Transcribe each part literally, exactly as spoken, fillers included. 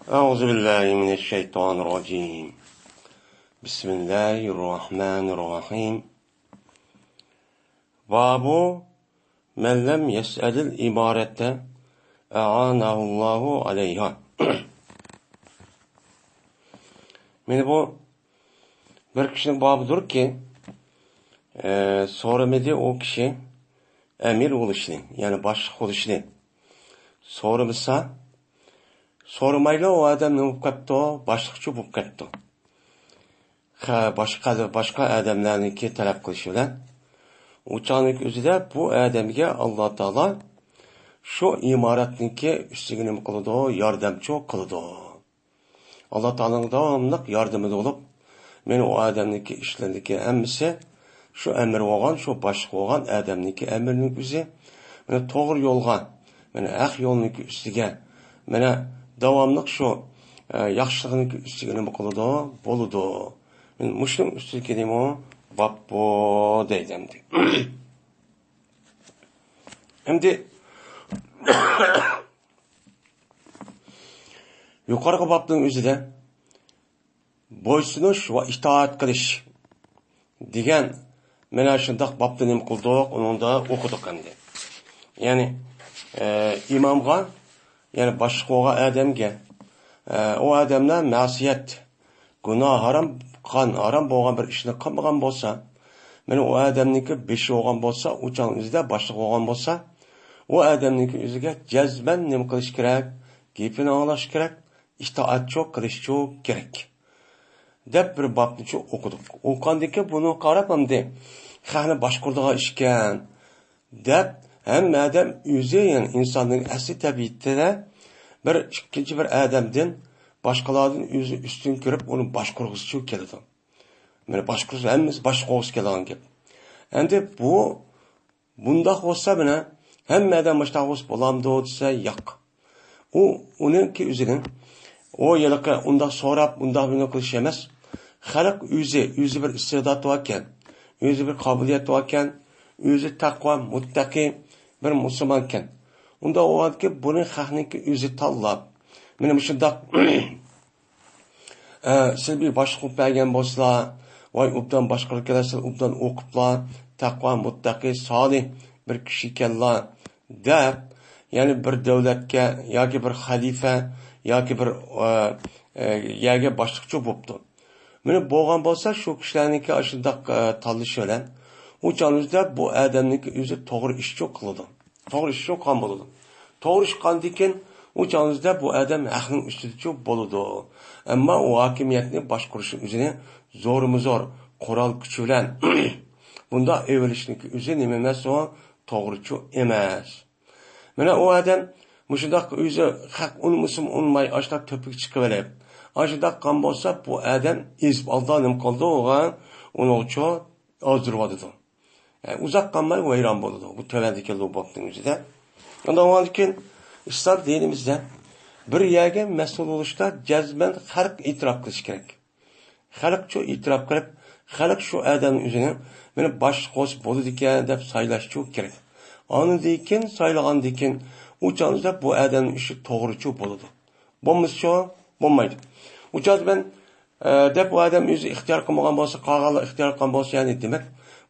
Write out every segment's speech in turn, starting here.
أعوذ بالله من الشيطان الرجيم. بسم الله الرحمن الرحيم. باب من لم يسأل الإمارة أعانه الله عليها. مانا بۇ بىر كىشىنىڭ بابىدۇركى، ئە، سورىمىدى ئۇ كىشى ئەمىر بولۇشنى، يەنى باشلىق بولۇشنى. سورىمىسا، سورىمايلا ئۇ ئادەم نېمە بولۇپ كەپتۇ؟ باشلىقچۇ بولۇپ كەپتۇ. خە-، باشقا، باشقا ئادەملەرنىڭكى تەلەپ قىلىشى بىلەن. ئۇ چاغنىڭ ئۆزىدە بۇ ئادەمگە ئاللا تائالا شۇ ئىمارەتنىڭكى ئۈستىگە نېمە قىلىدۇ؟ ياردەمچۇ قىلىدۇ. ئاللا تائالانىڭ داۋاملىق ياردىمىدە بولۇپ، مانا ئۇ ئادەمنىڭكى ئىشلىرىدىكى ھەممىسى شۇ ئەمىر بولغان، شۇ باشلىق بولغان ئادەمنىڭكى ئەمرىنىڭ ئۆزى مانا توغرا يولغا، مانا ھەق يولنىڭكى ئۈستىگە، مانا داۋاملىق شۇ، ئە، ياخشىلىقنىڭكى ئۈستىگە نېمە قىلىدۇ؟ بولىدۇ. مانا مۇشۇنىڭ ئۈستىدىكى نېمە؟ باب بۇ دەيدۇ ئەمدى. ئەمدى يۇقىرىقى بابنىڭ ئۆزىدە بويسۇنۇش ۋە ئىتائەت قىلىش دېگەن مانا شۇنداق بابنى نېمە قىلدۇق، ئۇنىڭدا ئوقۇدۇق ئەمدى. يەنى، ئە، ئىمامغا، يەنى باشلىق بولغان ئادەمگە، ئە، ئۇ ئادەملەر مەسىيەت، گۇناھ ھارام، قان ھارام بولغان بىر ئىشنى قىلمىغان بولسا، مانا ئۇ ئادەمنىڭكى بېشى بولغان بولسا، ئۇ چاغنىڭ ئۆزىدە باشلىق بولغان بولسا، ئۇ ئادەمنىڭكى ئۆزىگە جەزمەن نېمە قىلىش كېرەك؟ گېپىنى ئاڭلاش كېرەك، ئىتائەتچۇ قىلىشچۇ كېرەك، دەپ بىر بابنىچۇ ئوقۇدۇق. ئوقۇغاندىن كېيىن بۇنى قاراپ ئەمدى خەقنى باشقۇرىدىغان ئىشكەن، دەپ، ھەممە ئادەم ئۆزى، يەنى ئىنساننىڭ ئەسلى تەبىئىتىدە بىر ئىككىنچى بىر ئادەمدىن، باشقىلاردىن ئۆزىنى ئۈستۈن كۆرۈپ، ئۇنى باشقۇرغۇسىچۇ كېلىدۇ. مانا باشقۇرغۇسى، ھەممىسى باشقۇرغۇسى كېلىدىغان گەپ. ئەمدى بۇ، بۇنداق بولسا، مانا ھەممە ئادەم مۇشۇنداق بولسا بولامدۇ دېسە، ياق. ئۇ، ئۇنىڭكى ئۆزىنىڭ، ئۇ ھېلىقى ئۇنداق سوراپ، ئۇنداق بۇنداق قىلىش ئەمەس. خەلق ئۆزى، ئۆزى بىر ئىستېداتى باركەن، ئۆزى بىر قابىلىيەت باركەن، ئۆزى تەقۋا، مۇتتەقى بىر مۇسۇلمانكەن. ئۇنداق بولغاندىكىن بۇنى خەقنىڭكى ئۆزى تاللاپ، مانا مۇشۇنداق، ئە، سىلى بىر باشلىق بولۇپ بەرگەن بولسىلا، ۋاي، ئوبدان باشقۇرىدىكەنلەر، سىلى ئوبدان ئوقۇپلا، تەقۋا، مۇتتەقى، سالىھ بىر كىشى ئىكەنلا، دەپ، يەنى بىر دۆلەتكە ياكى بىر خەلىپە ياكى بىر، ئە، ئە، يەرگە باشلىقچۇ بوپتۇ. مانا بولغان بولسا، شۇ كىشىلەرنىڭكى ئاشۇنداق، ئە، تاللىشى بىلەن ئۇ چاغنىڭ ئۆزىدە بۇ ئادەمنىڭكى ئۆزى توغرا ئىشچۇ قىلىدۇ. توغرا ئىشچۇ قىلغان بولىدۇ. توغرا ئىش قىلغاندىكىن ئۇ چاغنىڭ ئۆزىدە بۇ ئادەم ھەقنىڭ ئۈستىدىچۇ بولىدۇ. ئەمما ئۇ ھاكىمىيەتنى باشقۇرۇشنى ئۆزىنى زورمۇ زور قورال كۈچى بىلەن بۇنداق ئېلىۋېلىشنىڭكى ئۆزى نېمە ئەمەس ئۇ؟ توغرىچۇ ئەمەس. مانا ئۇ ئادەم مۇشۇنداق ئۆزى خەق ئۇنىمىسىمۇ ئۇنىماي، ئاشۇنداق تۆپىگە چىقىۋېلىپ، ئاشۇنداق قىلغان بولسا، بۇ ئادەم ئېزىپ ئالدى نېمە قىلدى ئۇغا؟ ئۇنىڭچۇ ئازدۇرۇۋاتىدۇ. ئە، ئۇزاق قالماي ۋەيران بولىدۇ. بۇ تۆۋەندىكى لۇبوبنىڭ ئۆزىدە. ئۇنداق بولغاندىكىن ئىسلام دىنىمىزدە بىر يەرگە مەسئۇل بولۇشتا جەزمەن خەلق ئېتىراپ قىلىشى كېرەك. خەلقچۇ ئېتىراپ قىلىپ، خەلق شۇ ئادەمنى ئۆزىنى مېنى باشلىق قىلسا بولىدىكەن دەپ سايلاشچۇ كېرەك. ئاندىن كېيىن سايلىغاندىن كېيىن ئۇ چاغدا بۇ ئادەمنىڭ ئىشى توغرىچۇ بولىدۇ. بولمىسىچۇ بولمايدۇ. ئۇ چاغدا مەن، ئە، دەپ ئۇ ئادەم ئۆزى ئىختىيار قىلمىغان بولسا، قالغانلار ئىختىيار قىلغان بولسا، يەنى دېمەك،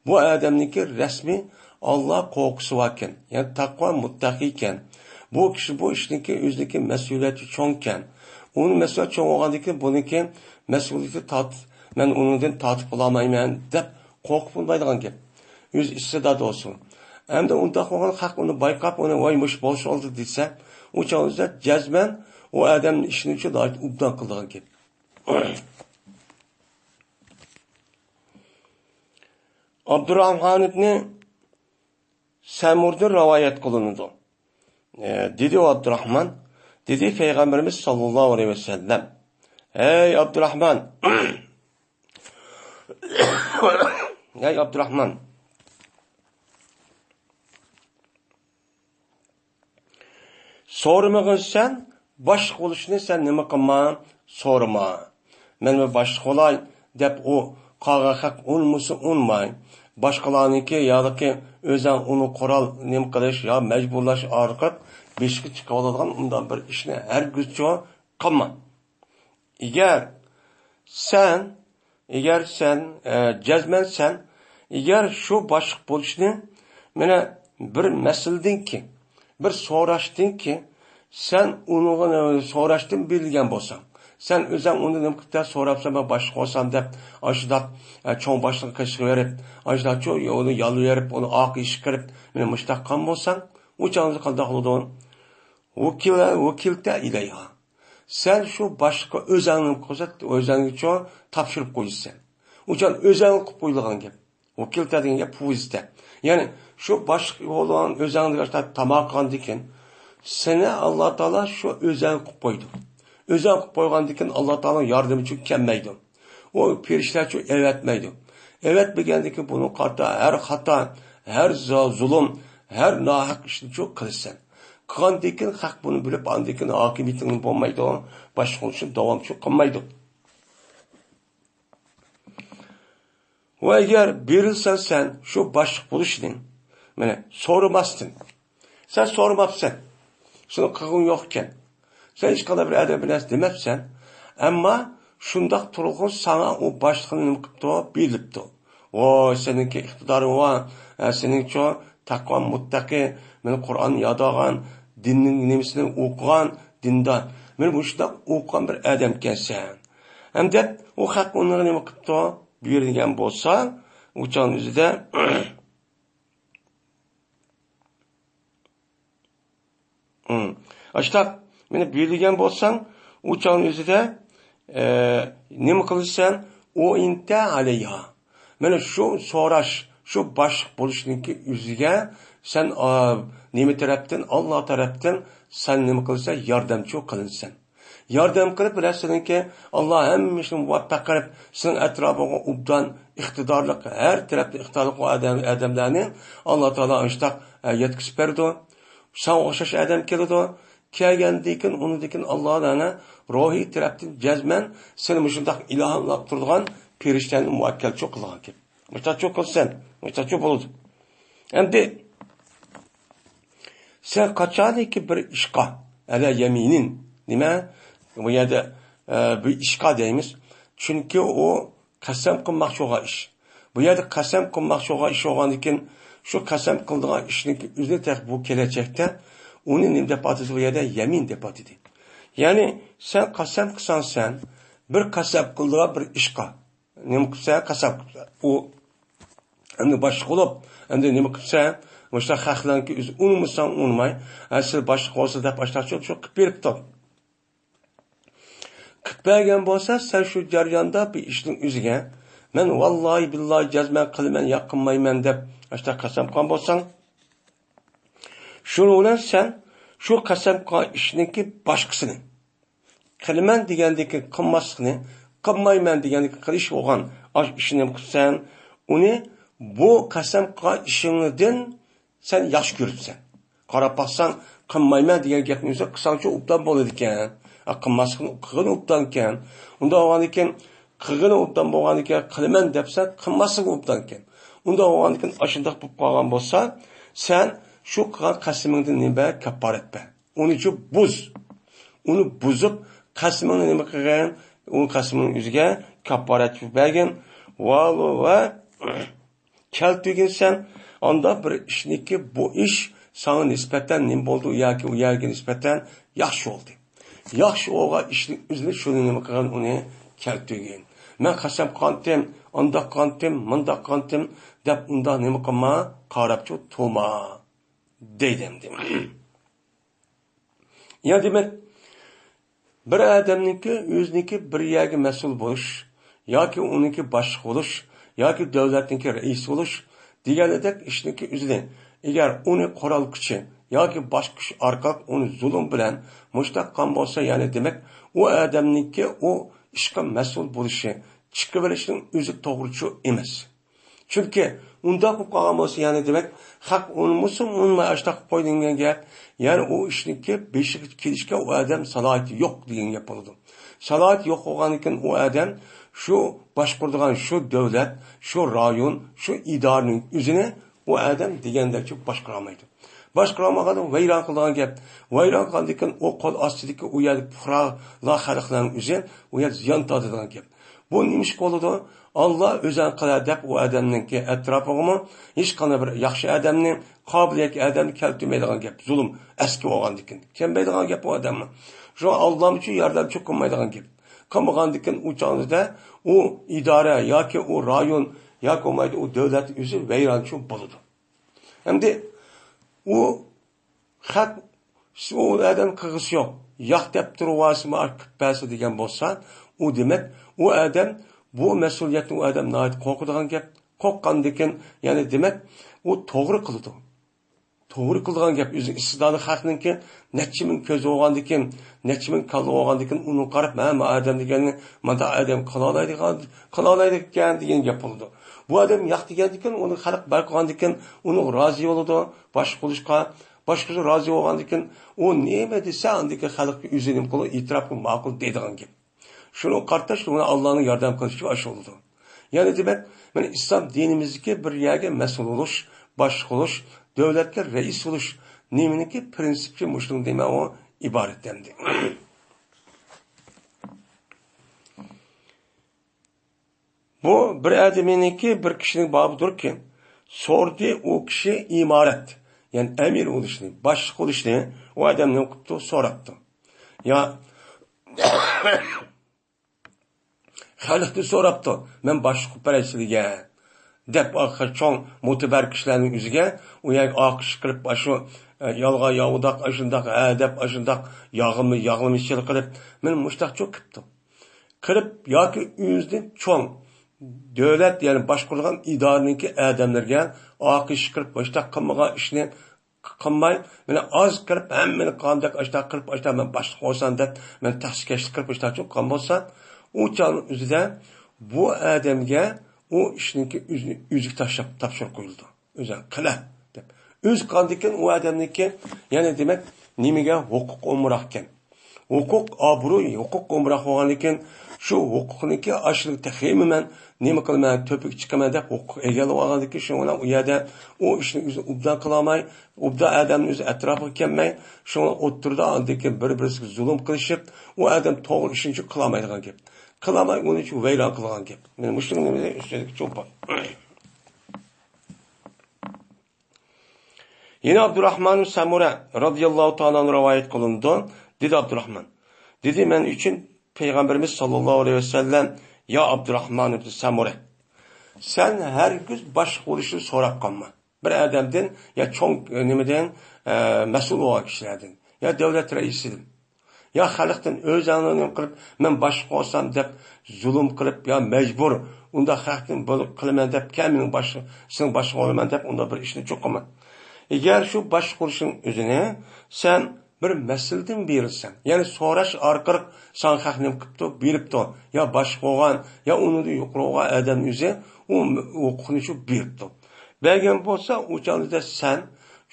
بۇ ئادەمنىڭكى رەسمىي ئاللا قورقۇسى باركەن، يەنى تەقۋا مۇتتەقىيكەن. بۇ كىشى بۇ ئىشنىڭكى ئۆزىنىڭكى مەسئۇلىيىتى چوڭكەن. ئۇنىڭ مەسئۇلىيىتى چوڭ بولغاندىن كېيىن بۇنىڭكى مەسئۇلىيىتى تارت-، مەن ئۇنىڭدىن تارتىپ بولالمايمەن دەپ قورقۇپ بولمايدىغان گەپ. ئۆزى ئىستىداتى بولسۇن. ئەمدى ئۇنداق بولغان خەق ئۇنى بايقاپ، ئۇنى ۋاي مۇش بولۇش ئالدى دېسە، ئۇ چاغدا جەزمەن ئۇ ئادەمنىڭ ئىشىنى شۇ ناھايىتى ئوبدان قىلىدىغان گەپ. ئابدۇراخمان ئىبنى سەمۇردىن رىۋايەت قىلىنىدۇ. ئە، دېدى ئۇ ئابدۇراخمان، دېدى پەيغەمبىرىمىز ساللاللاھۇ ئەلەيھى ۋەسەللەم، ھەي ئابدۇراخمان، ھەي ئابدۇراخمان، سورىمىغىن سەن، باشلىق بولۇشنى سەن نېمە قىلما، سورىما. مەن بىر باشلىق بولاي دەپ ئۇ قالغان خەق ئۇنىمىسا ئۇنىماي، باشقىلارنىڭكى ياكى ئۆزەڭ ئۇنى قورال نېمە قىلىش يا مەجبۇرلاش ئارقىلىق بېشىغا چىقىۋالىدىغان ئۇنداق بىر ئىشنى ھەرگىزچۇ قىلما. ئەگەر سەن، ئەگەر سەن، ئە، جەزمەن سەن، ئەگەر شۇ باشلىق بولۇشنى، مانا، بىر مەسىلىدىن كېيىن، بىر سوراشتىن كېيىن، سەن ئۇنىڭغا سوراشتىن بىلگەن بولساڭ، سەن ئۆزۈڭ ئۇنى نېمە قىلىپ سوراپسەن، مەن باشلىق بولسام دەپ، ئاشۇنداق، ئە، چوڭ باشلىققا قېشىغا بېرىپ، ئاشۇنداقچۇ ئۇنى يالۋۇرۇپ، ئۇنى ئارقىغا ئىشقىرىپ، مېنى مۇشۇنداق قىلغان بولساڭ، ئۇ چاغدا قانداق بولىدۇ؟ ۋۇكىلە-، ۋۇكىلتە ئىلەيھا. سەن شۇ باشلىققا ئۆزۈڭنى قويسا، ئۆزۈڭگىچۇ تاپشۇرۇپ قويىسەن. ئۇ چاغ ئۆزۈڭ قىلىپ قويۇلغان گەپ. ۋۇكىلتە دېگەن گەپ پۇۋزىتە. يەنى شۇ باشلىق بولغان ئۆزۈڭنى تاماق قىلغاندىن كېيىن، سېنى ئاللا تائالا شۇ ئۆزۈڭ قىلىپ قويىدۇ. ئۆزۈڭ قىلىپ قويغاندىن كېيىن ئاللا تائالا ياردىمى ئۈچۈن كەلمەيدۇ. ئۇ پېرىشتە شۇ ئەۋەتمەيدۇ. ئەۋەتمىگەندىن كېيىن بۇنىڭغا قارىتا ھەر خاتا، ھەر زا-، زۇلۇم، ھەر ناھەق ئىشنى شۇ قىلىسەن. قىلغاندىن كېيىن خەق بۇنى بىلىپ، ئاندىن كېيىن ھاكىمىيىتىڭ بولمايدۇ، باشقۇرۇشنى داۋامچى قىلمايدۇ. ۋە ئەگەر بېرىلسەڭ سەن شۇ باشلىق بولۇشنى، مانا، سورىماستىن، سەن سورىماپسەن. شۇنى قىلغۇڭ يوق ئىكەن. سەن ھېچقانداق بىر ئادەم بىر نەرسە دېمەپسەن. ئەمما شۇنداق تۇرغۇن ساڭا ئۇ باشلىقنى نېمە قىپتۇ؟ بېرىپتۇ. ۋاي، سېنىڭكى ئىقتىدارىڭ بار. ھە، سېنىڭچۇ تەقۋا مۇتتەقى، مانا قۇرئان يادلىغان، دىننىڭ نېمىسىنى ئوقۇغان، دىندار. مانا مۇشۇنداق ئوقۇغان بىر ئادەمكەنسەن. ھەم دەپ ئۇ خەق ئۇنىڭغا نېمە قىپتۇ؟ بۇيرۇلغان بولسا، ئۇ چاغنىڭ ئۆزىدە ھىم. ئاشتاق، مېنى بىلگەن بولساڭ، ئۇ چاغنىڭ ئۆزىدە، ئە، نېمە قىلىسەن؟ ئۇئىنتە ئەلەيھا. مانا شۇ سوراش، شۇ باشلىق بولۇشنىڭكى ئۆزىگە سەن، ئا، نېمە تەرەپتىن؟ ئاللا تەرەپتىن سەن نېمە قىلىسەن؟ ياردەمچى قىلىنىسەن. ياردەم قىلىپ، بىلەسىزكى، ئاللا ھەممە ئىشنى مۇۋەپپەق قىلىپ، سېنىڭ ئەتراپىڭغا ئوبدان ئىقتىدارلىق، ھەر تەرەپتىن ئىقتىدارلىق ئادەم-، ئادەملەرنى ئاللا تائالا ئاشتاق، ئە، يەتكۈزۈپ بېرىدۇ. ساڭا ئوخشاش ئادەم كېلىدۇ. كەلگەندىن كېيىن، ئۇنىڭدىن كېيىن ئاللا تائالا روھىي تەرەپتىن جەزمەن سېنى مۇشۇنداق ئىلھاملاپ تۇرىدىغان پېرىشتەنى مۇۋەككەلچى قىلغان گەپ. مۇشتاچۇ قىلسەن، مۇشتاچۇ بولىدۇ. ئەمدى سەن قاچانكى بىر ئىشقا، ئەلە يەمىنىن، نېمە؟ بۇ يەردە، ئە، بىر ئىشقا دەيمىز. چۈنكى ئۇ قەسەم قىلماقچى بولغان ئىش. بۇ يەردە قەسەم قىلماقچى بولغان ئىش بولغاندىكىن، شۇ قەسەم قىلىدىغان ئىشنىڭ ئۆزىنى تېخى بۇ كېلەچەكتە ئۇنى نېمە دەپ ئاتىدى؟ بۇ يەردە يەمىن دەپ ئاتىدى. يەنى سەن قەسەم قىلساڭ سەن، بىر قەسەم قىلىدىغان بىر ئىشقا، نېمە قىلسا، قەسەم قىلسا، ئۇ ئەمدى باشلىق بولۇپ، ئەمدى نېمە قىلسا، مۇشۇنداق خەقلەرنىڭكى ئۆزى ئۇنىمىساڭ ئۇنىماي، ھە، سىز باشلىق بولسا دەپ ئاشتاق چوت چوت قىلىپ بېرىپتۇ. قىلىپ بەرگەن بولسا، سەن شۇ جەرياندا بىر ئىشنىڭ ئۆزىگە، مەن ۋاللاھى بىللاھى جەزمەن قىلىمەن يا قىلمايمەن دەپ ئاشتاق قەسەم قىلغان بولساڭ، شۇنىڭ بىلەن سەن شۇ قەسەم قىلغان ئىشنىڭكى باشقىسىنى، قىلىمەن دېگەندىكى قىلماسلىقنى، قىلمايمەن دېگەندىكى قىلىش بولغان ئاشۇ ئىشنى قىلسەن، ئۇنى بۇ قەسەم قىلغان ئىشىڭدىن سەن ياخشى كۆرۈپسەن. قاراپ باقساڭ، قىلمايمەن دېگەن گەپنى ئۆزى قىلساڭچۇ ئوبدان بولىدىكەن. ئا، قىلماسلىقنى قىلغىنى ئوبدانكەن. ئۇنداق بولغاندىكىن، قىلغىنى ئوبدان بولغاندىكىن، قىلىمەن دەپسەن، قىلماسلىقى ئوبدانكەن. ئۇنداق بولغاندىكىن، ئاشۇنداق بولۇپ قالغان بولسا، سەن شۇ قىلغان قەسىمىڭدىن نېمە بەر؟ كاپپارەت بەر. ئۇنىچۇ بۇز. ئۇنى بۇزۇپ، قەسىمىڭنى نېمە قىلغىن؟ ئۇ قەسىمىڭنى ئۆزىگە كاپپارەت بەرگىن. ۋالۇ ۋە كەلتۈرگىنسەن، ئانداق بىر ئىشنىكى بۇ ئىش ساڭا نىسبەتەن نېمە بولدى ياكى ئۇ يەرگە نىسبەتەن ياخشى بولدى. ياخشى بولغان ئىشنىڭ ئۆزىنى شۇنى نېمە قىلغىن، ئۇنى كەلتۈرگىن. مەن قەسەم قىلغانتىم، ئانداق قىلغانتىم، مۇنداق قىلغانتىم دەپ ئۇنداق نېمە قىلما، قاراپچۇ تۇرما دەيدۇ ئەمدى. يا دېمەك، بىر ئادەمنىڭكى ئۆزىنىڭكى بىر يەرگە مەسئۇل بولۇش ياكى ئۇنىڭكى باشلىق بولۇش ياكى دۆلەتنىڭكى رەئىسى بولۇش دېگەندەك ئىشنىڭكى ئۆزىنى، ئەگەر ئۇنى قورال كۈچى ياكى باشقا كۈچ ئارقىلىق ئۇنى زۇلۇم بىلەن مۇشتاق قىلغان بولسا، يەنى دېمەك، ئۇ ئادەمنىڭكى ئۇ ئىشقا مەسئۇل بولۇشى، چىقىۋېلىشنىڭ ئۆزى توغرىچۇ ئەمەس. چۈنكى ئۇنداق بولۇپ قالغان بولسا، يەنى دېمەك، خەق ئۇنىمىسۇن، ئۇنىماي ئاشتاق قوي دېگەن گەپ. يەنى ئۇ ئىشنىڭكى بېشىغا كېلىشكە ئۇ ئادەم سالاھىيىتى يوق دېگەن گەپ بولىدۇ. سالاھىيىتى يوق بولغاندىكىن ئۇ ئادەم شۇ باشقۇرىدىغان شۇ دۆلەت، شۇ رايون، شۇ ئىدارىنىڭ ئۆزىنى ئۇ ئادەم دېگەندەكچە باشقۇرالمايدۇ. باشقۇرالمىغاندا ۋەيران قىلىدىغان گەپ. ۋەيران قىلغاندىن كېيىن ئۇ قول ئاستىدىكى ئۇ يەردىكى پۇقرالار خەلقلەرنىڭ ئۆزى ئۇ يەردە زىيان تارتىدىغان گەپ. بۇ نېمە ئىش بولىدۇ؟ ئاللا ئۆزەڭ قىلە دەپ ئۇ ئادەمنىڭكى ئەتراپىغىمۇ ھېچقانداق بىر ياخشى ئادەمنى، قابىلىيەتلىك ئادەمنى كەلتۈرمەيدىغان گەپ. زۇلۇم ئەسكى بولغاندىكىن كەلمەيدىغان گەپ ئۇ ئادەمنىڭ. شۇڭا ئاللامچۇ ياردەمچۇ قىلمايدىغان گەپ. قىلمىغاندىكىن ئۇ چاغدا ئۇ ئىدارە ياكى ئۇ رايون ياكى بولمايدۇ ئۇ دۆلەت ئۆزى ۋەيرانچۇ بولىدۇ. ئەمدى ئۇ خەق، ئۇ ئادەم قىلغۇسى يوق. ياق دەپ تۇرۇۋالسا، ماڭا كۈپ بەرسە دېگەن بولسا، ئۇ دېمەك، ئۇ ئادەم، بۇ مەسئۇلىيەتنى ئۇ ئادەم ناھايىتى قورقىدىغان گەپ. قورققاندىكىن، يەنى دېمەك، ئۇ توغرا قىلىدۇ. توغرا قىلىدىغان گەپ. ئۆزى ئىستىدارلىق خەقنىڭكى نەچچە مىڭ كۆزى بولغاندىكىن، نەچچە مىڭ كاللا بولغاندىكىن، ئۇنىڭغا قاراپ، ھە، ما ئادەم دېگەننى مانداق ئادەم قىلالايدىغان، قىلالايدىكەن دېگەن گەپ بولىدۇ. بۇ ئادەم ياق دېگەندىكىن، ئۇنى خەلق بايقىغاندىكىن، ئۇنىڭغا رازى بولىدۇ. باشقا قىلىشقا، باشقىسى رازى بولغاندىكىن، ئۇ نېمە دېسە، ئاندىكىن خەلقكە ئۆزى نېمە قىلىدۇ، ئېتىراپقا ماقۇل دەيدىغان گەپ. شۇنىڭغا قارىتاش، مانا ئاللانىڭ ياردەم قىلىشى ئاشۇ بولىدۇ. يەنى دېمەك، مانا ئىسلام دىنىمىزدىكى بىر يەرگە مەسئۇل بولۇش، باشلىق بولۇش، دۆلەتكە رەئىس بولۇش نېمىنىڭكى پرىنسىپى مۇشۇنىڭ دېمەك ئۇ ئىبارەت ئەمدى. بۇ بىر ئادىمىنىڭكى، بىر كىشىنىڭ بابىدۇركى، سورىدى ئۇ كىشى ئىمارەت، يەنى ئەمىر بولۇشنى، باشلىق بولۇشنى ئۇ ئادەم نېمە قىپتۇ؟ سوراپتۇ. يا خەلقتىن سوراپتۇ، مەن باشلىق قىلىپ بېرەي سىلىگە دەپ، ئاخىر چوڭ مۆتىبەر كىشىلەرنىڭ ئۆزىگە ئۇ يەرگە ئالقىش قىلىپ، ئاشۇ، ئە، يالغان ياۋىداق، ئاشۇنداق، ھە دەپ، ئاشۇنداق ياغلىما-، ياغلىمىچىلىق قىلىپ، مانا مۇشۇنداق چوق قىپتۇ. قىلىپ ياكى ئۆزىدىن چوڭ دۆلەت، يەنى باشقۇرىدىغان ئىدارىنىڭكى ئادەملىرىگە ئالقىش قىلىپ، مۇشۇنداق قىلمىغان ئىشنى قىلماي، مانا ئاز قىلىپ، ھەممىنى قىلغاندەك، ئاشۇنداق قىلىپ، ئاشۇنداق مەن باشلىق بولسام دەپ، مەن تەخسىكەشلىك قىلىپ، ئاشۇنداق قىلغان بولسا، ئۇ چاغنىڭ ئۆزىدە بۇ ئادەمگە ئۇ ئىشنىڭكى ئۆزىنى ئۆزىگە تاشلاپ تاپشۇرۇپ قويۇلىدۇ. ئۆزۈڭ قىلە دەپ. ئۆزى قىلغاندىكىن ئۇ ئادەمنىڭكى، يەنى دېمەك، نېمىگە ھوقۇق ئومۇراقكەن. ھوقۇق، ئابرۇي، ھوقۇق ئومراق بولغاندىكىن، شۇ ھوقۇقنىڭكى ئاشۇنى تېخىمۇ مەن نېمە قىلىمەن، تۆپىگە چىقىمەن دەپ ھوقۇق ئىگىلىۋالغاندىكىن، شۇنىڭ بىلەن ئۇ يەردە ئۇ ئىشنى ئۆزى ئوبدان قىلالماي، ئوبدان ئادەمنىڭ ئۆزى ئەتراپىغا كەلمەي، شۇنىڭ ئوتتۇرىدا ئاندىن كېيىن بىر-بىرسىگە زۇلۇم قىلىشىپ، ئۇ ئادەم توغرا ئىشنى قىلالمايدىغان گەپ. قىلالماي ئۇنى شۇ ۋەيران قىلغان گەپ. مانا مۇشۇنىڭ نېمىسى ئۈستىدىكى چوپان. يەنە ئابدۇراخمان سەمۇرە رازىياللاھۇ تائالا ئەنھۇ رىۋايەت قىلىنىدۇ. دېدى ئابدۇراخمان، دېدى، مەن ئۈچۈن پەيغەمبىرىمىز ساللاللاھۇ ئەلەيھى ۋەسەللەم، يا ئابدۇراخمان ئىبن سەمۇرە، سەن ھەرگىز باشلىق بولۇشنى سوراپ قالما. بىر ئادەمدىن يا چوڭ، ئە، نېمىدىن، ئە، مەسئۇل بولغان كىشىلەردىن، يا دۆلەت رەئىسىدىن، يا خەلقتىن ئۆزۈڭنى نېمە قىلىپ، مەن باشلىق بولسام دەپ زۇلۇم قىلىپ، يا مەجبۇر ئۇنداق خەلقتىن بۇ قىلىمەن دەپ، كەل مېنىڭ باشلىق، سېنىڭ باشلىق بولىمەن دەپ، ئۇنداق بىر ئىشنى چوقۇما. ئەگەر شۇ باشلىق بولۇشنىڭ ئۆزىنى سەن بىر مەسىلىدىن بېرىلسەڭ، يەنى سوراش ئارقىلىق ساڭا خەق نېمە قىپتۇ، بېرىپتۇ، يا باشلىق بولغان، يا ئۇنىڭدىن يۇقىرى بولغان ئادەم ئۆزى ئۇ ھوقۇقنى شۇ بېرىپتۇ. بەرگەن بولسا، ئۇ چاغدا سەن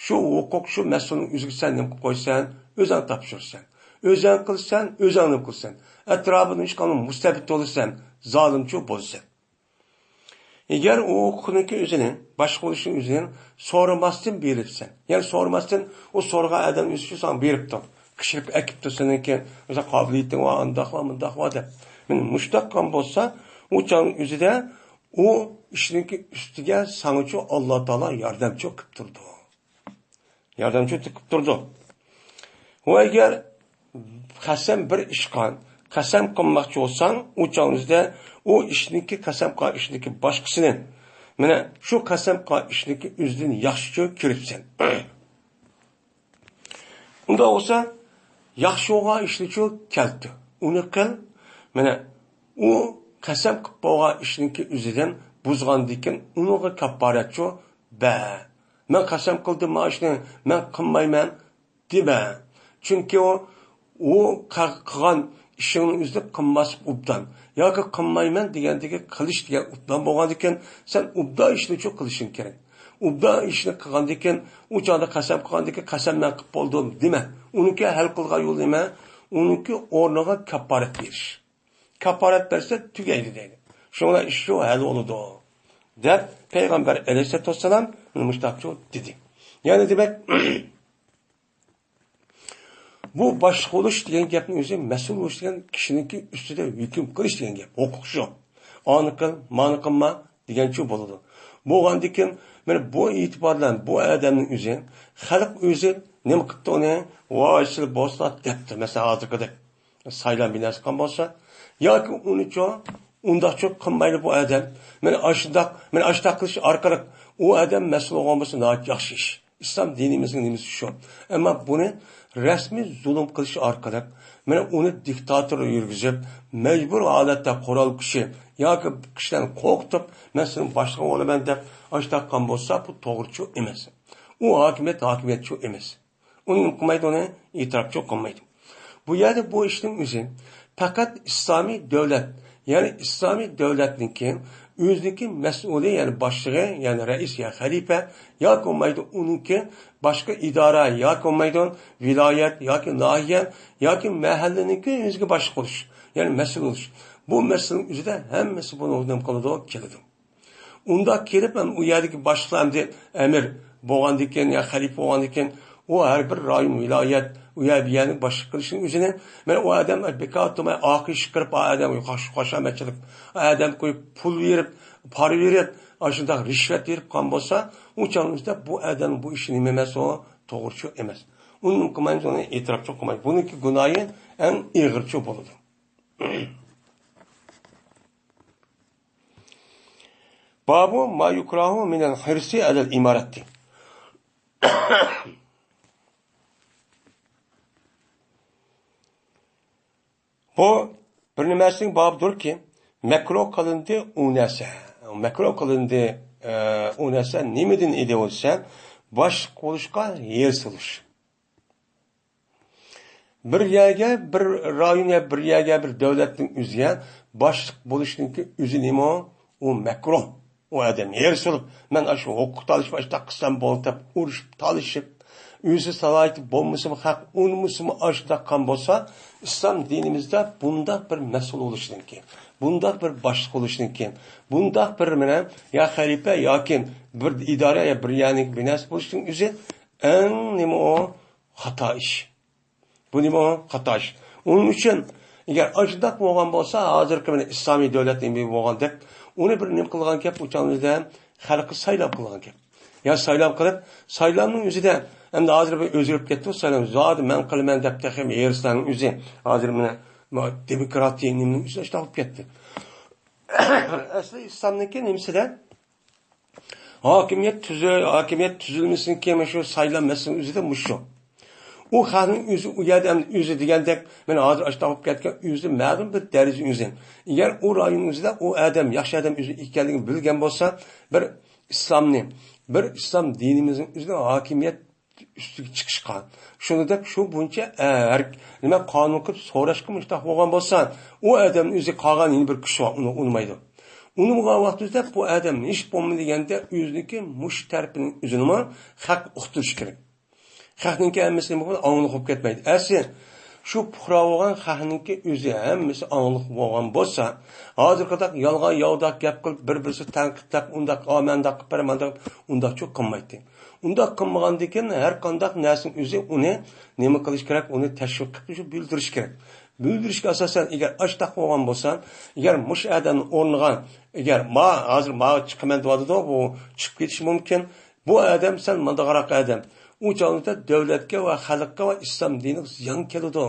شۇ ھوقۇق، شۇ مەسئۇلنىڭ ئۆزىگە سەن نېمە قىلىپ قويىسەن، ئۆزۈڭ تاپشۇرىسەن. ئۆزۈڭ قىلىسەن، ئۆزۈڭ نېمە قىلىسەن. ئەتراپىدا ھېچقانداق مۇستەبىت بولىسەن، زالىمچۇ بولىسەن. ئەگەر ئۇ ھوقۇقنىڭكى ئۆزىنى، باشلىق بولۇشنىڭ ئۆزىنى سورىماستىن بېرىپسەن. يەنى سورىماستىن ئۇ سورىغان ئادەم ئۆزى شۇ ساڭا بېرىپتۇ. قىشىرىپ ئەكىپتۇ سېنىڭكى، مەسىلەن، قابىلىيىتىڭ بار، ئانداق بار، مۇنداق بار دەپ. مانا مۇشۇنداق قىلغان بولسا، ئۇ چاغنىڭ ئۆزىدە ئۇ ئىشنىڭكى ئۈستىگە ساڭىچۇ ئاللا تائالا ياردەمچۇ قىلىپ تۇرىدۇ. ياردەمچى تىكىپ تۇرىدۇ. ۋە ئەگەر قەسەم بىر ئىشقا قەسەم قىلماقچى بولساڭ، ئۇ چاغنىڭدا ئۇ ئىشنىڭكى، قەسەم قىلغان ئىشنىڭكى باشقىسىنى، مانا شۇ قەسەم قىلغان ئىشنىڭكى ئۆزىدىن ياخشىچۇ كۆرۈپسەن. ئۇنداق بولسا، ياخشى بولغان ئىشنىچۇ كەلتى، ئۇنى قىل. مانا ئۇ قەسەم قىلىپ بولغان ئىشنىڭكى ئۆزىدىن بۇزغاندىكىن، ئۇنىڭغا كاپپارەتچۇ بەر. مەن قەسەم قىلدىم، ما ئىشنى مەن قىلمايمەن دېمە. چۈنكى ئۇ، ئۇ قا-، قىلغان ئىشىڭنىڭ ئۆزىدە قىلماسلىق ئوبدان ياكى قىلمايمەن دېگەندىكى قىلىش دېگەن ئوبدان بولغاندىكىن، سەن ئوبدان ئىشنىچۇ قىلىشىڭ كېرەك. ئوبدان ئىشنى قىلغاندىكىن، ئۇ چاغدا قەسەم قىلغاندىكىن، قەسەم مەن قىلىپ بولدۇم دېمە. ئۇنىڭكى ھەل قىلغان يولى نېمە؟ ئۇنىڭكى ئورنىغا كاپپارەت بېرىش. كاپپارەت بەرسە تۈگەيدۇ دەيدۇ. شۇڭا ئىش شۇ ھەل بولىدۇ دەپ پەيغەمبەر ئەلەيھىسسالاتۇ ۋەسسالام مۇشۇنداقچۇ دېدى. يەنى دېمەك، بۇ باشلىق بولۇش دېگەن گەپنىڭ ئۆزى مەسئۇل بولۇش دېگەن كىشىنىڭكى ئۈستىدە ھۆكۈم قىلىش دېگەن گەپ. ھوقۇق شۇ. ئانى قىل، مانى قىلما دېگەنچۇ بولىدۇ. بولغاندىكىن، مانا بۇ ئېتىبار بىلەن بۇ ئادەمنىڭ ئۆزى، خەلق ئۆزى نېمە قىپتۇ ئۇنى؟ ۋاي، سىلى بولسىلا دەپتۇ. مەسىلەن، ھازىرقىدەك سايلام بىناسى قىلغان بولسا، ياكى ئۇنىچۇ، ئۇنداقچۇ قىلمايدۇ بۇ ئادەم. مانا ئاشۇنداق، مانا ئاشۇنداق قىلىش ئارقىلىق ئۇ ئادەم مەسئۇل بولغان بولسا، ناھايىتى ياخشى ئىش. ئىسلام دىنىمىزنىڭ نېمىسى شۇ. ئەمما بۇنى رەسمىي زۇلۇم قىلىش ئارقىلىق، مانا ئۇنى دىكتاتور يۈرگۈزۈپ، مەجبۇر ھالەتتە قورال كۈچى ياكى كىشىلەرنى قورقۇتۇپ، مەن سېنىڭ باشلىقىڭ بولىمەن دەپ ئاشۇنداق قىلغان بولسا، بۇ توغرىچۇ ئەمەس. ئۇ ھاكىمىيەت ھاكىمىيەتچۇ ئەمەس. ئۇنى نېمە قىلمايدۇ، ئۇنى ئېتىراپچۇ قىلمايدۇ. بۇ يەردە بۇ ئىشنىڭ ئۆزى پەقەت ئىسلامىي دۆلەت، يەنى ئىسلامىي دۆلەتنىڭكى ئۆزىنىڭكى مەسئۇلى، يەنى باشلىقى، يەنى رەئىس يا خەلىپە ياكى بولمايدۇ ئۇنىڭكى باشقا ئىدارە ياكى بولمايدۇ ۋىلايەت ياكى ناھىيە ياكى مەھەللىنىڭكى ئۆزىگە باشلىق بولۇش، يەنى مەسئۇل بولۇش. بۇ مەسىلىنىڭ ئۆزىدە ھەممىسى بۇنى نېمە قىلىدۇ، كېلىدۇ. ئۇنداق كېلىپ، ئەم، ئۇ يەردىكى باشلىقلار ئەمدى ئەمىر بولغاندىكىن يا خەلىپە بولغاندىكىن، ئۇ ھەر بىر رايون، ۋىلايەت، ئۇ يەر، بۇ يەرنى باشلىق قىلىشنىڭ ئۆزىنى، مانا ئۇ ئادەم بىكار تۇرماي، ئارقا ئىشىك قىرىپ، ئا ئادەم قاش-، قاشامەتچىلىك، ئا ئادەم قويۇپ، پۇل بېرىپ، پارا بېرىپ، ئاشۇنداق رىشۋەت بېرىپ قالغان بولسا، ئۇ چاغنىڭ ئۆزىدە بۇ ئادەمنىڭ بۇ ئىشى نېمە ئەمەس، ئۇ توغرىچۇ ئەمەس. ئۇنى قىلمايمىز، ئۇنى ئېتىراپچۇ قىلمايمىز. بۇنىڭكى گۇناھى ئەڭ ئېغىرچۇ بولىدۇ. بابۇ ما يۇكراھۇ مىنەل ھىرسى ئەلەل ئىمارەتى. بۇ بىر نېمىسىنىڭ بابىدۇركى، مەكرۇھ قىلىندى ئۇ نەرسە. مەكرۇھ قىلىندى، ئە، ئۇ نەرسە نېمىدىن ئىدى دېسە، باشلىق بولۇشقا ھېرىس بولۇش. بىر يەرگە، بىر رايون يا بىر يەرگە، بىر دۆلەتنىڭ ئۆزىگە باشلىق بولۇشنىڭكى ئۆزى نېمە؟ ئۇ مەكرۇھ. ئۇ ئادەم ھېرىس بولۇپ، مەن ئاشۇ ھوقۇق تالىشىپ، ئاشۇنداق قىلسام بولدى دەپ ئۇرۇشۇپ، تالىشىپ، ئۆزى سالاھىيىتى بولمىسىمۇ، خەق ئۇنىمىسىمۇ ئاشۇنداق قىلغان بولسا، ئىسلام دىنىمىزدە بۇنداق بىر مەسئۇل بولۇشنىڭكى، بۇنداق بىر باشلىق بولۇشنىڭكى، بۇنداق بىر مانا يا خەلىپە ياكى بىر ئىدارە يا بىر يەرنىڭ بىناسى بولۇشنىڭ ئۆزى ئەڭ نېمە ئۇ؟ خاتا ئىش. بۇ نېمە؟ خاتا ئىش. ئۇنىڭ ئۈچۈن، ئەگەر ئاشۇنداق بولغان بولسا، ھازىرقى مانا ئىسلامىي دۆلەت نېمە بولغاندەك، ئۇنى بىر نېمە قىلغان گەپ، ئۇ چاغنىڭ ئۆزىدە خەلققە سايلام قىلغان گەپ. يا سايلام قىلىپ، سايلامنىڭ ئۆزىدە، ئەمدى ھازىر بىر ئۆزگىرىپ كەتتى، سايلام زادى مەن قىلىمەن دەپ تېخىمۇ ھېرىسلارنىڭ ئۆزى. ھازىر مانا، ما-، دېموكراتىيە نېمىنىڭ ئۆزى ئاشۇنداق بولۇپ كەتتى. ئەسلى ئىسلامنىڭكى نېمىسىدە؟ ھاكىمىيەت تۈزۈ-، ھاكىمىيەت تۈزۈلمىسىنىڭكى مانا شۇ سايلام مەسىلىنىڭ ئۆزىدە مۇشۇ. ئۇ خەقنىڭ ئۆزى، ئۇ يەردە ئەمدى ئۆزى دېگەندەك، مانا ھازىر ئاشۇنداق بولۇپ كەتكەن، ئۆزى مەلۇم بىر دەرىجە ئۆزى. ئەگەر ئۇ رايوننىڭ ئۆزىدە ئۇ ئادەم، ياخشى ئادەم ئۆزى ئىكەنلىكىنى بىلگەن بولسا، بىر ئىسلامنى، بىر ئىسلام دىنىمىزنىڭ ئۆزىنىڭ ھاكىمىيەت ئۈستىگە چىقىشقا، شۇنى دەپ شۇ بويىچە، ئە، ھەر نېمە قانۇن قىلىپ سوراشقا مۇشتاق بولغان بولسا، ئۇ ئادەمنىڭ ئۆزى قالغان يەنە بىر كۈچ بار، ئۇنى ئۇنىمايدۇ. ئۇنىمىغان ۋاقتىمىزدا بۇ ئادەم ھېچ بولمىدى دېگەندە ئۆزىنىڭكى مۇشۇ تەرىپىنىڭ ئۆزىنىمۇ خەق ئۇقتۇرۇش كېرەك. خەقنىڭكى ھەممىسى نېمە بولغان ئاڭلىق بولۇپ كەتمەيدۇ. ئەسلى شۇ پۇقرا بولغان خەقنىڭكى ئۆزى ھەممىسى ئاڭلىق بولغان بولسا، ھازىرقىدەك يالغان ياۋىداق گەپ قىلىپ، بىر-بىرسىگە تەنقىدلەپ، ئۇنداق، ئا، مەنداق قىلىپ بەر، مانداق، ئۇنداقچۇ قىلمايتتى. ئۇنداق قىلمىغاندىكىن ھەر قانداق نەرسىنىڭ ئۆزى ئۇنى نېمە قىلىش كېرەك، ئۇنى تەشۋىق قىلىپ شۇ بىلدۈرۈش كېرەك. بىلدۈرۈشكە ئاساسەن، ئەگەر ئاشتاق بولغان بولسا، ئەگەر مۇشۇ ئادەمنىڭ ئورنىغا، ئەگەر ما، ھازىر ما چىقىمەن دېۋاتىدۇ، بۇ چىقىپ كېتىشى مۇمكىن. بۇ ئادەم سەن مانداقراق ئادەم. ئۇ چاغدا دۆلەتكە ۋە خەلققە ۋە ئىسلام دىنىغا زىيان كېلىدۇ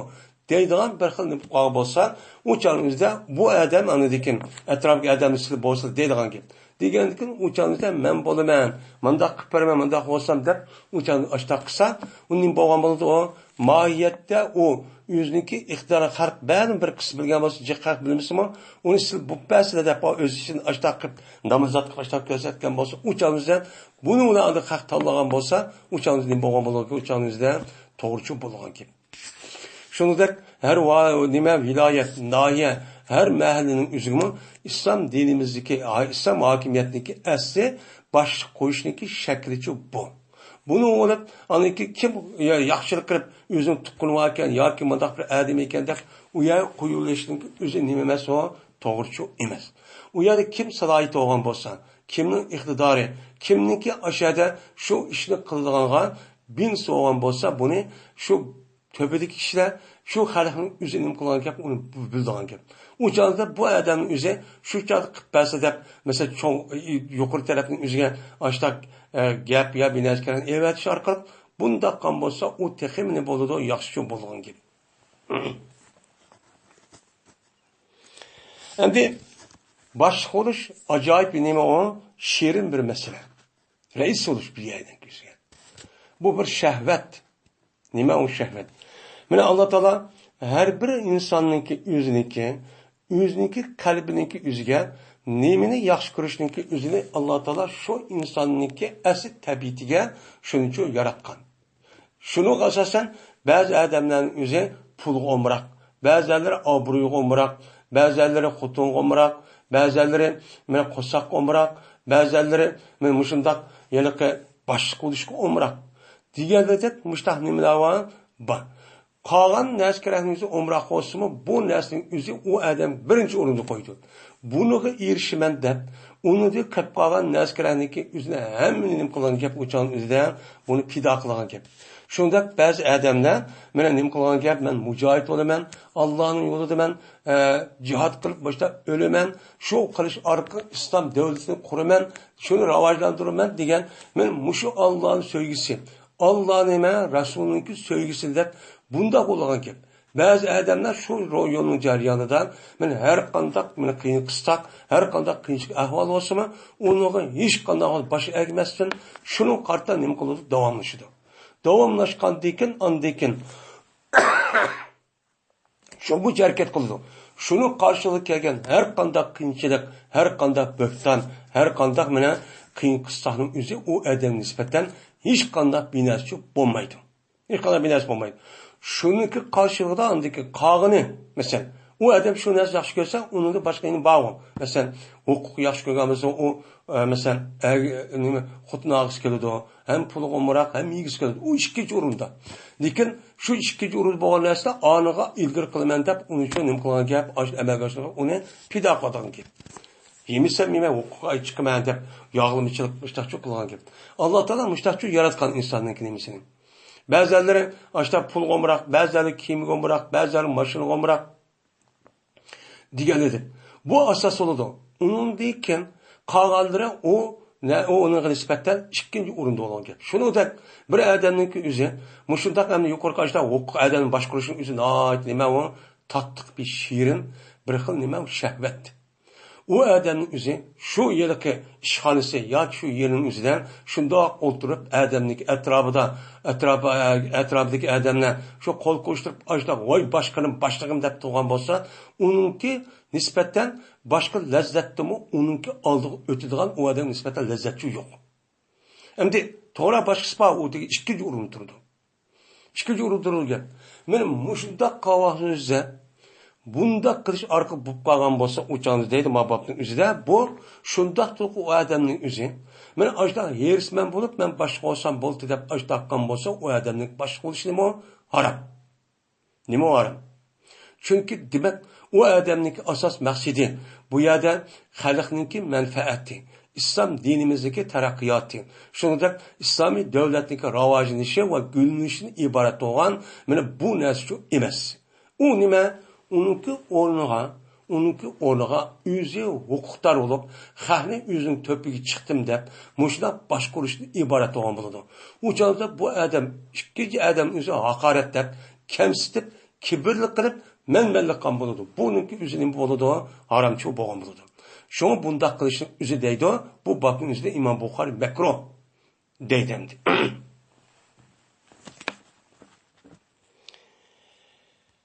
دەيدىغان بىر خىل نېمە قىلغان بولسا، ئۇ چاغنىڭ ئۆزىدە بۇ ئادەم ئاندىن كېيىن ئەتراپىدىكى ئادەمنى سىلى بولسا دەيدىغان گەپ. دېگەندىكىن ئۇ چاغنىڭ ئۆزىدە مەن بولىمەن، مانداق قىلىپ بېرىمەن، مانداق بولسام دەپ ئۇ چاغنى ئاشتاق قىلسا، ئۇ نېمە بولغان بولىدۇ ئۇ؟ ماھىيەتتە ئۇ ئۆزىنىڭكى ئىقتىدارى خەق بەرىنى بىر قىسمى بىلگەن بولسا، جىق خەق بىلمىسىمۇ، ئۇنى سىلى بولۇپ بەرسىلە دەپ ئۆز ئىچىدىن ئاشتاق قىلىپ، نامزات قىلىپ ئاشتاق كۆرسەتكەن بولسا، ئۇ چاغنىڭ ئۆزىدە بۇنى ئۇلار ئاندىن خەق تاللىغان بولسا، ئۇ چاغنىڭ ئۆزىدە نېمە بولغان بولىدۇ؟ ئۇ چاغنىڭ ئۆزىدە توغرىچۇ بولغان گەپ. شۇنىڭدەك ھەر ۋا-، نېمە، ۋىلايەت، ناھىيە، ھەر مەھەللىنىڭ ئۆزىگىمۇ ئىسلام دىنىمىزدىكى، ئىسلام ھاكىمىيەتنىڭكى ئەسلى باشلىق قويۇشنىڭكى شەكلىچۇ بۇ. بۇنى ئويلاپ، ئاندىن كېيىن كىم يا-، ياخشىلىق قىلىپ، ئۆزىنىڭ تۇغقىنى باركەن ياكى مۇنداق بىر ئادىمى ئىكەن دەپ ئۇ يەرگە قويۇۋېلىشنىڭكى ئۆزى نېمە ئەمەس ئۇ؟ توغرىچۇ ئەمەس. ئۇ يەردە كىم سالاھىيىتى بولغان بولسا، كىمنىڭ ئىقتىدارى، كىمنىڭكى ئاشۇ يەردە شۇ ئىشنى قىلىدىغانغا بىنسى بولغان بولسا، بۇنى شۇ تۆپىدىكى كىشىلەر شۇ خەلقنىڭ ئۆزى نېمە قىلغان گەپ، ئۇنى بىلىدىغان گەپ. ئۇ چاغدا بۇ ئادەمنىڭ ئۆزى شۇ چاغدا قىلىپ بەرسە دەپ، مەسىلەن، چوڭ، يۇقىرى تەرەپنىڭ ئۆزىگە ئاشۇنداق، ئە، گەپ يا بىر نەرسىلەرنى ئېلىۋېتىش ئارقىلىق بۇنداق قىلغان بولسا، ئۇ تېخىمۇ نېمە بولىدۇ، ياخشى چوڭ بولىدىغان گەپ. ئەمدى باشلىق بولۇش ئاجايىپ نېمە ئۇ؟ شېرىن بىر مەسىلە. رەئىس بولۇش بىر يەردىن كۆزگە. بۇ بىر شەھۋەت. نېمە ئۇ شەھۋەت؟ مانا، ئاللا تائالا ھەر بىر ئىنساننىڭكى ئۆزىنىڭكى، ئۆزىنىڭكى قەلبىنىڭكى ئۆزىگە نېمىنى ياخشى كۆرۈشنىڭكى ئۆزىنى ئاللا تائالا شۇ ئىنساننىڭكى ئەسلى تەبىئىتىگە شۇنىڭ ئۈچۈن ياراتقان. شۇنىڭغا ئاساسەن، بەزى ئادەملەرنىڭ ئۆزى پۇلغا ئومراق، بەزىلەر ئابرۇيغا ئومراق، بەزىلەر خوتۇنغا ئومراق، بەزىلەر مانا قورساققا ئومراق، بەزىلەر مانا مۇشۇنداق ھېلىقى باشلىق بولۇشقا ئومراق دېگەندەك مۇشۇنداق نېمىلەر بار. بار. قالغان نەرسە كېرەكنىڭ ئۆزى ئومراق بولسىمۇ، بۇ نەرسىنىڭ ئۆزى ئۇ ئادەم بىرىنچى ئورۇندا قويىدۇ. بۇنىڭغا ئېرىشىمەن دەپ، ئۇنىڭدىن كېلىپ قالغان نەرسە كېرەكنىڭكى ئۆزىنى ھەممىنى نېمە قىلغان گەپ، ئۇ چاغنىڭ ئۆزىدە بۇنى پىدا قىلغان گەپ. شۇنداق بەزى ئادەملەر، مانا نېمە قىلغان گەپ، مەن مۇجاھىد بولىمەن، ئاللانىڭ يولىدا مەن، ئە، جىھاد قىلىپ باشلاپ ئۆلىمەن، شۇ قىلىش ئارقىلىق ئىسلام دۆلىتىنى قۇرىمەن، شۇنى راۋاجلاندۇرىمەن دېگەن، مانا مۇشۇ ئاللانىڭ سۆيگۈسى، ئاللا نېمە، رەسۇلنىڭكى سۆيگۈسى دەپ بۇنداق بولغان گەپ. بەزى ئادەملەر شۇ رو-، يولنىڭ جەريانىدا، مانا ھەر قانداق، مانا قىيىن قىستاق، ھەر قانداق قىيىنچىلىق ئەھۋال بولسىمۇ، ئۇنىڭغا ھېچقانداق باش ئەگمەستىن، شۇنىڭغا قارىتا نېمە قىلىدۇ؟ داۋاملىشىدۇ. داۋاملاشقاندىن كېيىن، ئاندىن كېيىن شۇ بويىچە ھەرىكەت قىلىدۇ. شۇنىڭ قارشىلىقىغا كەلگەن ھەر قانداق قىيىنچىلىق، ھەر قانداق بۆھتان، ھەر قانداق مانا قىيىن قىستاقنىڭ ئۆزى ئۇ ئادەمگە نىسبەتەن ھېچقانداق بىنەسى بولمايدۇ. ھېچقانداق بىنەسى بولمايدۇ. شۇنىڭكى قارشىلىقىدا ئاندىكى قالغىنى، مەسىلەن، ئۇ ئادەم شۇ نەرسە ياخشى كۆرسە، ئۇنىڭدا باشقا يەنە بارغۇ. مەسىلەن، ھوقۇق ياخشى كۆرگەن بولسا، ئۇ، ئە، مەسىلەن، ئەر، نېمە، خوتۇن ئالغۇسى كېلىدۇ، ھەم پۇلغا ئومراق، ھەم يېگۈسى كېلىدۇ. ئۇ ئىككىنچى ئورۇندا. لېكىن شۇ ئىككىنچى ئورۇندا بولغان نەرسىلەر ئانىغا ئىلگىرى قىلىمەن دەپ، ئۇنىڭ ئۈچۈن نېمە قىلغان گەپ، ئاشۇ ئەمەلگە ئاشۇرغان، ئۇنى پىدا قىلىدىغان گەپ. يېمىسەم يېمەي، ھوقۇققا چىقىمەن دەپ، ياغلىمىچىلىق مۇشتاقچۇ قىلغان گەپ. ئاللا تائالا مۇشتاقچۇ ياراتقان ئىنساننىڭكى نېمىسىنى. بەزىلەر ئاشۇنداق پۇلغا ئومراق، بەزىلەر كىيىمگە ئومراق، بەزىلەر ماشىنىغا ئومراق دېگەن ئىدى. بۇ ئاساس بولىدۇ. ئۇنىڭدىن كېيىن قالغانلىرى ئۇ، نە-، ئۇ ئۇنىڭغا نىسبەتەن ئىككىنچى ئورۇندا بولغان گەپ. شۇنىڭدەك بىر ئادەمنىڭكى ئۆزى مۇشۇنداق ئەمدى يۇقىرىقى ئاشۇنداق ھوقۇق ئادەمنى باشقۇرۇشنىڭ ئۆزى ناھايىتى نېمە ئۇ؟ تاتلىق بىر شېرىن، بىر خىل نېمە ئۇ؟ شەھۋەت. ئۇ ئادەمنىڭ ئۆزى شۇ ھېلىقى ئىشخانىسى ياكى شۇ يېرىنىڭ ئۆزىدە شۇنداق ئولتۇرۇپ، ئادەمنىڭ ئەتراپىدا، ئەتراپى، ئەتراپىدىكى ئادەملەر شۇ قول قوشتۇرۇپ، ئاشۇنداق، «ۋاي باشقىنىم، باشلىقىم» دەپ تۇرغان بولسا، ئۇنىڭكى نىسبەتەن باشقا لەززەتتىمۇ ئۇنىڭكى ئالدىغا ئۆتىدىغان ئۇ ئادەمگە نىسبەتەن لەززەتچۇ يوق. ئەمدى توغرا باشقىسى بار، ئۇ دېگەن ئىككىنچى ئورۇندا تۇرىدۇ. ئىككىنچى ئورۇندا تۇرىدۇ گەپ. مانا مۇشۇنداق قىلىۋاتقان ئۆزى، بۇنداق قىلىش ئارقىلىق بولۇپ قالغان بولسا، ئۇ چاغدا دەيدۇ، ما بابنىڭ ئۆزىدە بۇ شۇنداق تۇرۇپ ئۇ ئادەمنىڭ ئۆزى، مانا ئاشۇنداق ھېرىسمەن بولۇپ، مەن باشلىق بولسام بولدى دەپ ئاشۇنداق قىلغان بولسا، ئۇ ئادەمنىڭ باشلىق بولۇشى نېمە ھارام. نېمە ھارام؟ چۈنكى دېمەك، ئۇ ئادەمنىڭكى ئاساس مەقسىتى بۇ يەردە خەلقنىڭكى مەنپەئەتى، ئىسلام دىنىمىزنىڭكى تەرەققىياتى، شۇنىڭدەك ئىسلامىي دۆلەتنىڭكى راۋاجلىنىشى ۋە گۈللىنىشىدىن ئىبارەت بولغان مانا بۇ نەرسىچۇ ئەمەس. ئۇ نېمە؟ ئۇنىڭكى ئورنىغا، ئۇنىڭكى ئورنىغا ئۆزى ھوقۇقدار بولۇپ، خەقنى ئۆزىنىڭ تۆپىگە چىقتىم دەپ، مۇشۇنداق باشقۇرۇشتىن ئىبارەت بولغان بولىدۇ. ئۇ چاغدا بۇ ئادەم ئىككىنچى ئادەم ئۆزى ھاقارەت دەپ، كەمسىتىپ، كىبىرلىك قىلىپ، مەنمەنلىك قىلغان بولىدۇ. بۇنىڭكى ئۆزى نېمە بولىدۇ؟ ھارامچۇ بولغان بولىدۇ. شۇڭا بۇنداق قىلىشنىڭ ئۆزى دەيدۇ، بۇ بابنىڭ ئۆزىدە ئىمام بۇخارىي مەكرۇھ دەيدۇ ئەمدى.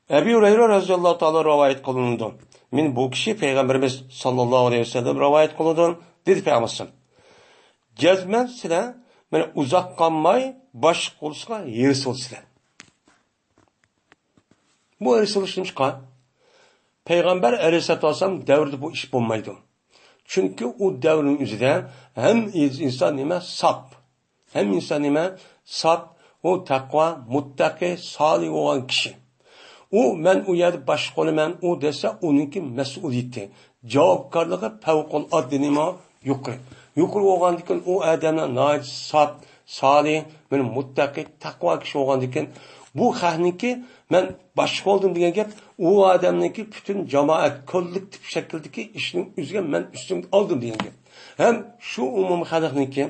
ئەبى ھۇرەيرە رەزىياللاھۇ تائالا رىۋايەت قىلىنىدۇ. مېنى بۇ كىشى پەيغەمبىرىمىز ساللاللاھۇ ئەلەيھى ۋەسەللەم رىۋايەت قىلىدۇ، دېدى پەيغەمبىرىمىز. جەزمەن سىلەر مانا ئۇزاق قالماي باشلىق بولۇشقا ھېرىس بولىسىلەر. بۇ ھېرىس بولۇش نېمىشقا؟ پەيغەمبەر ئەلەيھىسسالاتۇ ۋەسسالام دەۋرىدە بۇ ئىش بولمايدۇ. چۈنكى ئۇ دەۋرنىڭ ئۆزىدە ھەم ئىنسان نېمە ساپ، ھەم ئىنسان نېمە ساپ، ئۇ تەقۋا، مۇتتەقى، سالىھ بولغان كىشى. ئۇ، «مەن ئۇ يەردە باشلىق بولىمەن»، ئۇ دېسە، ئۇنىڭكى مەسئۇلىيىتى، جاۋابكارلىقى پەۋقۇلئاددە نېمە يۇقىرى. يۇقىرى بولغاندىكىن ئۇ ئادەمنىڭ ناھايىتى ساپ، سالىھ، بىر مۇتتەقى، تەقۋا كىشى بولغاندىكىن، بۇ خەقنىڭكى مەن باشلىق بولدۇم دېگەن گەپ، ئۇ ئادەمنىڭكى پۈتۈن جامائەت، كوللېكتىپ شەكىلدىكى ئىشنىڭ ئۆزىگە مەن ئۈستۈمگە ئالدىم دېگەن گەپ. ھەم شۇ ئومۇمىي خەلقنىڭكى،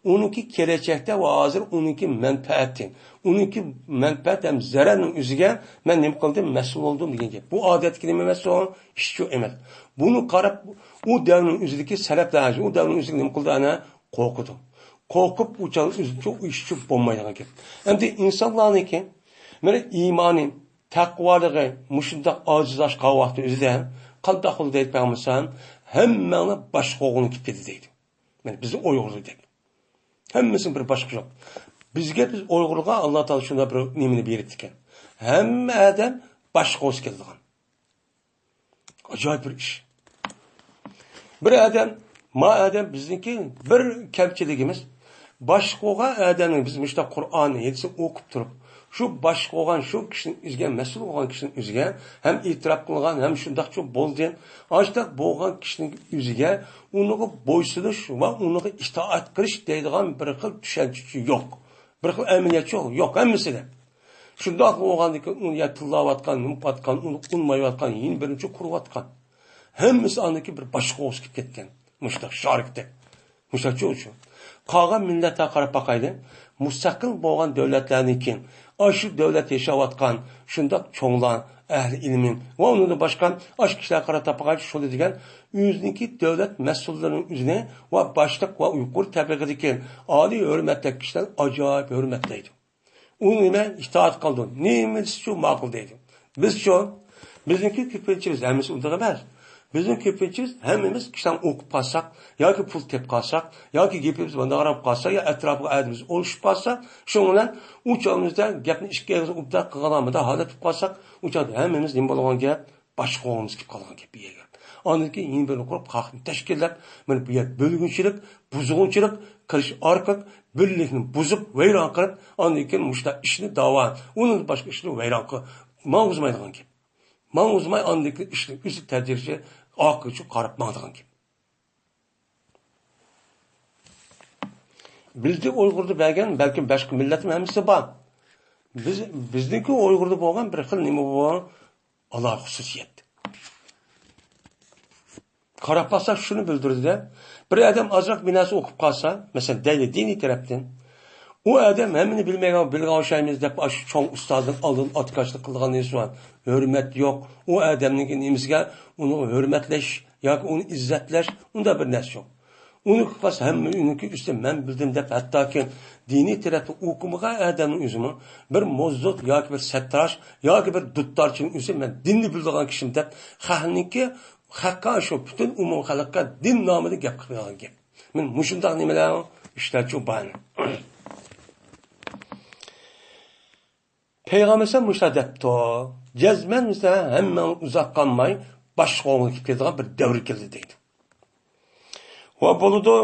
ئۇنىڭكى كېلەچەكتە ۋە ھازىر ئۇنىڭكى مەنپەئەتى، ئۇنىڭكى مەنپەئەت ھەم زەرەرنىڭ ئۆزىگە مەن نېمە قىلدىم، مەسئۇل بولدۇم دېگەن گەپ. بۇ ئادەتتىكى نېمە ئەمەس، ئۇ ئىشچۇ ئەمەس. بۇنى قاراپ، ئۇ دەۋرنىڭ ئۆزىدىكى سەلەپلەر، ئۇ دەۋرنىڭ ئۆزىدىكى نېمە قىلدى، ئەنە قورقىدۇ. قورقۇپ، ئۇ چاغ ئۆزىچە ئۇ ئىشچۇ بولمايدىغان گەپ. ئەمدى ئىنسانلارنىڭكى، مانا ئىمانى، تەقۋالىقى مۇشۇنداق ئاجىزلاشقان قالغان ۋاقتى ئۆزىدە قانداق بولدى دەيدۇ پەيغەمبەر ئەلەيھىسسالام؟ ھەممەڭلار باشقا قوغۇنغا كېتىپ كەتتى دەيدۇ. مانا بىز ئۇيغۇردەك. ھەممىسىنىڭ بىر باشقا يوق. بىزگە، بىز ئۇيغۇرغا ئاللا تائالا شۇنداق بىر نېمىنى بېرىپتىكەن. ھەممە ئادەم باشقا قوغۇنغا كېتىدىغان. ئاجايىپ بىر ئىش. بىر ئادەم، ما ئادەم بىزنىڭكى بىر كەمچىلىكىمىز، باشقا بولغان ئادەمنىڭ، بىز مۇشۇنداق قۇرئان، ھەدىسنى ئوقۇپ تۇرۇپ، شۇ باشقا بولغان، شۇ كىشىنىڭ ئۆزىگە، مەسئۇل بولغان كىشىنىڭ ئۆزىگە ھەم ئېتىراپ قىلغان، ھەم شۇنداقچۇ بولدى. ئاشۇنداق بولغان كىشىنىڭ ئۆزىگە، ئۇنىڭغا بويسۇنۇش ۋە ئۇنىڭغا ئىتائەت قىلىش دەيدىغان بىر خىل چۈشەنچە يوق. بىر خىل ئەمەلىيەت يوق، يوق ھەممىسىدە. شۇنداق بولغاندىكىن ئۇنى يا تىللاۋاتقان، نېمە قىلىۋاتقان، ئۇنى ئۇنمايۋاتقان، يېنى بىرىنچى قۇرۇۋاتقان. ھەممىسى ئاندىكى بىر باشقا قوغۇنغا كېتىپ كەتكەن. مۇشۇنداق شارىكتەك. مۇشۇنداق چوچۇ. قالغان مىللەتلەرگە قاراپ باقايلى. مۇستەقىل بولغان دۆلەتلەرنىڭكى، ئاشۇ دۆلەت ياشاۋاتقان شۇنداق چوڭلار، ئەھلى ئىلمى ۋە ئۇنىڭدىن باشقا ئاشۇ كىشىلەرگە قاراپ باقايلى، شۇنى دېگەن ئۆزىنىڭكى دۆلەت مەسئۇللىرىنىڭ ئۆزىنى ۋە باشلىق ۋە يۇقىرى تەبىقىدىكى ئالىي ھۆرمەتلىك كىشىلەر ئاجايىپ ھۆرمەتلەيدۇ. ئۇ نېمە ئىتائەت قىلىدۇ، نېمىسىچۇ ماقۇل دەيدۇ. بىزچۇ؟ بىزنىڭكى كۆپىنچىمىز، ھەممىسى ئۇنداق ئەمەس. بىزنىڭ كۆپىنچىمىز ھەممىمىز كىشىلەرنى ئوقۇپ قالساق ياكى پۇل تېپىپ قالساق ياكى گېپىمىز مۇنداقراق قالسا يا ئەتراپىغا ئادىمىمىز ئولۇشۇپ قالسا، شۇنىڭ بىلەن ئۇ چاغىمىزدا گەپنى ئىككى ئېغىز ئوبدان قىلغان مۇنداق ھالەت بولۇپ قالساق، ئۇ چاغدا ھەممىمىز نېمە بولىدىغان گەپ؟ باشقا قوغۇنغا كېلىپ قالغان گەپ بۇ يەرگە. ئاندىن كېيىن يېڭى بىر قۇرۇپ خەقنى تەشكىللەپ، مانا بۇ يەر بۆلگۈنچىلىك، بۇزغۇنچىلىق قىلىش ئارقىلىق بىرلىكنى بۇزۇپ، ۋەيران قىلىپ، ئاندىن كېيىن مۇشۇنداق ئىشنى داۋا، ئۇنىڭدىن باشقا ئىشنى ۋەيران قىلىپ ماڭغۇزمايدىغان گەپ. ماڭغۇزماي ئاندىن كېيىن ئىشنى ئۆزى تەدرىجىي ئارقىغىچە قاراپ ماڭىدىغان گەپ. بىزدە ئۇيغۇردا بەرگەن، بەلكىم باشقا مىللەتنىڭ ھەممىسى بار. بىز، بىزنىڭكى ئۇيغۇردا بولغان بىر خىل نېمە بۇ؟ ئالاھىدە خۇسۇسىيەت. قاراپ باقساق شۇنى بىلدۈرىدۇ-دە. بىر ئادەم ئازراق بىر نەرسە ئوقۇپ قالسا، مەسىلەن، دەيلى دىنىي تەرەپتىن، ئۇ ئادەم ھەممىنى بىلمەيدىغان، بىلگەن ئوخشايمىز دەپ، ئاشۇ چوڭ ئۇستازنىڭ ئالدىدا ئاتىكاشلىق قىلىدىغان نېمىسى بار؟ ھۆرمەت يوق. ئۇ ئادەمنىڭكى نېمىسىگە، ئۇنى ھۆرمەتلەش ياكى ئۇنى ئىززەتلەش، ئۇنداق بىر نەرسە يوق. ئۇنى قىلسا ھەممە ئۇنىڭكى ئۈستىدە مەن بىلدىم دەپ، ھەتتاكى دىنىي تەرەپتە ئوقۇمىغان ئادەمنىڭ ئۆزىمۇ بىر موزدۇت ياكى بىر سەتتاش ياكى بىر دۇتتارچىنىڭ ئۆزى مەن دىننى بىلىدىغان كىشىم دەپ، خەقنىڭكى، خەققە، شۇ پۈتۈن ئومۇم خەلققە دىن نامىدا گەپ قىلىدىغان گەپ. مەن مۇشۇنداق نېمىلەر ئىشلەرچۇ بار. پەيغەمبەر مۇشۇنداق دەپتۇ، جەزمەن بىزدە ھەممە ئۇزاق قالماي باشقا قوغۇنغا كېتىدىغان بىر دەۋر كەلدى دەيدۇ. ۋە بولىدۇ،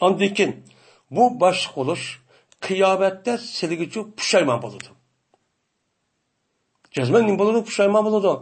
ئاندىن كېيىن بۇ باشلىق بولۇش قىيامەتتە سىلىگىچۇ پۇشايمان بولىدۇ. جەزمەن نېمە بولىدۇ؟ پۇشايمان بولىدۇ.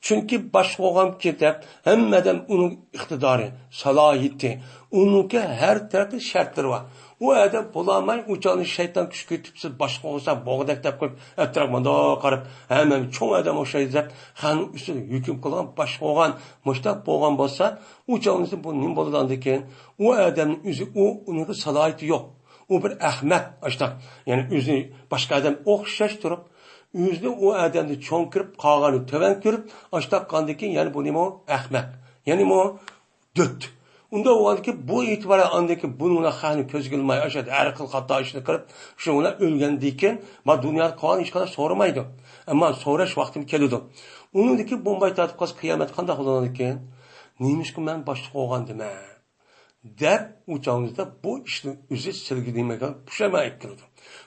چۈنكى باشلىق بولغان كېتىپ، ھەممە ئادەم ئۇنىڭ ئىقتىدارى، سالاھىيىتى، ئۇنىڭكى ھەر تەرەپلىك شەرتلىرى بار. ئۇ ئادەم بولالماي، ئۇ چاغنى شەيتان كۈچ كۆرسىتىپ، سىز باشلىق بولسا بولغۇدەك دەپ قويۇپ، ئەتراپ مۇنداق قاراپ، ھەممە چوڭ ئادەم ئوخشايدۇ دەپ، خەقنىڭ ئۈستىدە ھۆكۈم قىلغان باشلىق بولغان، مۇشۇنداق بولغان بولسا، ئۇ چاغنى بۇ نېمە بولىدۇ ئاندىن كېيىن؟ ئۇ ئادەمنىڭ ئۆزى، ئۇ، ئۇنىڭغا سالاھىيىتى يوق. ئۇ بىر ئەخمەق، ئاشتاق. يەنى ئۆزىنى باشقا ئادەم ئوخشاش تۇرۇپ، ئۆزىنى ئۇ ئادەمدىن چوڭ كۆرۈپ، قالغاننى تۆۋەن كۆرۈپ، ئاشتاق قاندىن كېيىن يەنە بۇ نېمە ئۇ؟ ئەخمەق. يەنىمۇ دۆت. ئۇنداق بولغاندىكىن بۇ ئېتىبارەن ئاندىن كېيىن بۇنىڭ بىلەن خەقنى كۆزگە ئىلماي، ئاشۇ ھەر خىل خاتا ئىشنى قىلىپ، شۇنىڭ بىلەن ئۆلگەندىن كېيىن، ما دۇنيادا قالغان ھېچقانداق سورىمايدۇ. ئەمما سوراش ۋاقتىمۇ كېلىدۇ. ئۇنىڭدىن كېيىن بومباي تارتىپ قالسا قىيامەت قانداق بولىدىكىن؟ نېمىشقا مەن باشلىق بولغاندىمەن؟ دەپ، ئۇ چاغىڭىزدا بۇ ئىشنىڭ ئۆزى سىلىگە نېمە دېگەن پۇشايمان ئېلىپ كېلىدۇ.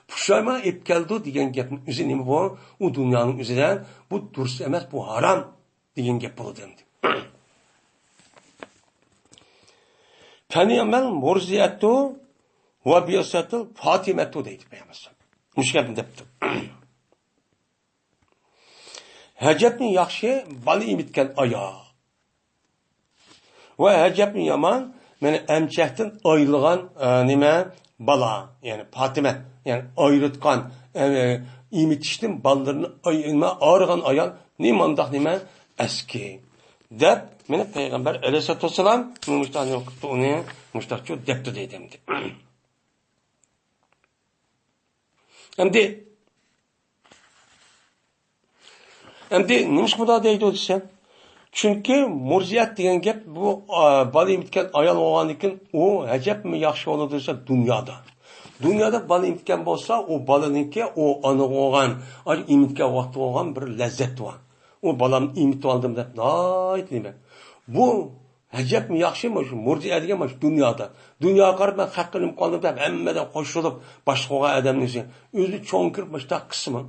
پۇشايمان ئېلىپ كەلدى دېگەن گەپنىڭ ئۆزى نېمە بۇ؟ ئۇ دۇنيانىڭ ئۆزىدە بۇ دۇرۇس ئەمەس، بۇ ھارام دېگەن گەپ بولىدۇ ئەمدى. پەنىئمەل مۇرزىئەتۇ ۋە بىئسەتۇل فاتىمەتۇ دەيدۇ پەيغەمبەر. مۇشۇ گەپنى دەپتۇ. ئەجەبمۇ ياخشى بالا ئېمىتكەن ئايا. ۋە ئەجەبمۇ يامان مانا ئەمچەكتىن ئايرىلغان، ئە، نېمە؟ بالا، يەنى پاتىمە، يەنى ئايرىتقان، ئە، ئېمىتىشتىن بالىلىرىنى ئاي-، نېمە، ئايرىغان ئايال نېمانداق نېمە؟ ئەسكى. دەپ، مانا پەيغەمبەر ئەلەيھىسسالاتۇ ۋەسسالام مۇشتاق نېمە قىپتۇ ئۇنى، مۇشتاقچۇ دەپتۇ دەيدۇ ئەمدى. ئەمدى، ئەمدى نېمىشقا بۇنداق دەيدۇ دېسە، چۈنكى مۇرجىئەت دېگەن گەپ بۇ، ئا، بالا ئېمىتكەن ئايال بولغاندىن كېيىن ئۇ ئەجەبمۇ ياخشى بولىدۇ دېسە دۇنيادا. دۇنيادا بالا ئېمىتكەن بولسا، ئۇ بالىنىڭكى ئۇ ئانىغا بولغان، ئا، ئېمىتكەن ۋاقتىغا بولغان بىر لەززەت بار. ئۇ بالامنى ئېمىتىۋالدىم دەپ ناھايىتى نېمە. بۇ ئەجەبمۇ ياخشى مۇشۇ مۇرجىئە دېگەن مۇشۇ دۇنيادا. دۇنياغا قاراپ مەن خەق قىلىپ قالدىم دەپ ھەممىدىن قوشۇلۇپ باشقا بولغان ئادەمنى ئۆزى، ئۆزىنى چوڭ كۆرۈپ مۇشۇنداق قىلسىمۇ.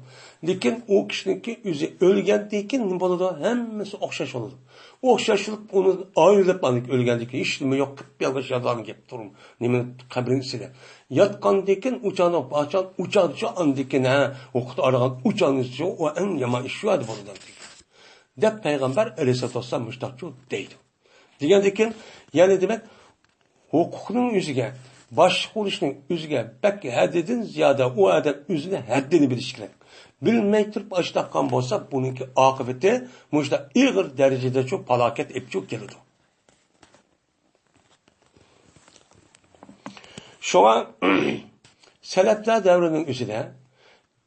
لېكىن ئۇ كىشىنىڭكى ئۆزى ئۆلگەندىن كېيىن نېمە بولىدۇ؟ ھەممىسى ئوخشاش بولىدۇ. ئوخشاش بولۇپ ئۇنى ئايرىلىپ ئاندىن كېيىن ئۆلگەندىن كېيىن ھېچ نېمە يوق قىپيالغۇز ياتىدىغان گەپ تۇرۇم. نېمە قەبرىنىڭ ئىچىدە. ياتقاندىن كېيىن ئۇچانىڭ ئاچان ئۇچانچۇ ئاندىن كېيىن ھە ھوقۇقتا ئارىغان ئۇچانچۇ ئۇ ئەڭ يامان ئىش شۇ يەردە بولىدۇ. دەپ پەيغەمبەر ئەلەيھىسسالاتۇ ۋەسسالام مۇشتاقچۇ دەيدۇ. دېگەندىكىن، يەنى دېمەك، ھوقۇقنىڭ ئۆزىگە، باشلىق بولۇشنىڭ ئۆزىگە بەك ھەددىدىن زىيادە ئۇ ئادەم ئۆزىنى ھەددىنى بىلىشى كېرەك. بىلمەي تۇرۇپ ئاشتاققان بولسا، بۇنىڭكى ئاقىۋىتى مۇشۇنداق ئېغىر دەرىجىدە شۇ پالاكەت ئېلىپ شۇ كېلىدۇ. شۇڭا سەلەپلەر دەۋرىنىڭ ئۆزىدە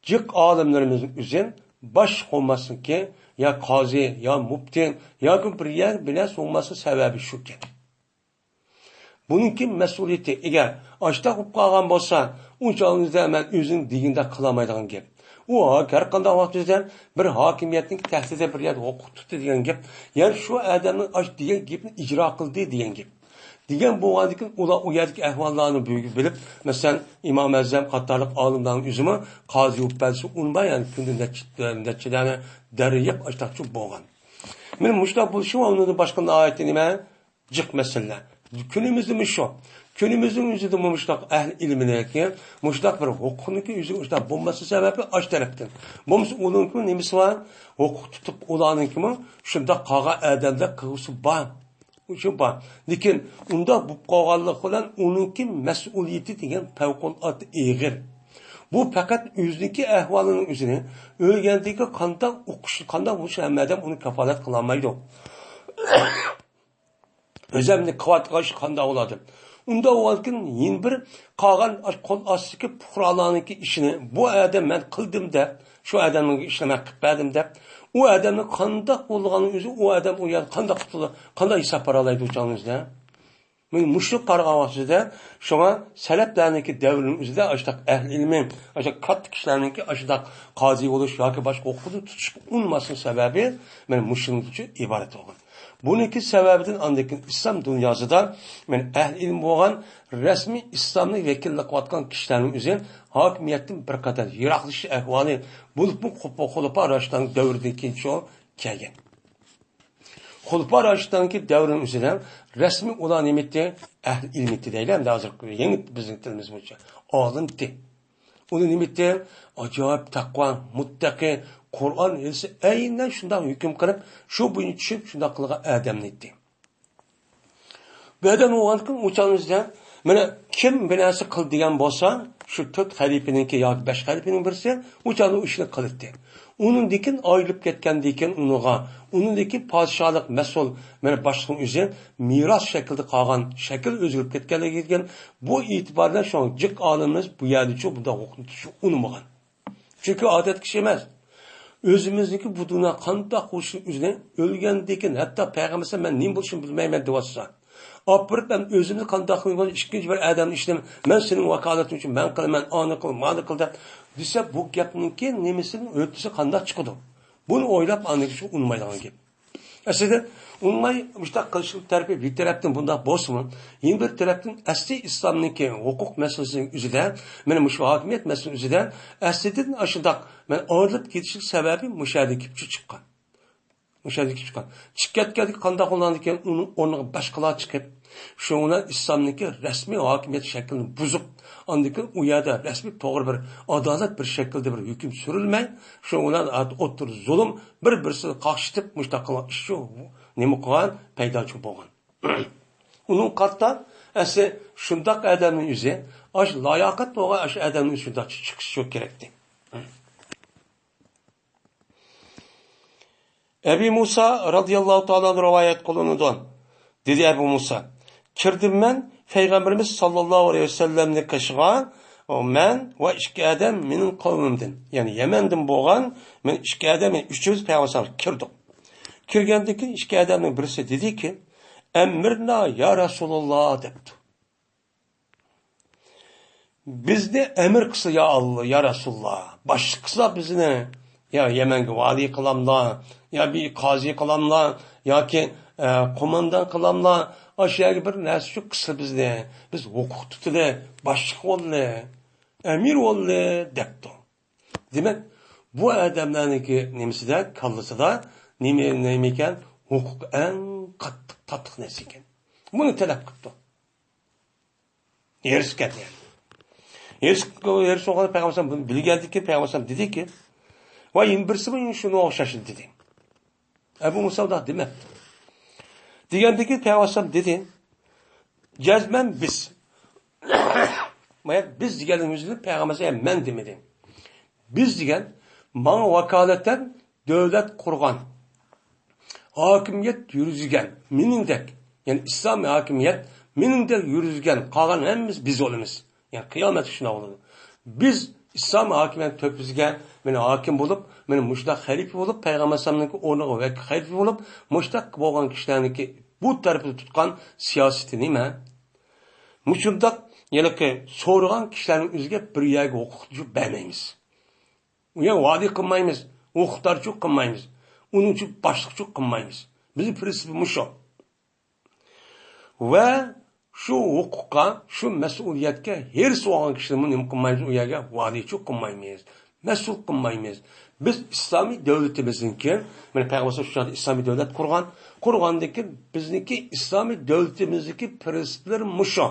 جىق ئالىملىرىمىزنىڭ ئۆزى باش قوماسنىڭكى يا قازى، يا مۇپتى، ياكى بىر يەر بىلەن سوڭماسنىڭ سەۋەبى شۇكەن. بۇنىڭكى مەسئۇلىيىتى، ئەگەر ئاشتاق بولۇپ قالغان بولسا، ئۇ چاغىمىزدا مەن ئۆزۈم دېگىنىدەك قىلالمايدىغان گەپ. ئۇ ھاك-، ھەر قانداق ۋاقىتتا بىر ھاكىمىيەتنىڭ تەھدىتى، بىر يەردە ھوقۇق تۇتتى دېگەن گەپ. يەنى شۇ ئادەمنىڭ ئاش دېگەن گېپىنى ئىجرا قىلدى دېگەن گەپ. دېگەن بولغاندىكىن، ئۇلار ئۇ يەردىكى ئەھۋاللارنى بىلگە-، بىلىپ، مەسىلەن، ئىمام ئەزەم قاتارلىق ئالىملارنىڭ ئۆزىمۇ قازى بولۇپ بەرسە ئۇنىماي، يەنى كۈندە نەچچە، نەچچە دانە دەررى يەپ ئاشتاقچى بولغان. مانا مۇشۇنداق بولۇشى ۋە ئۇنىڭدىن باشقا ناھايىتى نېمە؟ جىق مەسىلىلەر. كۈنىمىزدىمۇ شۇ. كۈنىمىزنىڭ ئۆزىدىمۇ مۇشۇنداق ئەھلى ئىلمىنىڭكى مۇشۇنداق بىر ھوقۇقنىڭكى ئۆزى مۇشۇنداق بولماسلىقى سەۋەبى ئاش تەرەپتىن. بولمىسا ئۇنىڭكىمۇ نېمىسى بار؟ ھوقۇق تۇتۇپ ئۇلارنىڭكىمۇ شۇنداق قالغان ئادەمدەك قىلغۇسى بار. شۇ بار. لېكىن ئۇنداق بولۇپ قالغانلىقى بىلەن ئۇنىڭكى مەسئۇلىيىتى دېگەن پەۋقۇلئاددە ئېغىر. بۇ پەقەت ئۆزىنىڭكى ئەھۋالىنىڭ ئۆزىنى ئۆلگەندىن كېيىن قانداق ئوقۇش، قانداق بولۇشى ھەممە ئادەم ئۇنى كاپالەت قىلالمايدۇ. ئۆزەمنى قىلىۋاتقان ئىش قانداق بولىدۇ؟ ئۇنداق بولغاندىكىن يەنە بىر قالغان قول ئاستىدىكى پۇقرالارنىڭكى ئىشىنى بۇ ئادەم مەن قىلدىم دەپ، شۇ ئادەمنىڭ ئىشىنى مەن قىلىپ بەردىم دەپ، ئۇ ئادەمنىڭ قانداق بولغانلىقىنى ئۆزى، ئۇ ئادەم ئۇ يەردە قانداق قۇتۇلۇپ، قانداق ھېساب بېرەلەيدۇ ئۇ چاغنىڭ ئۆزىدە؟ مانا مۇشۇ قارىغان ۋاقتىدا شۇڭا سەلەپلەرنىڭكى دەۋرىنىڭ ئۆزىدە ئاشۇنداق ئەھلى ئىلمى، ئاشۇنداق كاتتا كىشىلەرنىڭكى ئاشۇنداق قازى بولۇش ياكى باشقا ھوقۇقنى تۇتۇشقا ئۇنىماسلىق سەۋەبى مانا مۇشۇنىڭدىن ئىبارەت بولغان. بۇنىڭكى سەۋەبىدىن ئاندىن كېيىن ئىسلام دۇنياسىدا مانا ئەھلى ئىلىم بولغان رەسمىي ئىسلامنى ۋەكىللىك قىلىۋاتقان كىشىلەرنىڭ ئۆزى ھاكىمىيەتتىن بىر قەدەر يىراقلىشىش ئەھۋالى بولۇپمۇ خۇلىپا راشىدلارنىڭ دەۋرىدىن كېيىن شۇ كەلگەن. خۇلىپا راشىدلارنىڭكى دەۋرىنىڭ ئۆزىدە رەسمىي ئۇلار نېمە ئىدى؟ ئەھلى ئىلىم ئىدى دەيلى، ئەمدى ھازىرقى يېڭى بىزنىڭ تىلىمىز بويىچە ئالىم ئىدى. ئۇنى نېمە ئىدى؟ ئاجايىپ تەقۋا، مۇتتەقى، قۇرئان ھەدىسى ئەينەن شۇنداق ھۆكۈم قىلىپ، شۇ بويىچە چۈشۈپ، شۇنداق قىلغان ئادەمنى ئىدى. بۇ ئادەم بولغاندىكىن ئۇ چاغنىڭ ئۆزىدە مانا كىم بىر نەرسە قىل دېگەن بولسا، شۇ تۆت خەلىپىنىڭكى ياكى بەش خەلىپىنىڭ بىرسى ئۇ چاغدا ئۇ ئىشنى قىلاتتى. ئۇنىڭدىن كېيىن ئايرىلىپ كەتكەندىن كېيىن ئۇنىڭغا، ئۇنىڭدىن كېيىن پادىشاھلىق مەسئۇل، مانا باشلىقنىڭ ئۆزى مىراس شەكلىدە قالغان، شەكىل ئۆزگىرىپ كەتكەنلىكىگە كېلىپ، بۇ ئېتىبار بىلەن شۇڭا جىق ئالىمىمىز بۇ يەردىچۇ بۇنداق ھوقۇقنى تۇتۇشنى ئۇنىمىغان. چۈنكى ئادەتتىكى ئىش ئەمەس. ئۆزىمىزنىڭكى بۇ دۇنيا قانداق بولۇشىنى ئۆزىنى ئۆلگەندىن كېيىن، ھەتتا پەيغەمبەر مەن نېمە بولۇشۇمنى بىلمەيمەن دەۋاتسا، ئاپىرىپ مەن ئۆزۈمنى قانداق قىلىمەن، ئىككىنچى بىر ئادەمنى ئىشلىمەن، مەن سېنىڭ ۋاكالىتىڭ ئۈچۈن مەن قىلىمەن، ئانى قىل، مانى قىل دەپ دېسە، بۇ گەپنىڭكى نېمىسىنى ھۆددىسى قانداق چىقىدۇ؟ بۇنى ئويلاپ ئاندىن كېيىن شۇ ئۇنىمايدىغان گەپ. ئەسلىدە ئۇنىماي مۇشۇنداق قىلىشلىق تەرىپى بىر تەرەپتىن بۇنداق بولسىمۇ، يەنە بىر تەرەپتىن ئەسلى ئىسلامنىڭكى ھوقۇق مەسىلىسىنىڭ ئۆزىدە، مانا مۇشۇ ھاكىمىيەت مەسىلىسىنىڭ ئۆزىدە ئەسلىدىن ئاشۇنداق مانا ئايرىلىپ كېتىشلىك سەۋەبى مۇشۇ يەردىن كېلىپ چىققان. مۇشۇ يەردىن كېلىپ چىققان. چىقىپ كەتكەندىكىن قانداق بولغاندىكىن ئۇنىڭ ئورنىغا باشقىلار چىقىپ، شۇنىڭ بىلەن ئىسلامنىڭكى رەسمىي ھاكىمىيەت شەكلىنى بۇزۇپ، ئاندىن كېيىن ئۇ يەردە رەسمىي توغرا بىر ئادالەت بىر شەكىلدە بىر ھۆكۈم سۈرۈلمەي، شۇنىڭ بىلەن ئوتتۇرىدا زۇلۇم، بىر-بىرسىنى قاقشىتىپ، مۇشۇنداق قىلغان ئىش شۇ نېمە قىلغان پەيدا شۇ بولغان. ئۇنىڭ قارىتا ئەسلى شۇنداق ئادەمنىڭ ئۆزى، ئاشۇ لاياقەت بولغان ئاشۇ ئادەمنىڭ شۇنداق چىقىشى كېرەكتى. ئەبى مۇسا رازىياللاھۇ تائالا ئەنھۇ رىۋايەت قىلىنىدۇ. دېدى ئەبۇ مۇسا، كىردىم مەن پەيغەمبىرىمىز ساللاللاھۇ ئەلەيھى ۋەسەللەمنىڭ قېشىغا، مەن ۋە ئىككى ئادەم مېنىڭ قەۋمىمدىن، يەنى يەمەندىن بولغان مەن ئىككى ئادەم، يەنى ئۈچىمىز پەيغەمبەر كىردۇق. كىرگەندىن كېيىن ئىككى ئادەمنىڭ بىرسى دېدىكى، ئەممىرنا يا رەسۇلاللا دەپتۇ. بىزنى ئەمىر قىلسا يا ئاللا، يا رەسۇلاللا، باشلىق قىلسا بىزنى، يا يەمەنگە ۋالىي قىلاملا، يا بىر قازى قىلاملا، ياكى ئە، قوماندان قىلاملا، ئاشۇ يەرگە بىر نەرسە شۇ قىلسا بىزنى، بىز ھوقۇق تۇتىلى، باشلىق بولىلى، ئەمىر بولىلى دەپتۇ. دېمەك، بۇ ئادەملەرنىڭكى نېمىسىدە، كاللىسىدا نېمە، نېمە ئىكەن؟ ھوقۇق ئەڭ قاتتىق، تاتلىق نەرسە ئىكەن. بۇنى تەلەپ قىپتۇ. ھېرىس كەتتى. ھېرىس، ھېرىس بولغان پەيغەمبەر بۇنى بىلگەندىكىن پەيغەمبەر دېدىكى، ۋاي، يەنە بىرسىمۇ شۇنىڭغا ئوخشاش دېدى. ئەبۇ مۇسا ئۇنداق دېمەپتۇ. دېگەندىكىن پەيغەمبەر دېدى، جەزمەن بىز. مانا بىز دېگەننىڭ ئۆزىنى پەيغەمبەر مەن دېمىدى. بىز دېگەن ماڭا ۋاكالىتەن دۆلەت قۇرغان، ھاكىمىيەت يۈرگۈزگەن مېنىڭدەك، يەنى ئىسلامىي ھاكىمىيەت مېنىڭدەك يۈرگۈزگەن قالغان ھەممىمىز بىز بولىمىز. يەنى قىيامەتتە شۇنداق بولىدۇ. بىز ئىسلامىي ھاكىمىيەت تۆپىسىگە مېنى ھاكىم بولۇپ، مېنى مۇشۇنداق خەلىپە بولۇپ، پەيغەمبەر ئەلەيھىسسالامنىڭكى ئورنىغا ۋەكىل خەلىپە بولۇپ، مۇشۇنداق بولغان كىشىلەرنىڭكى بۇ تەرىپىدە تۇتقان سىياسىتى نېمە؟ مۇشۇنداق ھېلىقى سورىغان كىشىلەرنىڭ ئۆزىگە بىر يەرگە ھوقۇق بەرمەيمىز. ئۇ يەر ۋالىي قىلمايمىز، ھوقۇقدارچۇ قىلمايمىز، ئۇنىڭچۇ باشلىقچۇ قىلمايمىز. بىزنىڭ پرىنسىپىمىز مۇشۇ. ۋە شۇ ھوقۇققا، شۇ مەسئۇلىيەتكە ھېرىس بولغان كىشىنىمۇ نېمە قىلمايمىز؟ ئۇ يەرگە ۋالىيچۇ قىلمايمىز، مەسئۇل قىلمايمىز. بىز ئىسلامىي دۆلىتىمىزنىڭكى، مانا پەيغەمبەر شۇ چاغدا ئىسلامىي دۆلەت قۇرغان. قۇرغاندىن كېيىن بىزنىڭكى ئىسلامىي دۆلىتىمىزدىكى پرىنسىپلىرى مۇشۇ.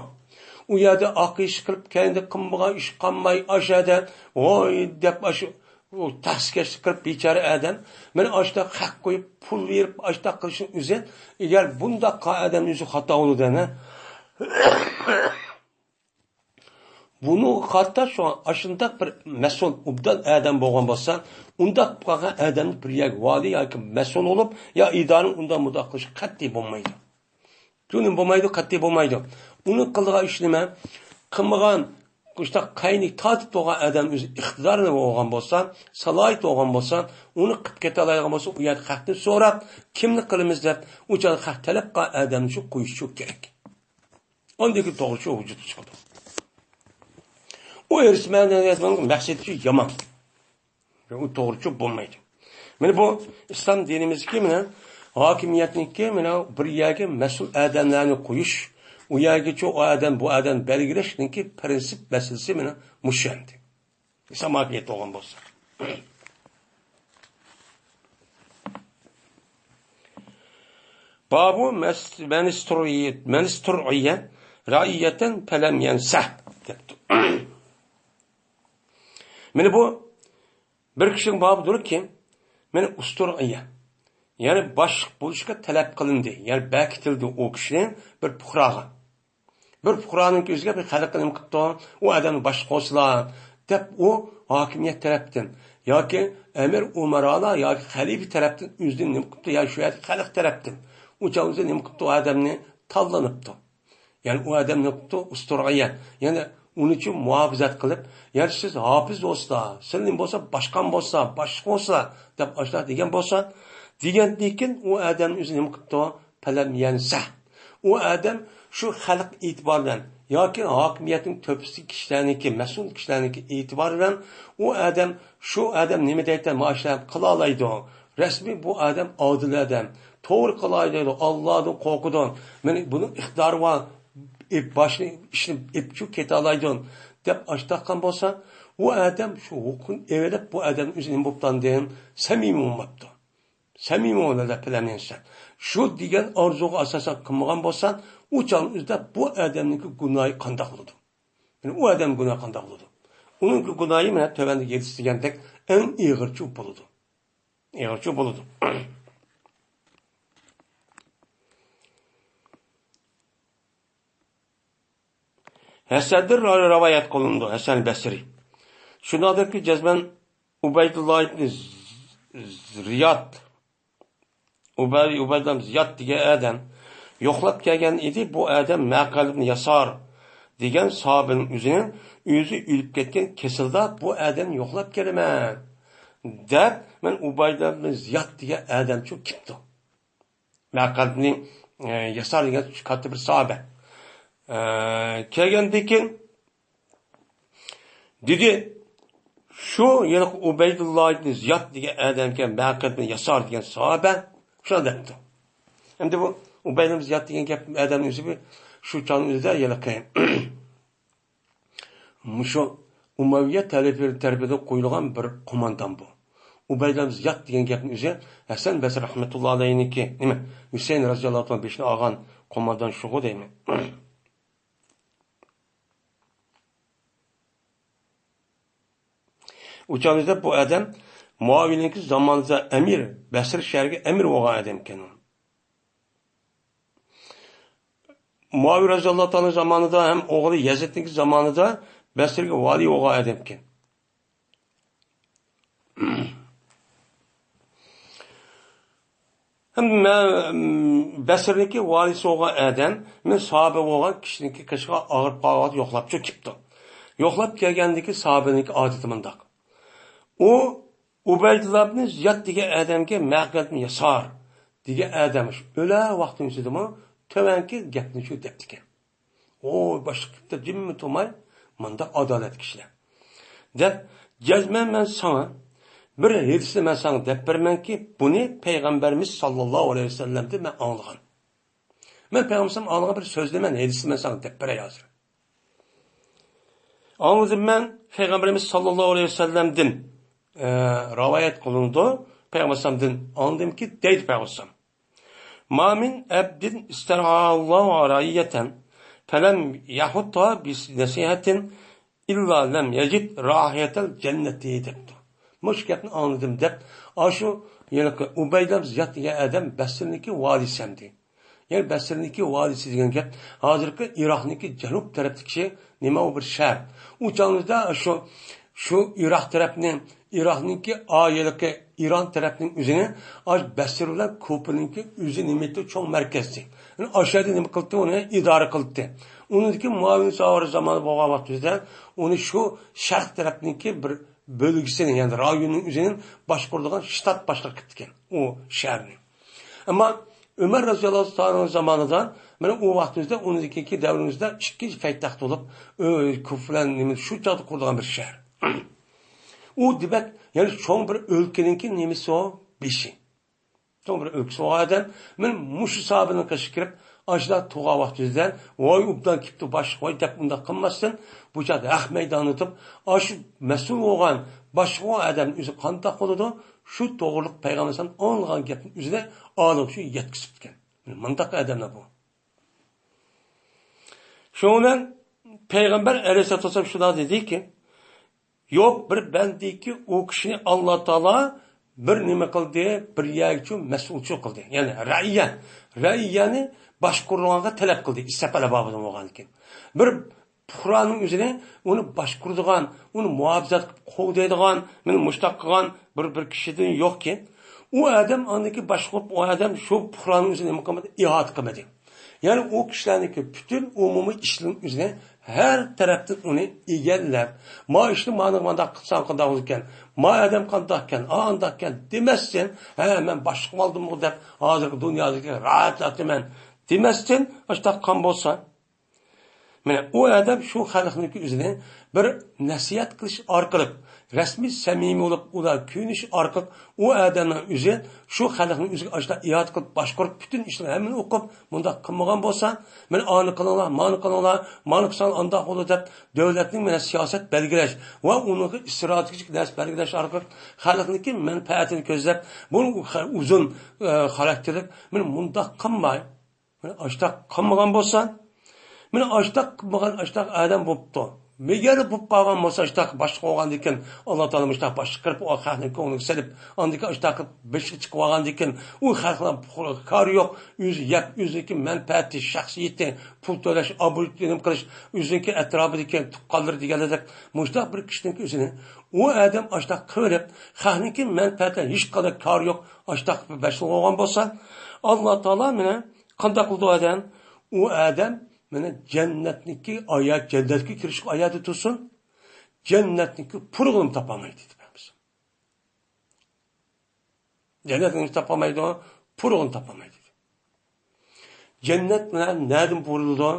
ئۇ يەردە ئاق ئىش قىلىپ، كەينىدە قىلمىغان ئىش قالماي، ئاشۇ يەردە ۋوي دەپ، ئاشۇ ئۇ تەخسىكەشلىك قىلىپ بىچارە ئادەم، مانا ئاشۇنداق خەق قويۇپ، پۇل بېرىپ، ئاشۇنداق قىلىشنىڭ ئۆزى، ئەگەر بۇنداق قىلغان ئادەمنىڭ ئۆزى خاتا بولىدۇ، ئەنە. بۇنىڭغا قارىتا شۇڭا ئاشۇنداق بىر مەسئۇل، ئوبدان ئادەم بولغان بولسا، ئۇنداق قىلغان ئادەمنى بىر يەرگە ۋالىي ياكى مەسئۇل بولۇپ، يا ئىدارىنى ئۇنداق مۇنداق قىلىش قەتئىي بولمايدۇ. جۇنۇن بولمايدۇ، قەتئىي بولمايدۇ. ئۇنىڭ قىلىدىغان ئىشى نېمە؟ قىلمىغان، مۇشۇنداق قاينى تارتىپ تۇرغان ئادەم ئۆزى ئىقتىدارى بولغان بولسا، سالاھىيىتى بولغان بولسا، ئۇنى قىلىپ كېتەلەيدىغان بولسا، ئۇ يەردە خەقتىن سوراپ، كىمنى قىلىمىز دەپ، ئۇ چاغدا خەق تەلەپ قىلغان ئادەمنى شۇ قويۇشى كېرەك. ئاندىن كېيىن توغرىچۇ ۋۇجۇدقا چىقىدۇ. ئۇ ھېرىسمەن مەقسىتى يامان. ئۇ توغرىچۇ بولمايدۇ. مانا بۇ ئىسلام دىنىمىزدىكى مانا ھاكىمىيەتنىڭكى مانا بىر يەرگە مەسئۇل ئادەملەرنى قويۇش، ئۇ يەرگىچۇ ئۇ ئادەم، بۇ ئادەم بەلگىلەشنىڭكى پرىنسىپ مەسىلىسى مانا مۇشۇ ئەمدى. ئىسلام ھاكىمىيەت بولغان بولسا. بابۇ مەس-، مەنىستۇرئىيە، مەنىستۇرئىيە رەئىيەتەن پەلەم يەنسەھ دەپتۇ. مانا بۇ بىر كىشىنىڭ بابىدۇركى، مانا ئۇستۇرئىيە، يەنى باشلىق بولۇشقا تەلەپ قىلىندى، يەنى بەكىتىلدى ئۇ كىشى بىر پۇقراغا. بىر پۇقرانىڭكى ئۆزىگە بىر خەلققە نېمە قىپتۇ، ئۇ ئادەمنى باشلىق قىلسىلا دەپ، ئۇ ھاكىمىيەت تەرەپتىن ياكى ئەمىر ئۇمارالار ياكى خەلىپە تەرەپتىن ئۆزىنى نېمە قىپتۇ، يا شۇ يەردىكى خەلق تەرەپتىن ئۇ چاغ ئۆزى نېمە قىپتۇ، ئۇ ئادەمنى تاللىنىپتۇ. يەنى ئۇ ئادەم نېمە قىپتۇ؟ ئۇستۇرغا يەن. يەنى ئۇنىچۇ مۇھاپىزەت قىلىپ، يەنى سىز ھاپىز بولسىلا، سىلىنى بولسا باشقان بولسا، باشلىق بولسا دەپ ئاشۇنداق دېگەن بولسا، دېگەندىن كېيىن ئۇ ئادەم ئۆزى نېمە قىپتۇ؟ پەلەم يەنسە. ئۇ ئادەم شۇ خەلق ئېتىبارى بىلەن ياكى ھاكىمىيەتنىڭ تۆپىسىدىكى كىشىلەرنىڭكى، مەسئۇل كىشىلەرنىڭكى ئېتىبارى بىلەن ئۇ ئادەم، شۇ ئادەم نېمە دەيتتى، مانا شۇ ئادەم قىلالايدۇ. رەسمىي بۇ ئادەم ئادىل ئادەم. توغرا قىلالايدۇ، ئاللادىن قورقىدۇ. مېنى بۇنىڭ ئىقتىدارى بار، ئېپ-، باشنى، ئىشنى ئېپچۇ كېتەلايدۇ دەپ ئاشتاققان بولسا، ئۇ ئادەم شۇ ھوقۇقنى ئېلىپ، بۇ ئادەم ئۆزى نېمە بوپتاندىن سەمىمىي بولماپتۇ. سەمىمىي بولىدۇ دەپ بىلەمەن سەن. شۇ دېگەن ئارزۇغا ئاساسەن قىلمىغان بولسا، ئۇ چاغنىڭ ئۆزىدە بۇ ئادەمنىڭكى گۇناھى قانداق بولىدۇ؟ يەنى ئۇ ئادەم گۇناھى قانداق بولىدۇ؟ ئۇنىڭكى گۇناھى مانا تۆۋەندە يېتىشتىرگەندەك ئەڭ ئېغىرچۇ بولىدۇ. ئېغىرچۇ بولىدۇ. ھەسەندىن را-، رىۋايەت قىلىنىدۇ، ھەسەن بەسرى. شۇنداقتۇركى، جەزمەن ئۇبەيدۇللا ئىبنى ز-، زىياد، ئۇبەي-، ئۇبەيدۇللا ئىبنى زىياد دېگەن ئادەم يوقلاپ كەلگەن ئىدى. بۇ ئادەم مەقەل ئىبنى ياسار دېگەن ساھابىنىڭ ئۆزىنىڭ ئۆزى ئۆلۈپ كەتكەن كېسىلىدا بۇ ئادەمنى يوقلاپ كېلىمەن دەپ، مەن ئۇبەيدۇللا ئىبنى زىياد دېگەن ئادەمچۇ كېپتۇ. مەقەلنى، ئە، ياسار دېگەن كاتتا بىر ساھابە. ئە، كەلگەندىن كېيىن دېدى، شۇ يەنە ئۇبەيدۇللا ئىبنى زىياد دېگەن ئادەمگە مەقەلنى ياسار دېگەن ساھابە شۇنداق دەپتۇ. ئەمدى بۇ ئۇبەيدۇللا زىياد دېگەن گەپ ئادەمنىڭ ئۆزى بىر شۇ چاغنىڭ ئۆزىدە ھېلىقى مۇشۇ ئۇمەۋىيە تەلىپى تەرىپىدىن قويۇلغان بىر قوماندان بۇ. ئۇبەيدۇللا زىياد دېگەن گەپنىڭ ئۆزى ھەسەن بەسرى رەھمەتۇللا ئەلەيھنىڭكى، نېمە، ھۈسەيىن رەزىياللاھۇ تائالا بېشىنى ئالغان قوماندان شۇغۇ دەيمەن. ئۇ چاغدا بۇ ئادەم مۇئاۋىيەنىڭكى زامانىدا ئەمىر، بەسرە شەھىرىگە ئەمىر بولغان ئادەم ئىكەن. مۇئاۋىيە رەزىياللاھۇ تائالا زامانىدا ھەم ئوغلى يەزىدنىڭكى زامانىدا بەسرىگە ۋالىي بولغان ئادەم ئىكەن. ھەم مەن، بەسرىنىڭكى ۋالىيسى بولغان ئادەم، مەن ساھابە بولغان كىشىنىڭكى قېشىغا ئاغرىپ قالغان، يوقلاپچۇ كېپتۇ. يوقلاپ كەلگەندىكى ساھابىنىڭكى ئادىتى مۇنداق. ئۇ ئۇبەيدۇللا ئىبنى زىياد دېگەن ئادەمگە مەقەلنى ياسار دېگەن ئادەم شۇ ئۆلە ۋاقتىنىڭ ئىچىدىمۇ تۆۋەنكى گەپنى شۇ دەپتىكەن. ئوي، باشلىق كېپتۇ، جىممە تۇرماي، مۇنداق ئادالەتلىك كىشىلەر. دەپ، جەزمەن مەن ساڭا بىر ھېدىسنى مەن ساڭا دەپ بېرىمەنكى، بۇنى پەيغەمبىرىمىز ساللاللاھۇ ئەلەيھى ۋەسەللەمدىن مەن ئاڭلىغان. مەن پەيغەمبىرىمىزدىن ئاڭلىغان بىر سۆزنى مەن ھېدىسنى مەن ساڭا دەپ بېرەي ھازىر. ئاڭلىدىم مەن پەيغەمبىرىمىز ساللاللاھۇ ئەلەيھى ۋەسەللەمدىن، ئە، رىۋايەت قىلىنىدۇ. پەيغەمبىرىمىزدىن ئاڭلىدىمكى، دەيدۇ پەيغەمبىرىمىز. ما من ئەبدىن ئىستەرئاھۇللاھۇ رەئىيەتەن فەلەم يەھۇتھا بىنەسىھەتىن ئىللا لەم يەجىد رائىھەتەل جەننەتى دەپتۇ. مۇشۇ گەپنى ئاڭلىدىم دەپ، ئاشۇ ھېلىقى ئۇبەيدە زىياد دېگەن ئادەم بەسرىنىڭكى ۋالىسى ئەمدى. يەنى بەسرىنىڭكى ۋالىسى دېگەن گەپ، ھازىرقى ئىراقنىڭكى جەنۇب تەرەپتىكى نېمە ئۇ بىر شەھەر. ئۇ چاغىمىزدا شۇ، شۇ ئىراق تەرەپنى، ئىراقنىڭكى ئايىلىقى ئىران تەرەپنىڭ ئۆزىنى، ئاش بەسرە بىلەن كوپىنىڭكى ئۆزى نېمە ئېيتتى، چوڭ مەركەزدى. يەنى ئاشۇ يەردە نېمە قىلدى، ئۇنى ئىدارە قىلدى. ئۇنىڭدىكى مۇئاۋىن ساۋارى زامانى بولغان ۋاقتىمىزدا ئۇنى شۇ شەرق تەرەپنىڭكى بىر بۆلگىسىنى، يەنى رايوننىڭ ئۆزىنى باشقۇرىدىغان شتات باشلىقى قىپتىكەن ئۇ شەھەرنى. ئەمما ئۆمەر رەزىياللاھۇ تائالا زامانىدا، مانا ئۇ ۋاقتىمىزدا، ئۇنىڭدىن كېيىنكى دەۋرىمىزدە ئىككىنچى پايتەخت بولۇپ، ئۆ-، كۇفە بىلەن نېمە شۇ چاغدا قۇرۇلغان بىر شەھەر. ئۇ دېمەك، يەنى چوڭ بىر ئۆلكىنىڭكى نېمىسى ئۇ؟ بېشى. چوڭ بىر ئۆلكىسى بولغان ئادەم، مانا مۇشۇ ساھابىنىڭ قېشىغا كىرىپ، ئاشۇنداق تۇرغان ۋاقتىمىزدا، ۋاي ئوبدان كېپتۇ باشلىق، ۋاي دەپ ئۇنداق قىلماستىن، بۇ چاغدا ھەق مەيدانىدا تۇرۇپ، ئاشۇ مەسئۇل بولغان، باشلىق بولغان ئادەمنىڭ ئۆزى قانداق بولىدۇ؟ شۇ توغرىلىق پەيغەمبەر ئەلەيھىسسالام ئاڭلىغان گەپنى ئۆزىنى ئالىغۇچى يەتكۈزۈپتىكەن. مۇنداق ئادەملەر بۇ. شۇنىڭ بىلەن پەيغەمبەر ئەلەيھىسسالاتۇ ۋەسسالام شۇنداق دېدىكى، يوق بىر بەندىكى ئۇ كىشىنى ئاللا تائالا بىر نېمە قىلدى، بىر يەرگىچۇ مەسئۇلچۇ قىلدى. يەنى رەئىيە، رەئىيەنى باشقۇرغانغا تەلەپ قىلدى، ئىسسەپەلە بابىدىن بولغاندىكىن. بىر پۇقرانىڭ ئۆزىنى ئۇنى باشقۇرىدىغان، ئۇنى مۇھاپىزەت قىلىپ قوغدايدىغان، مېنى مۇشتاق قىلغان بىر، بىر كىشىدىن يوقكەن. ئۇ ئادەم ئاندىكى باشقۇرۇپ، ئۇ ئادەم شۇ پۇقرانىڭ ئۆزىنى نېمە قىلمىدى، ئىھاتە قىلمىدى. يەنى ئۇ كىشىلەرنىڭكى پۈتۈن ئومۇمىي ئىشلىرىنىڭ ئۆزىنى ھەر تەرەپتىن ئۇنى ئىگىلەپ، ما ئىشنى مانا مانداق قىلساڭ قانداق بولىدىكەن، ما ئادەم قانداقكەن، ئا ئانداقكەن دېمەستىن، ھە، مەن باشلىق بولدۇمغۇ دەپ، ھازىرقى دۇنيادىكى راھەتلەردە مەن دېمەستىن، ئاشۇنداق قىلغان بولسا، مانا ئۇ ئادەم شۇ خەلقنىڭكى ئۆزىنى بىر نەسىھەت قىلىش ئارقىلىق، رەسمىي سەمىمىي بولۇپ، ئۇلار كۆيۈنۈش ئارقىلىق، ئۇ ئادەمنىڭ ئۆزى شۇ خەلقنى ئۆزىگە ئاشۇنداق ئىئادە قىلىپ باشقۇرۇپ، پۈتۈن ئىشلارنى ھەممىنى ئوقۇپ، مۇنداق قىلمىغان بولسا، مانا ئانى قىلىڭلار، مانى قىلىڭلار، مانى قىلساڭ ئانداق بولىدۇ دەپ، دۆلەتنىڭ مانا سىياسەت بەلگىلەش ۋە ئۇنىڭغا ئىستراتېگىك نەرسە بەلگىلەش ئارقىلىق خەلقنىڭكى مەنپەئەتىنى كۆزلەپ، بۇ خە-، ئۇزۇن، ئە، خاراكتېرلىك، مانا مۇنداق قىلماي، مانا ئاشتاق قىلمىغان بولسا، مانا ئاشتاق قىلمىغان ئاشتاق ئادەم بوپتۇ. مېگەر بولۇپ قالغان بولسا، ئاشتاق باشلىق بولغاندىكىن، ئاللا تائالا مۇشتاق باشلىق قىلىپ، ئۇ خەقنىڭ كۆڭلىگە سېلىپ، ئاندىكىن ئاشتاق بېشىغا چىقىپ ئالغاندىكىن، ئۇ خەقنىڭ پۇقرا كارى يوق، ئۆزى يەپ، ئۆزىنىڭكى مەنپەئەتى، شەخسىيىتى، پۇل تۆلەش، ئابرۇي نېمە قىلىش، ئۆزىنىڭكى ئەتراپىدىكى تۇغقانلىرى دېگەنلەردەك، مۇشتاق بىر كىشىنىڭكى ئۆزىنى ئۇ ئادەم ئاشتاق قىلىپ، خەقنىڭكى مەنپەئەتىدىن ھېچقانداق كارى يوق، ئاشتاق بىر باشلىق بولغان بولسا، ئاللا تائالا مانا قانداق قىلىدۇ ئادەم؟ ئۇ ئادەم مانا جەننەتنىڭكى ئايا-، جەننەتكە كىرىشكە ئايەردە تۇرسۇن، جەننەتنىڭكى پۇرىقىنى تاپالمايدۇ دېدى پەيغەمبەر. جەننەتنى تاپالمايدۇ، پۇرىقىنى تاپالمايدۇ. جەننەت مانا نەدىن بۇرۇلىدۇ؟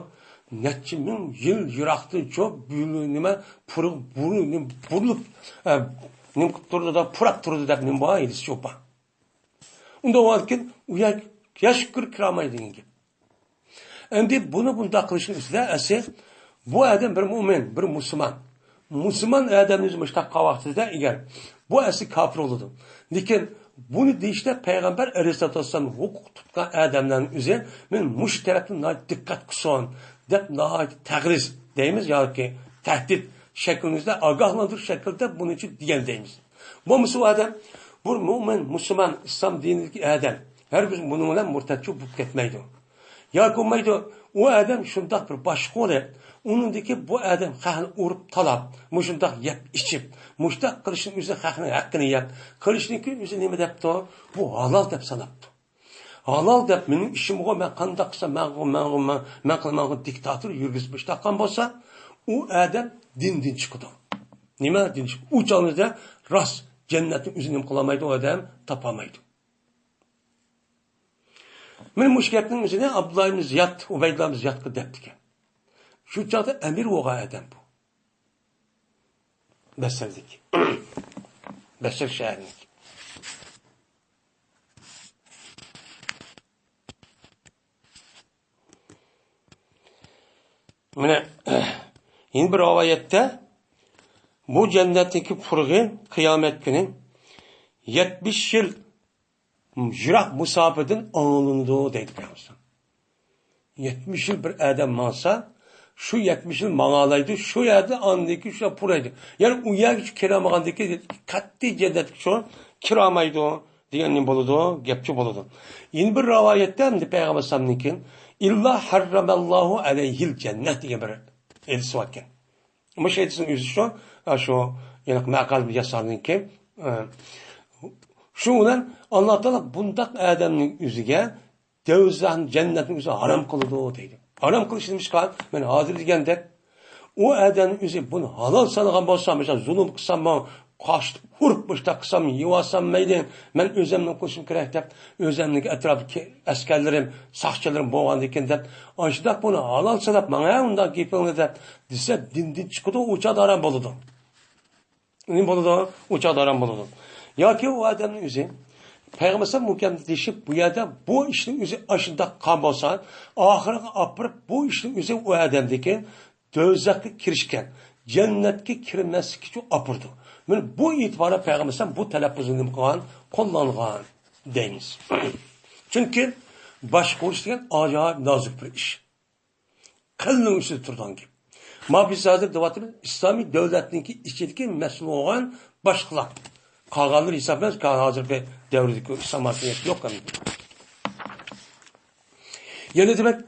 نەچچە مىڭ يىل يىراقتىن چوپ بۇ نېمە پۇرىق بۇرۇ-، نېمە بۇرۇلۇپ، ئە، نېمە قىلىپ تۇرىدۇ، پۇراپ تۇرىدۇ دەپ نېمە بار، ھېدىس چوپان. ئۇنداق بولغاندىكىن ئۇ يەرگە ھېچ كىرالمايدۇ دېگەن گەپ. ئەمدى بۇنى بۇنداق قىلىشنىڭ ئۈستىدە ئەسلى بۇ ئادەم بىر مۇئمىن، بىر مۇسۇلمان. مۇسۇلمان ئادەمنى ئۆزى مۇشۇنداق قىلغان ۋاقتىدا ئەگەر بۇ ئەسلى كاپىر بولىدۇ. لېكىن بۇنى دېيىشتە پەيغەمبەر ئەلەيھىسسالاتۇ ۋەسسالام ھوقۇق تۇتقان ئادەملەرنىڭ ئۆزى مەن مۇشۇ تەرەپتىن ناھايىتى دىققەت قىلسۇن دەپ ناھايىتى تەغرىز دەيمىز ياكى تەھدىت شەكلىمىزدە، ئاگاھلاندۇرۇش شەكلىدە بۇنى دېگەن دەيمىز. بولمىسا ئۇ ئادەم بۇ مۇئمىن، مۇسۇلمان، ئىسلام دىنىدىكى ئادەم ھەرگىز بۇنىڭ بىلەن مۇرتەتچى بولۇپ كەتمەيدۇ. ياكى بولمايدۇ، ئۇ ئادەم شۇنداق بىر باشقۇرۇپ، ئۇنىڭدىكى بۇ ئادەم خەقنى ئۇرۇپ تالاپ، مۇشۇنداق يەپ ئىچىپ، مۇشۇنداق قىلىشنىڭ ئۆزى خەقنىڭ ھەققىنى يەپ، قىلىشنىڭكى ئۆزى نېمە دەپتۇ؟ بۇ ھالال دەپ ساناپتۇ. ھالال دەپ مېنىڭ ئىشىمغۇ، مەن قانداق قىلسام مەنغۇ، مەنغۇ، مەن، مەن قىلمىغۇ دىكتاتور يۈرگۈزۈپ باشلاققان بولسا، ئۇ ئادەم دىندىن چىقىدۇ. نېمە دىن چىقىدۇ؟ ئۇ چاغدا راست جەننەتنى ئۆزى نېمە قىلالمايدۇ، ئۇ ئادەم تاپالمايدۇ. مانا مۇشۇ گەپنىڭ ئۆزىنى ئابدۇللا ئىبن زىياد، ئۇبەيدۇللا ئىبن زىيادقا دەپتىكەن. شۇ چاغدا ئەمىر بولغان ئادەم بۇ. بەسرىدىكى. بەسرە شەھىرىنىڭكى. مانا، يەنە بىر رىۋايەتتە، بۇ جەننەتتىكى پۇرىقى قىيامەت كۈنى يەتمىش يىل يىراق مۇساپىدىن ئاڭلىنىدۇ دەيدۇ پەيغەمبەر. يەتمىش يىل بىر ئادەم ماڭسا، شۇ يەتمىش يىل ماڭالايدۇ، شۇ يەردە ئاندىن كېيىن شۇ پۇرايدۇ. يەنى ئۇ يەرگىچە كىرەلمىگەندىن كېيىن قەتئىي جەننەتكە شۇ كىرەلمەيدۇ دېگەن نېمە بولىدۇ؟ گەپچۇ بولىدۇ. يەنە بىر رىۋايەتتە ئەمدى پەيغەمبەر ئەلەيھىسسالامنىڭكى، «ئىللا ھەررەمەللاھۇ ئەلەيھىل جەننەھ» دېگەن بىر ھەدىس باركەن. مۇشۇ ھەدىسنىڭ ئۆزى شۇ، شۇ، يەنى مەقال ياسارنىڭكى، ئە، شۇ بىلەن ئاللا تائالا بۇنداق ئادەمنىڭ ئۆزىگە دوزاخنى، جەننەتنى ئۆزى ھارام قىلىدۇ دەيدۇ. ھارام قىلىش نېمىشقا؟ مەن ھازىر دېگەندەك، ئۇ ئادەمنىڭ ئۆزى بۇنى ھالال سانىغان بولسا، مەسىلەن، زۇلۇم قىلساممۇ، قاچتىن ئۇرۇپ مۇشتاق قىلسام، يېۋالسام مەيلى، مەن ئۆزۈمنىڭ قىلىشىم كېرەك دەپ، ئۆزۈمنىڭ ئەتراپىدىكى ئەسكەرلىرىم، ساقچىلىرىم بولغاندىكىن دەپ، ئاشۇنداق بۇنى ھالال ساناپ، ماڭا ئۇنداق گېپىڭنى دەپ دېسە، دىندىن چىقىدۇ، ئۇ چاغدا ھارام بولىدۇ. نېمە بولىدۇ؟ ئۇ چاغدا ھارام بولىدۇ. ياكى ئۇ ئادەمنىڭ ئۆزى پەيغەمبەر ئەلەيھىسسالام مۇكەمدە دېيىشىپ، بۇ يەردە بۇ ئىشنىڭ ئۆزى ئاشۇنداق قىلغان بولسا، ئاخىرىغا ئاپىرىپ، بۇ ئىشنىڭ ئۆزى ئۇ ئادەمدىكى دوزاخقا كىرىشكەن، جەننەتكە كىرمەسلىك ئۈچۈن ئاپىرىدۇ. مانا بۇ ئېتىباردا پەيغەمبەر ئەلەيھىسسالام بۇ تەلەپپۇزنى نېمە قىلغان؟ قوللانغان دەيمىز. چۈنكى باشقۇرۇش دېگەن ئاجايىپ نازۇك بىر ئىش. قەلبنىڭ ئۈستىدە تۇرىدىغان گەپ. ما بىز ھازىر دەۋاتىمىز، ئىسلامىي دۆلەتنىڭكى ئىچىدىكى مەسئۇل بولغان باشلىقلار. قالغانلىرى ھېسابلىماس، ھازىرقى دەۋردىكى ئىسلام ھاكىمىيىتى يوق ئەمدى. يەنە دېمەك،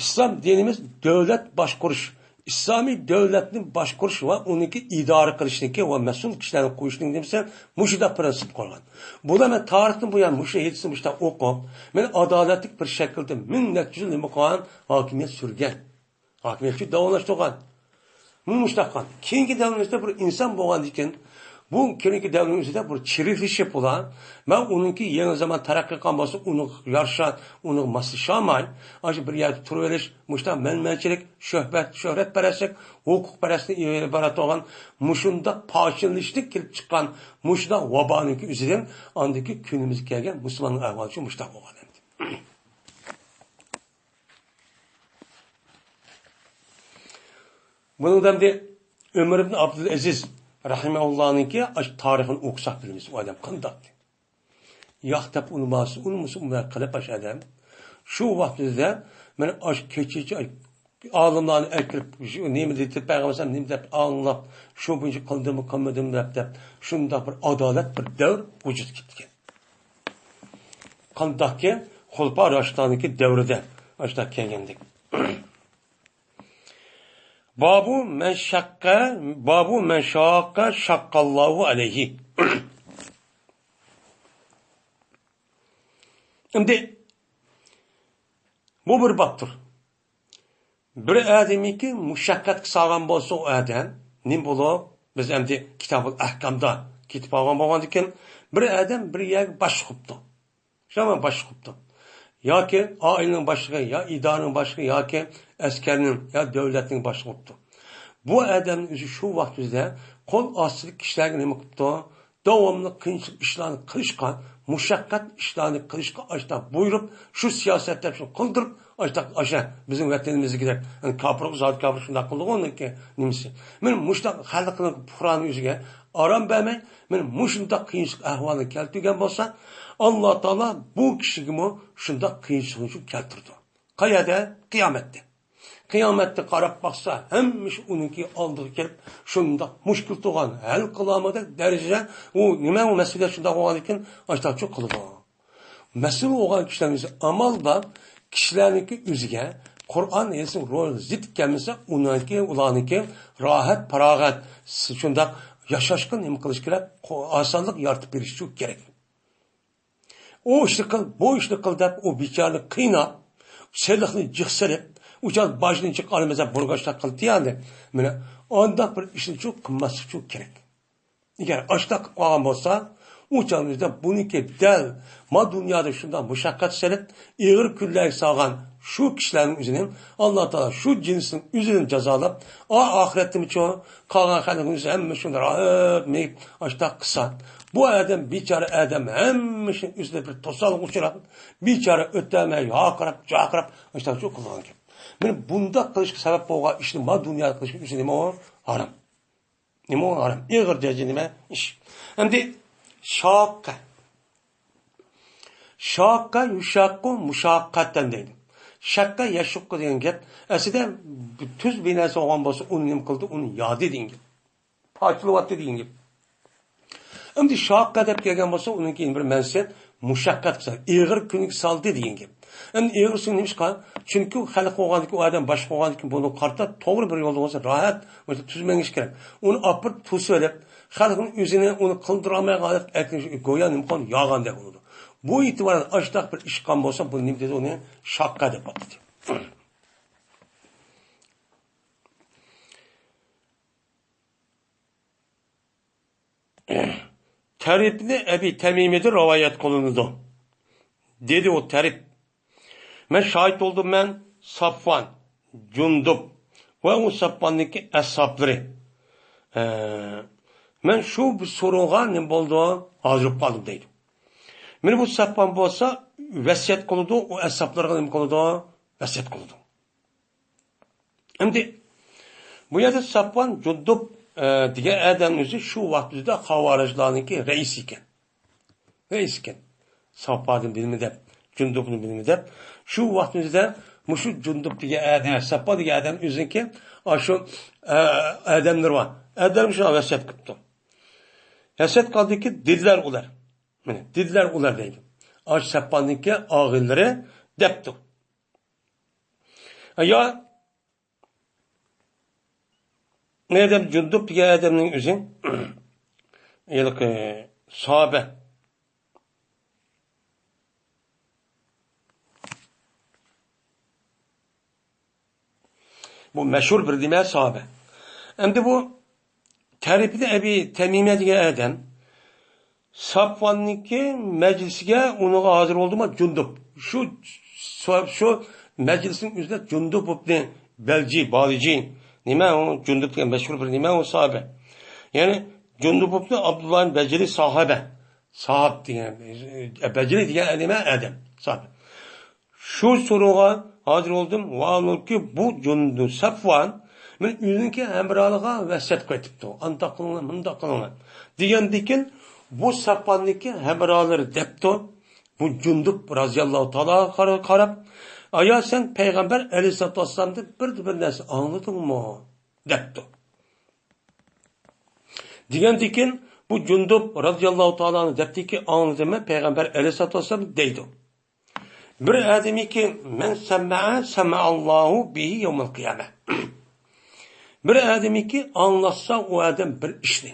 ئىسلام دىنىمىز دۆلەت باشقۇرۇش، ئىسلامىي دۆلەتنى باشقۇرۇش ۋە ئۇنىڭكى ئىدارە قىلىشنىڭكى ۋە مەسئۇل كىشىلەرنى قويۇشنىڭ نېمىسى مۇشۇنداق پىرىنسىپ قويغان. بۇلار مەن تارىختىن بۇيان مۇشۇ ھەدىسنى مۇشۇنداق ئوقۇپ، مەن ئادالەتلىك بىر شەكىلدە مىڭ نەچچە يىل نېمە قىلغان؟ ھاكىمىيەت سۈرگەن. ھاكىمىيەتچى داۋاملاشتۇرغان. مۇشۇنداق قىلغان. كېيىنكى دەۋرىمىزدە بىر ئىنسان بولغاندىكىن، بۇ كېيىنكى دەۋرنىڭ ئۆزىدە بىر چىرىكلىشىپ بۇلار. مەن ئۇنىڭكى يېڭى زامان تەرەققىي قىلغان بولسا، ئۇنىڭغا يارىشا، ئۇنىڭغا ماسلىشالماي، ئاشۇ بىر يەردە تۇرۇۋېلىش، مۇشۇنداق مەنمەنچىلىك، شۆھبەت، شۆھرەتپەرەسلىك، ھوقۇقپەرەسلىك ئېلىپ باراتىدىغان مۇشۇنداق پاچىلىنىشتىن كېلىپ چىققان مۇشۇنداق ۋابانىڭكى ئۆزىدىن ئاندىكى كۈنىمىزگە كەلگەن مۇسۇلماننىڭ ئەھۋالى شۇ مۇشۇنداق بولغان ئەمدى. بۇنىڭدا ئەمدى ئۆمەر ئىبن ئابدۇلئەزىز رەھىمەھۇللانىڭكى ئاشۇ تارىخىنى ئوقۇساق بىلىمىز، ئۇ ئادەم قانداق. ياق دەپ ئۇنىماسا، ئۇنىمىسا، ئۇنداق قىلىپ ئاشۇ ئادەم. شۇ ۋاقتىدا مانا ئاشۇ كېچىچە، ئالىملارنى ئەكىرىپ، شۇ نېمە دېدى، پەيغەمبەر نېمە دەپ ئاڭلاپ، شۇ بويىچە قىلدىممۇ، قىلمىدىممۇ دەپ، دەپ، شۇنداق بىر ئادالەت، بىر دەۋر ۋۇجۇدقا كەلگەن. قانداقكى خۇلىپا راشىدىننىڭكى دەۋرىدە ئاشۇنداق كەلگەندەك. بابۇ مەن شەققە، بابۇ مەن شاققە شاققاللاھۇ ئەلەيھى. ئەمدى بۇ بىر بابتۇر. بىر ئادەمنىڭكى مۇشەققەتكە سالغان بولسا ئۇ ئادەم، نېمە بولۇپ؟ بىز ئەمدى كىتابۇل ئەھكامدا كېتىپ قالغان بولغاندىكىن، بىر ئادەم بىر يەرگە باشلىق بوپتۇ. شۇ باشلىق بوپتۇ. ياكى ئائىلىنىڭ باشلىقى، يا ئىدارىنىڭ باشلىقى، ياكى ئەسكەرنىڭ، يا دۆلەتنىڭ باشلىقى بوپتۇ. بۇ ئادەمنىڭ ئۆزى شۇ ۋاقىت ئۆزىدە قول ئاستىدىكى كىشىلەرگە نېمە قىپتۇ؟ داۋاملىق قىيىنچىلىق ئىشلارنى قىلىشقا، مۇشەققەت ئىشلارنى قىلىشقا ئاشتا بۇيرۇپ، شۇ سىياسەت دەپ شۇنى قىلدۇرۇپ، ئاشتا ئاشا بىزنىڭ ۋەتىنىمىزدىكىدەك، يەنى كاپىر، زادى كاپىر شۇنداق قىلىدىغۇ ئۇنىڭكى نېمىسى. مانا مۇشۇنداق خەلقنىڭ پۇقرانىڭ ئۆزىگە ئارام بەرمەي، مانا مۇشۇنداق قىيىنچىلىق ئەھۋالنى كەلتۈرگەن بولسا، ئاللا تائالا بۇ كىشىگىمۇ شۇنداق قىيىنچىلىقنى شۇ كەلتۈرىدۇ. قەيەردە؟ قىيامەتتە. قىيامەتتە قاراپ باقسا، ھەممە ئىش ئۇنىڭكى ئالدىغا كېلىپ، شۇنداق مۈشكۈل تۇرغان، ھەل قىلالمىغۇدەك دەرىجىدە ئۇ نېمە، ئۇ مەسئۇلىيەت شۇنداق بولغاندىكىن، ئاشتاق شۇ قىلىدۇ. مەسئۇل بولغان كىشىلەرنىڭ ئۆزى ئامال بار، كىشىلەرنىڭكى ئۆزىگە قۇرئان، ھەدىسنىڭ روھىغا زىت كەلمىسە، ئۇنىڭكى، ئۇلارنىڭكى راھەت، پاراغەت، شۇنداق ياشاشقا نېمە قىلىش كېرەك؟ قو-، ئاسانلىق يارىتىپ بېرىش ئۈچۈن كېرەك. ئۇ ئىشنى قىل، بۇ ئىشنى قىل دەپ، ئۇ بىچارىنى قىيناپ، سېلىقنى جىق سېلىپ، ئۇ چاغ باجنى جىق ئالىمىز دەپ بۇرغاشلار قىلدى يا ئەمدى. مانا ئانداق بىر ئىشنى چۇ قىلماسلىق چۇ كېرەك. ئەگەر ئاشتاق قىلىپ قالغان بولسا، ئۇ چاغنىڭ ئۆزىدە بۇنىڭكى دەل ما دۇنيادا شۇنداق مۇشەققەت سېلىپ، ئېغىر كۈنلەرگە سالغان شۇ كىشىلەرنىڭ ئۆزىنى ئاللا تائالا شۇ جىنسنىڭ ئۆزىدىن جازالاپ، ئا-، ئاخىرەتتىمۇچۇ قالغان خەلقنىڭ ئۆزى ھەممە شۇنداق راھەت مېيىپ ئاشتاق قىلسا، بۇ ئادەم، بىچارە ئادەم ھەممە ئىشنىڭ ئۆزىدە بىر توسالغۇغا ئۇچراپ، بىچارە ئۆتەلمەي ھاقىراپ، جاقىراپ، ئاشتاق شۇ قىلغان گەپ. مانا بۇنداق قىلىشقا سەۋەب بولغان ئىشنى ما دۇنيادا قىلىشنىڭ ئۆزى نېمە ئۇ؟ ھارام. نېمە ئۇ ھارام؟ ئېغىر دەرىجە نېمە ئىش؟ ئەمدى شاققە. شاققە يۇشاققۇ مۇشاققەتەن دەيدۇ. شەققە يەشۇققۇ دېگەن گەپ ئەسلىدە تۈز بىر نەرسە بولغان بولسا، ئۇنى نېمە قىلدى؟ ئۇنى يادى دېگەن گەپ. پارچىلىۋەتتى دېگەن گەپ. ئەمدى شاققە دەپ كەلگەن بولسا، ئۇنىڭ كېيىن بىر مەنىسى مۇشەققەتكە سالدى، ئېغىر كۈنگە سالدى دېگەن گەپ. ئەمدى ئېغىر سۈنگە نېمىشقا؟ چۈنكى ئۇ خەلق بولغاندىكىن، ئۇ ئادەم باشلىق بولغاندىكىن، بۇنىڭغا قارىتا توغرا بىر يولدا بولسا راھەت، مۇشۇ تۈز مېڭىش كېرەك. ئۇنى ئاپىرىپ توسۇۋېلىپ، خەلقنىڭ ئۆزىنى ئۇنى قىلدۇرالمايدىغان ھالەتكە ئەكىرىش گويا نېمە قىلغان ياغاندەك بولىدۇ. بۇ ئېتىبارەن ئاشتاق بىر ئىش قىلغان بولسا، بۇنى نېمە دېدى؟ ئۇنى شاققە دەپ ئاتىدى. تەرىپنى ئەبى تەمىمىدىن رىۋايەت قىلىنىدۇ. دېدى ئۇ تەرىپ. مەن شاھىت بولدۇم، مەن سافۋان، جۇندۇب ۋە ئۇ سافۋاننىڭكى ئەسھابلىرى. ئە، مەن شۇ بىر سورۇنغا نېمە بولدى؟ ھازىر بولۇپ قالدىم دەيدۇ. مانا بۇ سافۋان بولسا ۋەسىيەت قىلىدۇ، ئۇ ئەسھابلىرىغا نېمە قىلىدۇ؟ ۋەسىيەت قىلىدۇ. ئەمدى بۇ يەردە سافۋان جۇندۇب، ئە، دېگەن ئادەم ئۆزى شۇ ۋاقىت ئۆزىدە خاۋارىجلارنىڭكى رەئىسى ئىكەن. رەئىس ئىكەن. سافۋاننى بىلىمەن دەپ، جۇندۇبنى بىلىمەن دەپ، شۇ ۋاقىت ئۆزىدە مۇشۇ جۇندۇب دېگەن ئادەم، سافۋان دېگەن ئادەم ئۆزىنىڭكى ئاشۇ، ئە، ئادەملىرى بار. ئادەملىرى شۇ ۋەسىيەت قىپتۇ. ۋەسىيەت قالدىكى دىللار ئۇلار. مانا، دىللار ئۇلار دەيدۇ. ئاشۇ سافۋاننىڭكى ئاغىنىلىرى دەپتۇ. يا، ئادەم جۇندۇب دېگەن ئادەمنىڭ ئۆزى، ھېلىقى ساھابە. بۇ مەشھۇر بىر نېمە ساھابە. ئەمدى بۇ تەرىپىدە ئەبى تەمىمە دېگەن ئادەم سافۋاننىڭكى مەجلىسىگە ئۇنىڭغا ھازىر بولدىمۇ جۇندۇب. شۇ، شۇ مەجلىسنىڭ ئۆزىدە جۇندۇب ئىبنى بەلجى، بالىجى. نېمە ئۇ جۇندۇب دېگەن مەشھۇر بىر نېمە ئۇ ساھابە. يەنى جۇندۇب ئىبنى ئابدۇللا بەجىلى ساھابە. ساھاب دېگەن، بەجىلى دېگەن نېمە ئادەم. ساھابە. شۇ سورۇنغا ھازىر بولدۇم. ۋاھالۇكى بۇ جۇندۇ سەفۋان مەن ئۆزىنىڭكى ھەمراھلىرىغا ۋەسىيەت قىلىۋېتىپتۇ. ئانداق قىلىڭلار، مۇنداق قىلىڭلار دېگەندىكىن، بۇ سەفۋاننىڭكى ھەمراھلىرى دەپتۇ. بۇ جۇندۇب رازىياللاھۇ تائالا قارا-، قاراپ، ئايا سەن پەيغەمبەر ئەلەيھىسسالاتۇ ۋەسسالامدىن بىر، بىر نەرسە ئاڭلىدىڭمۇ؟ دەپتۇ. دېگەندىكىن بۇ جۇندۇب رازىياللاھۇ تائالا ئەنھۇ دەپتىكى، ئاڭلىدىم مەن پەيغەمبەر ئەلەيھىسسالاتۇ ۋەسسالام دەيدۇ. بىر ئادەمكى مەن سەممەئە سەممەئەللاھۇ بىھى يەۋمەل قىيامە. بىر ئادەمكى ئاڭلاتسا ئۇ ئادەم بىر ئىشنى.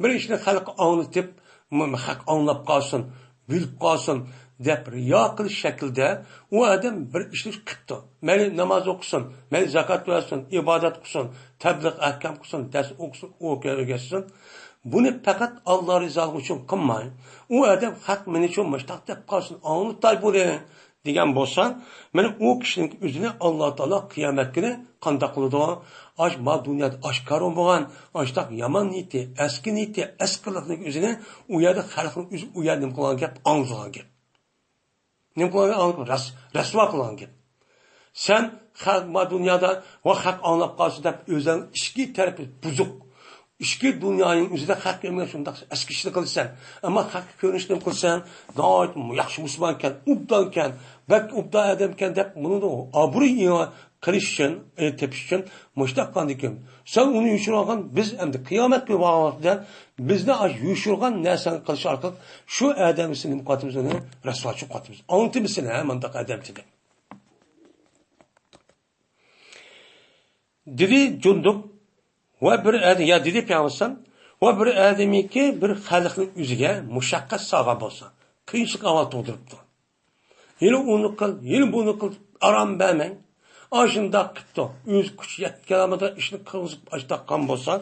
بىر ئىشنى خەلققە ئاڭلىتىپ، م-، خەق ئاڭلاپ قالسۇن، بىلىپ قالسۇن دەپ رىيا قىلىش شەكلىدە ئۇ ئادەم بىر ئىشنى قىپتۇ. مەيلى ناماز ئوقۇسۇن، مەيلى زاكات بەرسۇن، ئىبادەت قىلسۇن، تەبلىغ ئەھكام قىلسۇن، دەرس ئوقۇسۇن، ئوقۇيۋەرسۇن. بۇنى پەقەت ئاللا رىزالىقى ئۈچۈن قىلماي، ئۇ ئادەم خەق مېنى شۇ مۇشتاق دەپ قالسۇن، ئاڭلىتاي بۇنى دېگەن بولسا، مانا ئۇ كىشىنىڭ ئۆزىنى ئاللا تائالا قىيامەت كۈنى قانداق قىلىدۇ؟ ئاش ما دۇنيادا ئاشكارا بولغان، ئاشتاق يامان نىيىتى، ئەسكى نىيىتى، ئەسكى قىلىقنىڭ ئۆزىنى ئۇ يەردە خەلقنىڭ ئۆزى ئۇ يەردە نېمە قىلغان گەپ؟ ئاڭلىغان گەپ. نېمە قىلغان گەپ؟ رەس-، رەسۋا قىلغان گەپ. سەن خەق ما دۇنيادا ۋە خەق ئاڭلاپ قالسۇن دەپ ئۆزۈڭ ئىچكى تەرىپى بۇزۇق. ئىچكى دۇنيانىڭ ئۆزىدە خەق كۆرمىگەن شۇنداق ئەسكى ئىشنى قىلىسەن. ئەمما خەققە كۆرۈنۈشنى قىلساڭ، ناھايىتى ياخشى مۇسۇلمانكەن، ئوبدانكەن، بەك ئوبدان ئادەمكەن دەپ، بۇنىڭدا ئابرۇي قىلىش ئۈچۈن، ئە، تېپىش ئۈچۈن مۇشۇنداق قىلغاندىكىن، سەن ئۇنى يوشۇرۇۋالغان، بىز ئەمدى قىيامەت كۈنى بارغان ۋاقتىدا بىزنى ئاشۇ يوشۇرغان نەرسەڭگە قىلىش ئارقىلىق شۇ ئادەمنى سېنى نېمە قىلىۋاتىمىز، ئۇنى رەسۋاچى قىلىۋاتىمىز. ئاڭلىتىمىز سېنى، ھە، مانداق ئادەمچى دەپ. دېدى جۇندۇب، ۋە بىر ئادەم، يا دېدى پەيغەمبەر، ۋە بىر ئادەمكى بىر خەلقنىڭ ئۆزىگە مۇشەققەت سالغان بولسا، قىيىنچىلىق ئەھۋال تۇغدۇرۇپتۇ. يەنە ئۇنى قىل، يەنە بۇنى قىل، ئارام بەرمەي، ئاشۇنداق قىپتۇ. ئۆزى كۈچى يەتكەنمىدى ئىشنى قىلغۇزۇپ ئاشتاققان بولسا،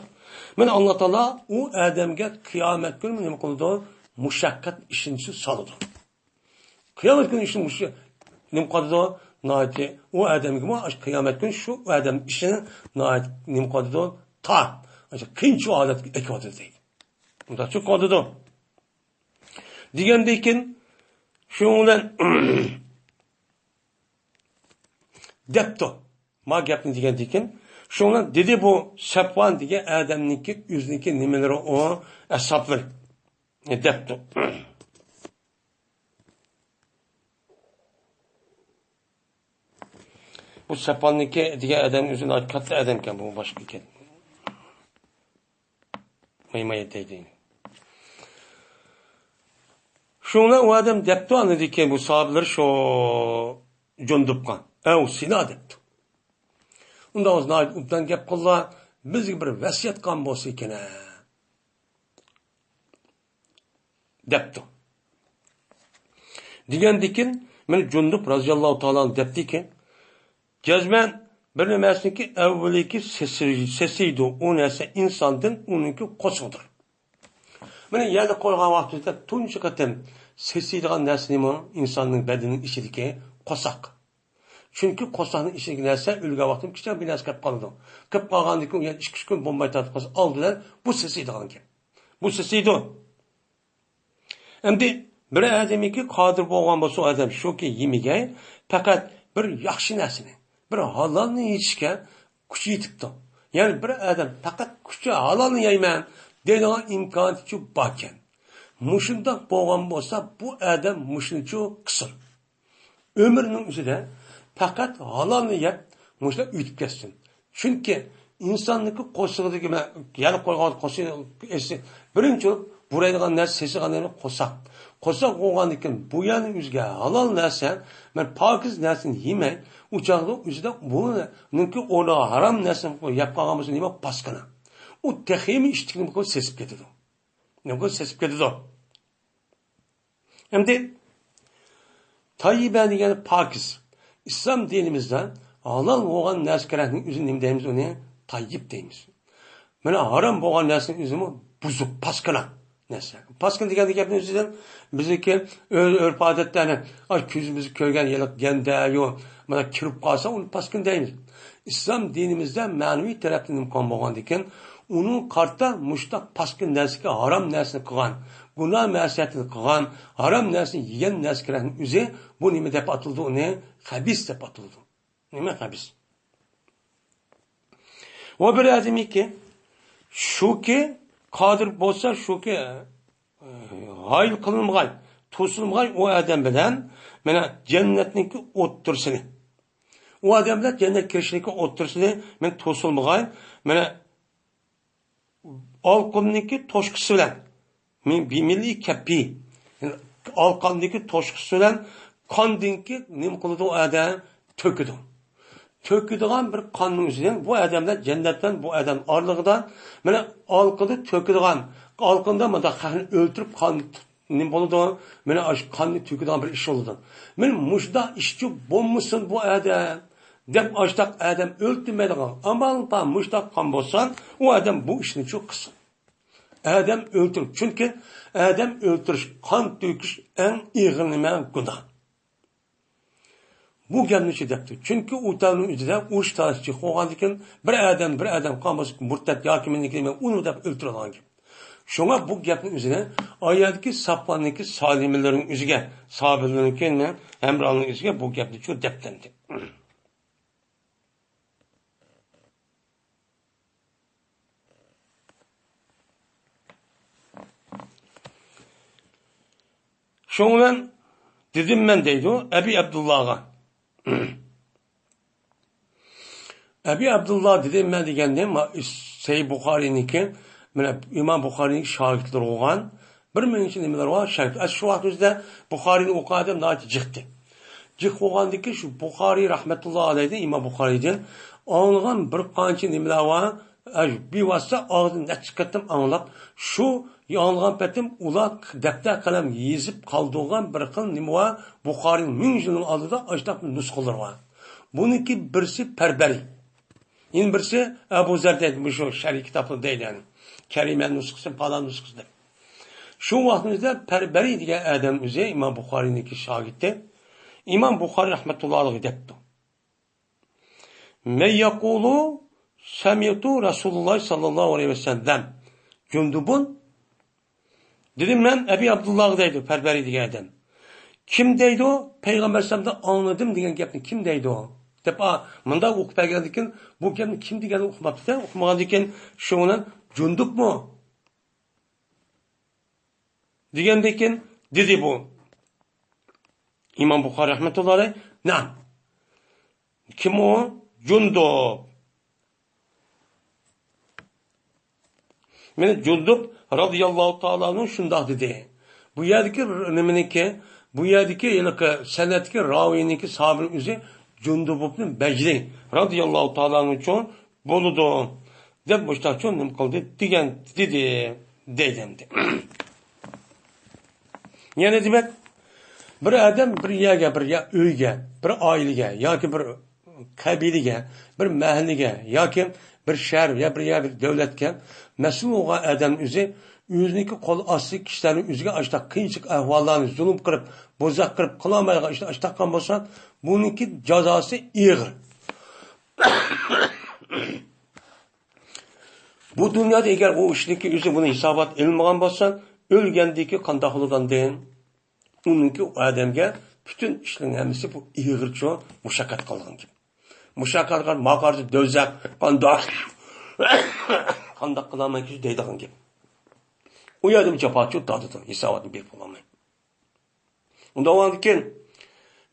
مانا ئاللا تائالا ئۇ ئادەمگە قىيامەت كۈنى نېمە قىلىدۇ؟ مۇشەققەت ئىشىنچە سالىدۇ. قىيامەت كۈنى ئىشنى مۇشۇ نېمە قىلىدۇ؟ ناھايىتى ئۇ ئادەمگىمۇ ئاشۇ قىيامەت كۈنى شۇ ئادەم ئىشىنى ناھايىتى نېمە قىلىدۇ؟ تار، ئاشۇ قىيىنچى ھالەتكە ئېكىۋاتىدۇ دەيدۇ. مۇنداق چۈشىنىۋاتىدۇ. دېگەندىن كېيىن شۇنىڭ بىلەن دەپتۇ. ما گەپنى دېگەندىن كېيىن، شۇنىڭ بىلەن دېدى بۇ سەپۋان دېگەن ئادەمنىڭكى ئۆزىنىڭكى نېمىلىرى ئۇ، ئەسھابلىرى دەپتۇ. بۇ سەپۋاننىڭكى دېگەن ئادەم ئۆزى ناھايىتى كاتتا ئادەمكەن، بۇ باشقا ئىكەن. ماي ماي ئېتەي دەيدۇ. شۇڭا ئۇ ئادەم دەپتۇ، ئاندىن كېيىن بۇ ساھابىلەر شۇ جۇندۇبقا، ئەۋ سىلا دەپتۇ. ئۇنداق بولسا ناھايىتى ئوبدان گەپ قىللا، بىزگە بىر ۋەسىيەت قىلغان بولسا ئىكەن، ھە. دەپتۇ. دېگەندىكىن، مانا جۇندۇب رازىياللاھۇ تائالا ئەنھۇ دەپتىكى، جەزمەن بىر نەرسىنىڭكى ئەۋۋىلىكى سېسىي-، سېسىيدۇ، ئۇ نەرسە ئىنساندىن ئۇنىڭكى قورسىقىدۇر. مانا يەردە قويغان ۋاقتىمىزدا تۇنجى قېتىم سېسىيدىغان نەرسە نېمە؟ ئىنساننىڭ بەدىنىنىڭ ئىچىدىكى قورساق. چۈنكى قورساقنىڭ ئىچىدىكى نەرسە ئۆلگەن ۋاقتىدا كىچىك بىر نەرسە كىرىپ قالىدۇ. كىرىپ قالغاندىن كېيىن يەنە ئىككى ئۈچ كۈن بولماي تارتىپ قالسا، ئالدى بىلەن بۇ سېسىيدىغان گەپ. بۇ سېسىيدۇ. ئەمدى بىر ئادەمكى قادىر بولغان بولسا، ئۇ ئادەم شۇكى يېمىگەي، پەقەت بىر ياخشى نەرسىنى، بىر ھالالنى يېيىشكە كۈچى يېتىپتۇ. يەنى بىر ئادەم پەقەت كۈچى ھالالنى يەيمەن دەيدىغان ئىمكانىيىتى باركەن. مۇشۇنداق بولغان بولسا، بۇ ئادەم مۇشۇنچە قىلسۇن. ئۆمرىنىڭ ئۆزىدە پەقەت ھالالنى يەپ، مۇشۇنداق ئۆتۈپ كەتسۇن. چۈنكى ئىنساننىڭكى قورسىقىدىكى مە-، يەنە قويغان قورسىقى ئېسى، بىرىنچى بولۇپ بۇرايدىغان نەرسە، سېسىغان نەرسە قورساق. قورساق بولغاندىن كېيىن بۇ يەرنىڭ ئۆزىگە ھالال نەرسە، مەن پاكىز نەرسىنى يېمەي، ئۇ چاغدا ئۆزىدە بۇنىڭكى ئورنىغا ھارام نەرسىنى يەپ قالغان بولسا، نېمە پاسكىنا. ئۇ تېخىمۇ ئىشتىكىنى سېسىپ كېتىدۇ. نېمە سېسىپ كېتىدۇ. ئەمدى تەييىبە دېگەن پاكىز. ئىسلام دىنىمىزدا ھالال بولغان نەرسە كېرەكنىڭ ئۆزىنى نېمە دەيمىز؟ ئۇنى تەييىب دەيمىز. مانا ھارام بولغان نەرسىنىڭ ئۆزىمۇ بۇزۇق، پاسكىنا نەرسە. پاسكىنا دېگەن گەپنىڭ ئۆزىدىن بىزنىڭكى ئۆ-، ئۆرپ-ئادەتلەرنى، ئاي، كۆزىمىز كۆرگەن يىللىق گەندەيۇ، مانا كىرىپ قالسا، ئۇنى پاسكىنا دەيمىز. ئىسلام دىنىمىزدە مەنىۋى تەرەپتىن ئىمكان بولغاندىكىن، ئۇنىڭ قارىتا مۇشتاق پاسكىنا نەرسىگە، ھارام نەرسىنى قىلغان، گۇناھ مەسىيەتنى قىلغان، ھارام نەرسىنى يېگەن نەرسە كېرەكنىڭ ئۆزى، بۇ نېمە دەپ ئاتىلىدۇ؟ ئۇنى خەبىس دەپ ئاتىلىدۇ. نېمە خەبىس؟ ۋە بىر ئادەمكى، شۇكى، قادىر بولسا، شۇكى، ھايل قىلىنمىغاي، توسۇلمىغاي ئۇ ئادەم بىلەن، مانا، جەننەتنىڭكى ئوتتۇرىسىنى. ئۇ ئادەم بىلەن جەننەتكە كىرىشنىڭكى ئوتتۇرىسىنى مەن توسۇلمىغاي، مانا، ئالقىمنىڭكى توشقىسى بىلەن، مىن-، بىمىللى كەپپى، ئالقامدىكى توشقىسى بىلەن قاندىنكى نېمە قىلىدۇ ئۇ ئادەم؟ تۆكىدۇ. تۆكىدىغان بىر قاننىڭ ئۆزىدىن بۇ ئادەملەر جەننەتتىن بۇ ئادەم ئارىلىقىدا، مانا، ئالقىدا تۆكىدىغان، ئالقىندا مۇنداق خەقنى ئۆلتۈرۈپ قان نېمە بولىدۇ؟ مانا ئاشۇ قاننى تۆكىدىغان بىر ئىش بولىدۇ. مانا مۇشۇنداق ئىشچۇ بولمىسۇن بۇ ئادەم، دەپ ئاشتاق ئادەم ئۆلتۈرمەيدىغان ئامال بار. مۇشتاق قان بولسا، ئۇ ئادەم بۇ ئىشنى چۇ قىلسۇن. ئادەم ئۆلتۈرۈپ، چۈنكى ئادەم ئۆلتۈرۈش، قان تۆكۈش ئەڭ ئېغىر نېمە؟ گۇناھ. بۇ گەپنى چۇ دەپتۇ. چۈنكى ئۇ تاۋنىڭ ئۆزىدە ئۇرۇش تارىخچى بولغاندىكىن، بىر ئادەم، بىر ئادەم قان بولسا مۇرتەت ياكى مېنىڭكى مەن ئۇنى دەپ ئۆلتۈرىدىغان گەپ. شۇڭا بۇ گەپنىڭ ئۆزىنى ئايەتتىكى ساپۋاننىڭكى سالىمىلىرىنىڭ ئۆزىگە، سابىرلىرىنىڭكى ھەمراھلىرىنىڭ ئۆزىگە بۇ گەپنى چۇ دەپتەمدى. شۇڭا مەن دېدىم مەن دەيدۇ ئەبى ئابدۇللاغا. ئەبى ئابدۇللا دېدىم مەن دېگەندىن، ما-، سەھىھ بۇخارىينىڭكى، مانا ئىمام بۇخارىينىڭ شاگىرتلىرى بولغان، بىر مىڭىنچى نېمىلەر بار، شاگىرت. ئەس شۇ ۋاقىت ئۆزىدە بۇخارىينى ئوقۇغان ئادەم ناھايىتى جىقتى. جىق بولغاندىكى شۇ بۇخارىي رەھمەتۇللا ئەلەيھىدىن، ئىمام بۇخارىيدىن ئاڭلىغان بىر قانچە نېمىلەر بار، ئە، بىۋاسىتە ئاغزىدىن نەچچە قېتىم ئاڭلاپ، شۇ ئاڭلىغان پېتىم ئۇلار دەپتەر قەلەم يېزىپ قالدۇرغان بىر خىل نېمە بار، بۇخارىينىڭ مىڭ يىلنىڭ ئالدىدا ئاشۇنداق بىر نۇسخىلىرى بار. بۇنىڭكى بىرسى پەربەرى. يەنە بىرسى ئەبۇ زەر دەيدۇ، مۇشۇ شەرھىي كىتابلار دەيدۇ، يەنى كەرىمە نۇسخىسى، پالان نۇسخىسى دەپ. شۇ ۋاقتىمىزدا پەربەرى دېگەن ئادەم ئۆزى ئىمام بۇخارىينىڭكى شاگىرتى. ئىمام بۇخارىي رەھمەتۇللا ئەلەيھى دەپتۇ. مەن يەقۇلۇ سەمىئتۇ رەسۇلۇللاھ ساللاللاھۇ ئەلەيھى ۋەسەللەم جۇندۇبۇن. دېدىم مەن ئەبى ئابدۇللاغا دەيدۇ، پەربەرى دېگەن ئادەم. كىم دەيدۇ، پەيغەمبەر ئەلەيھىسسالامدىن ئاڭلىدىم دېگەن گەپنى كىم دەيدۇ؟ دەپ، ئا، مۇنداق ئوقۇپ بەرگەندىن كېيىن، بۇ گەپنى كىم دېگەننى ئۇقماپتۇ، ئۇقمىغاندىن كېيىن، شۇ بىلەن جۇندۇبمۇ؟ دېگەندىن كېيىن دېدى بۇ ئىمام بۇخارىي رەھمەتۇللا ئەلەيھ، نەئەم. كىم ئۇ؟ جۇندۇب. مانا جۇندۇب رازىياللاھۇ تائالا ئەنھۇ شۇنداق دېدى. بۇ يەردىكى نېمىنىڭكى، بۇ يەردىكى ھېلىقى سەنەدتىكى راۋىينىڭكى ساھابىنىڭ ئۆزى جۇندۇب ئىبنى بەجلى رازىياللاھۇ تائالا ئەنھۇچۇ بولىدۇ، دەپ مۇشتاقچۇ نېمە قىلدى دېگەن، دېدى، دەيدۇ ئەمدى. يەنە دېمەك، بىر ئادەم بىر يەرگە، بىر يە-، ئۆيگە، بىر ئائىلىگە ياكى بىر قەبىلىگە، بىر مەھەللىگە ياكى بىر شەھەر يا بىر يەر، بىر دۆلەتكە مەسئۇل بولغان ئادەم ئۆزى، ئۆزىنىڭكى قول ئاستىدىكى كىشىلەرنى ئۆزىگە ئاشتاق قىيىنچىلىق ئەھۋاللارنى زۇلۇم قىلىپ، بوزەك قىلىپ، قىلالمايدىغان ئىشنى ئاشتاق قىلغان بولسا، بۇنىڭكى جازاسى ئېغىر. بۇ دۇنيادا ئەگەر ئۇ ئىشنىڭكى ئۆزى بۇنى ھېسابات ئېلىنمىغان بولسا، ئۆلگەندىكى قانداق بولىدۇ ئاندىن؟ ئۇنىڭكى ئۇ ئادەمگە پۈتۈن ئىشنىڭ ھەممىسى بۇ ئېغىرچۇ مۇشەققەت قىلغان گەپ. مۇشەققەت قىلغان ماقارىسى دۆزەخ قانداق، قانداق قىلالماي دەيدىغان گەپ. ئۇ يەردىمۇ جاپاچۇ تارتىدۇ، ھېساباتنى بېرىپ بولالماي. ئۇنداق بولغاندىكىن،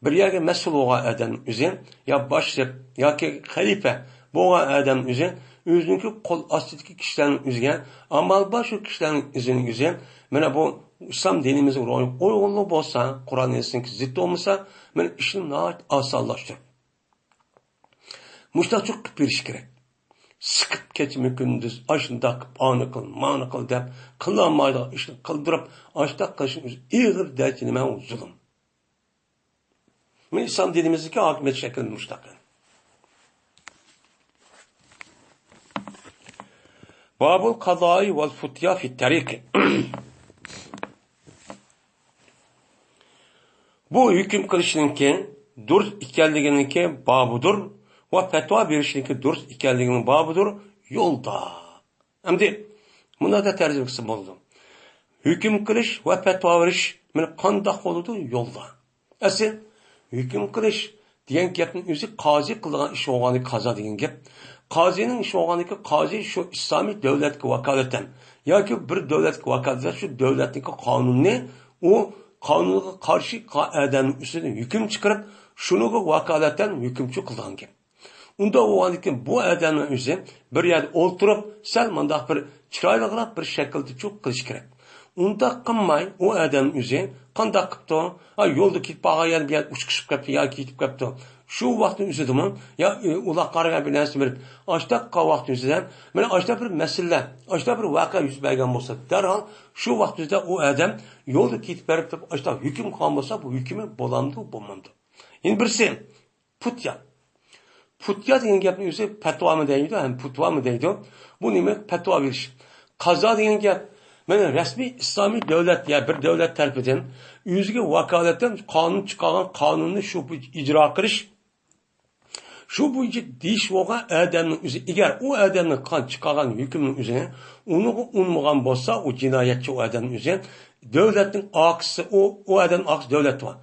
بىر يەرگە مەسئۇل بولغان ئادەم ئۆزى، يا باشلىق، ياكى خەلىپە بولغان ئادەم ئۆزى، ئۆزىنىڭكى قول ئاستىدىكى كىشىلەرنىڭ ئۆزىگە، ئامال بار شۇ كىشىلەرنىڭ ئۆزىنىڭ ئۆزى، مانا بۇ ئىسلام دىنىمىزغا ئۇيغۇنلۇق بولسا، قۇرئان ھەدىسنىڭكى زىتى بولمىسا، مانا ئىشنى ناھايىتى ئاسانلاشتۇرۇپ، مۇشۇنداق قىلىپ بېرىش كېرەك. سىقىپ كېچىمۇ كۈندۈز ئاشۇنداق قىلىپ، ئانى قىل، مانى قىل دەپ، قىلالمايدىغان ئىشنى قىلدۇرۇپ، ئاشۇنداق قىلىشنىڭ ئۆزى ئېغىر دەرىجىدە نېمە؟ ئۇ زۇلۇم. مانا ئىسلام دىنىمىزدىكى ھاكىمىيەت شەكلى مۇشۇنداق. بابۇل قازائى ۋەل فۇتيا فىت تەرىقى. بۇ ھۆكۈم قىلىشنىڭكى دۇرۇس ئىكەنلىكىنىڭكى بابىدۇر ۋە پەتىۋا بېرىشنىڭكى دۇرۇس ئىكەنلىكىنىڭ بابىدۇر يولدا. ئەمدى مۇنداق تەرجىمە قىلسا بولىدۇ. ھۆكۈم قىلىش ۋە پەتىۋا بېرىش مانا قانداق بولىدۇ؟ يولدا. ئەسلى ھۆكۈم قىلىش دېگەن گەپنىڭ ئۆزى قازى قىلىدىغان ئىش بولغانلىقى قازا دېگەن گەپ. قازىنىڭ ئىشى بولغانلىقى قازى شۇ ئىسلامىي دۆلەتكە ۋاكالىتەن ياكى بىر دۆلەتكە ۋاكالىتەن شۇ دۆلەتنىڭكى قانۇنىنى ئۇ قانۇنغا قارشى قا-، ئادەمنىڭ ئۈستىدىن ھۆكۈم چىقىرىپ، شۇنىڭغا ۋاكالىتەن ھۆكۈمچى قىلغان گەپ. ئۇنداق بولغاندىكىن بۇ ئادەمنىڭ ئۆزى بىر يەردە ئولتۇرۇپ، سەل مۇنداق بىر چىرايلىقراق بىر شەكىلدە چۇ قىلىش كېرەك. ئۇنداق قىلماي، ئۇ ئادەمنىڭ ئۆزى قانداق قىپتۇ؟ ھا، يولدا كېتىپ بارغان يەردە بىر يەردە ئۇچۇپ چىقىپ كەپتۇ ياكى كېتىپ كەپتۇ. شۇ ۋاقىتنىڭ ئۆزىدىمۇ يا، ئۇ-، ئۇلاققا قارىغان بىر نەرسە بېرىپ، ئاشتاق قالغان ۋاقىتنىڭ ئۆزىدە، مانا ئاشتاق بىر مەسىلە، ئاشتاق بىر ۋەقە يۈز بەرگەن بولسا، دەرھال شۇ ۋاقىت ئۆزىدە ئۇ ئادەم يولدا كېتىپ بېرىپ تۇرۇپ، ئاشتاق ھۆكۈم قىلغان بولسا، بۇ ھۆكۈمى بولامدۇ، بولمامدۇ؟ يەنە بىرسى، پۇتيا. پۇتيا دېگەن گەپنىڭ ئۆزى پەتۋامۇ دەيدۇ، ھەم پۇتۋامۇ دەيدۇ. بۇ نېمە؟ پەتۋا بېرىش. قازا دېگەن گەپ، مانا رەسمىي ئىسلامىي دۆلەت يا بىر دۆلەت تەرىپىدىن ئۆزىگە ۋاكالىتەن قانۇن چىقارغان قانۇننى شۇ بويىچە ئىجرا قىلىش. شۇ بويىچە دېيىش بولغان ئادەمنىڭ ئۆزى، ئەگەر ئۇ ئادەمنىڭ قان چىقارغان ھۆكۈمنىڭ ئۆزىنى ئۇنىڭغا ئۇنمىغان بولسا، ئۇ جىنايەتچى ئۇ ئادەمنىڭ ئۆزى، دۆلەتنىڭ ئارقىسى، ئۇ، ئۇ ئادەمنىڭ ئارقىسى دۆلەت بار.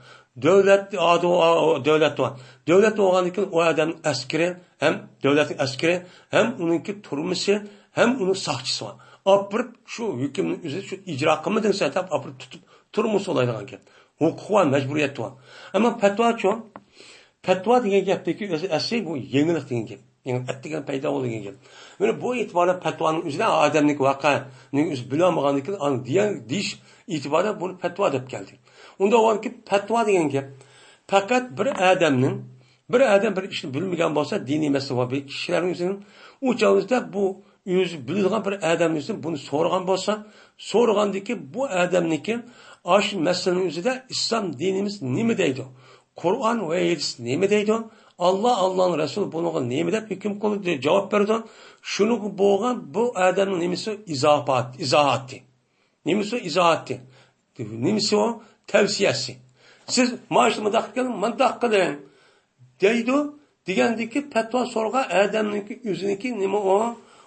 دۆلەت، ئا، دۆ-، ئا، دۆلەت بار. دۆلەت بولغاندىن كېيىن ئۇ ئادەمنىڭ ئەسكىرى ھەم دۆلەتنىڭ ئەسكىرى ھەم ئۇنىڭكى تۈرمىسى ھەم ئۇنىڭ ساقچىسى بار. ئاپىرىپ شۇ ھۆكۈمنى ئۆزى شۇ ئىجرا قىلمىدىڭ سەن دەپ ئاپىرىپ تۇتۇپ تۈرمىگە سولايدىغان گەپ. ھوقۇق بار، مەجبۇرىيەت بار. ئەمما پەتۋاچۇ؟ پەتۋا دېگەن گەپتىكى ئۆزى ئەسلى بۇ يېڭىلىق دېگەن گەپ. يېڭى ئەتىگەن پەيدا بولدى دېگەن گەپ. مانا بۇ ئېتىباردا پەتۋانىڭ ئۆزىدە ئادەمنىڭ ۋەقەنى ئۆزى بىلەلمىغاندىكىن ئاندىن دېيىش ئېتىباردا بۇنى پەتۋا دەپ كەلدى. ئۇنداق بولغاندىكىن پەتۋا دېگەن گەپ پەقەت بىر ئادەمنىڭ، بىر ئادەم بىر ئىشنى بىلمىگەن بولسا، دىنىي مەسىلە بار بىر كىشىلەرنىڭ ئۆزىنىڭ، ئۇ چاغدا بۇ ئۆزى بىلىدىغان بىر ئادەمنىڭ ئۆزىدىن بۇنى سورىغان بولسا، سورىغاندىكىن بۇ ئادەمنىڭكى ئاشۇ مەسىلىنىڭ ئۆزىدە ئىسلام دىنىمىز نېمە دەيدۇ؟ قۇرئان ۋە ھەدىس نېمە دەيدۇ؟ ئاللا، ئاللانىڭ رەسۇلى بۇنىڭغا نېمە دەپ ھۆكۈم قىلىدۇ، جاۋاب بېرىدۇ؟ شۇنىڭغا بولغان بۇ ئادەمنىڭ نېمىسى ئىزاپات-، ئىزاھاتى. نېمىسى ئىزاھاتى؟ نېمىسى ئۇ؟ تەۋسىيەسى. سىز مانا شۇ مۇنداق قىلىڭ، مۇنداق قىلىڭ دەيدۇ. دېگەندىكى پەتۋا سورىغان ئادەمنىڭكى ئۆزىنىڭكى نېمە ئۇ؟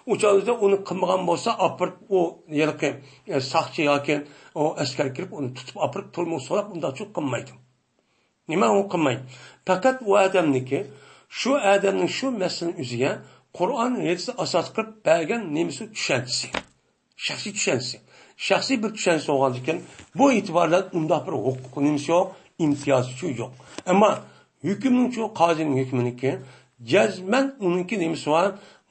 ئۇ چاغدا ئۇنى قىلمىغان بولسا، ئاپىرىپ ئۇ ھېلىقى، ئە، ساقچى ياكى ئۇ ئەسكەر كىرىپ ئۇنى تۇتۇپ ئاپىرىپ تۈرمىگە سولاپ ئۇنداقچۇ قىلمايدۇ. نېمە ئۇ قىلمايدۇ؟ پەقەت ئۇ ئادەمنىڭكى، شۇ ئادەمنىڭ شۇ مەسىلىنىڭ ئۆزىگە قۇرئان، ھەدىسنى ئاساس قىلىپ بەرگەن نېمىسى، چۈشەنچىسى. شەخسىي چۈشەنچىسى. شەخسىي بىر چۈشەنچىسى بولغاندىكىن، بۇ ئېتىبار بىلەن ئۇنداق بىر ھوقۇق نېمىسى يوق، ئىمتىيازى يوق. ئەمما ھۆكۈمنىڭچۇ، قازىنىڭ ھۆكمىنىڭكى جەزمەن ئۇنىڭكى نېمىسى بار؟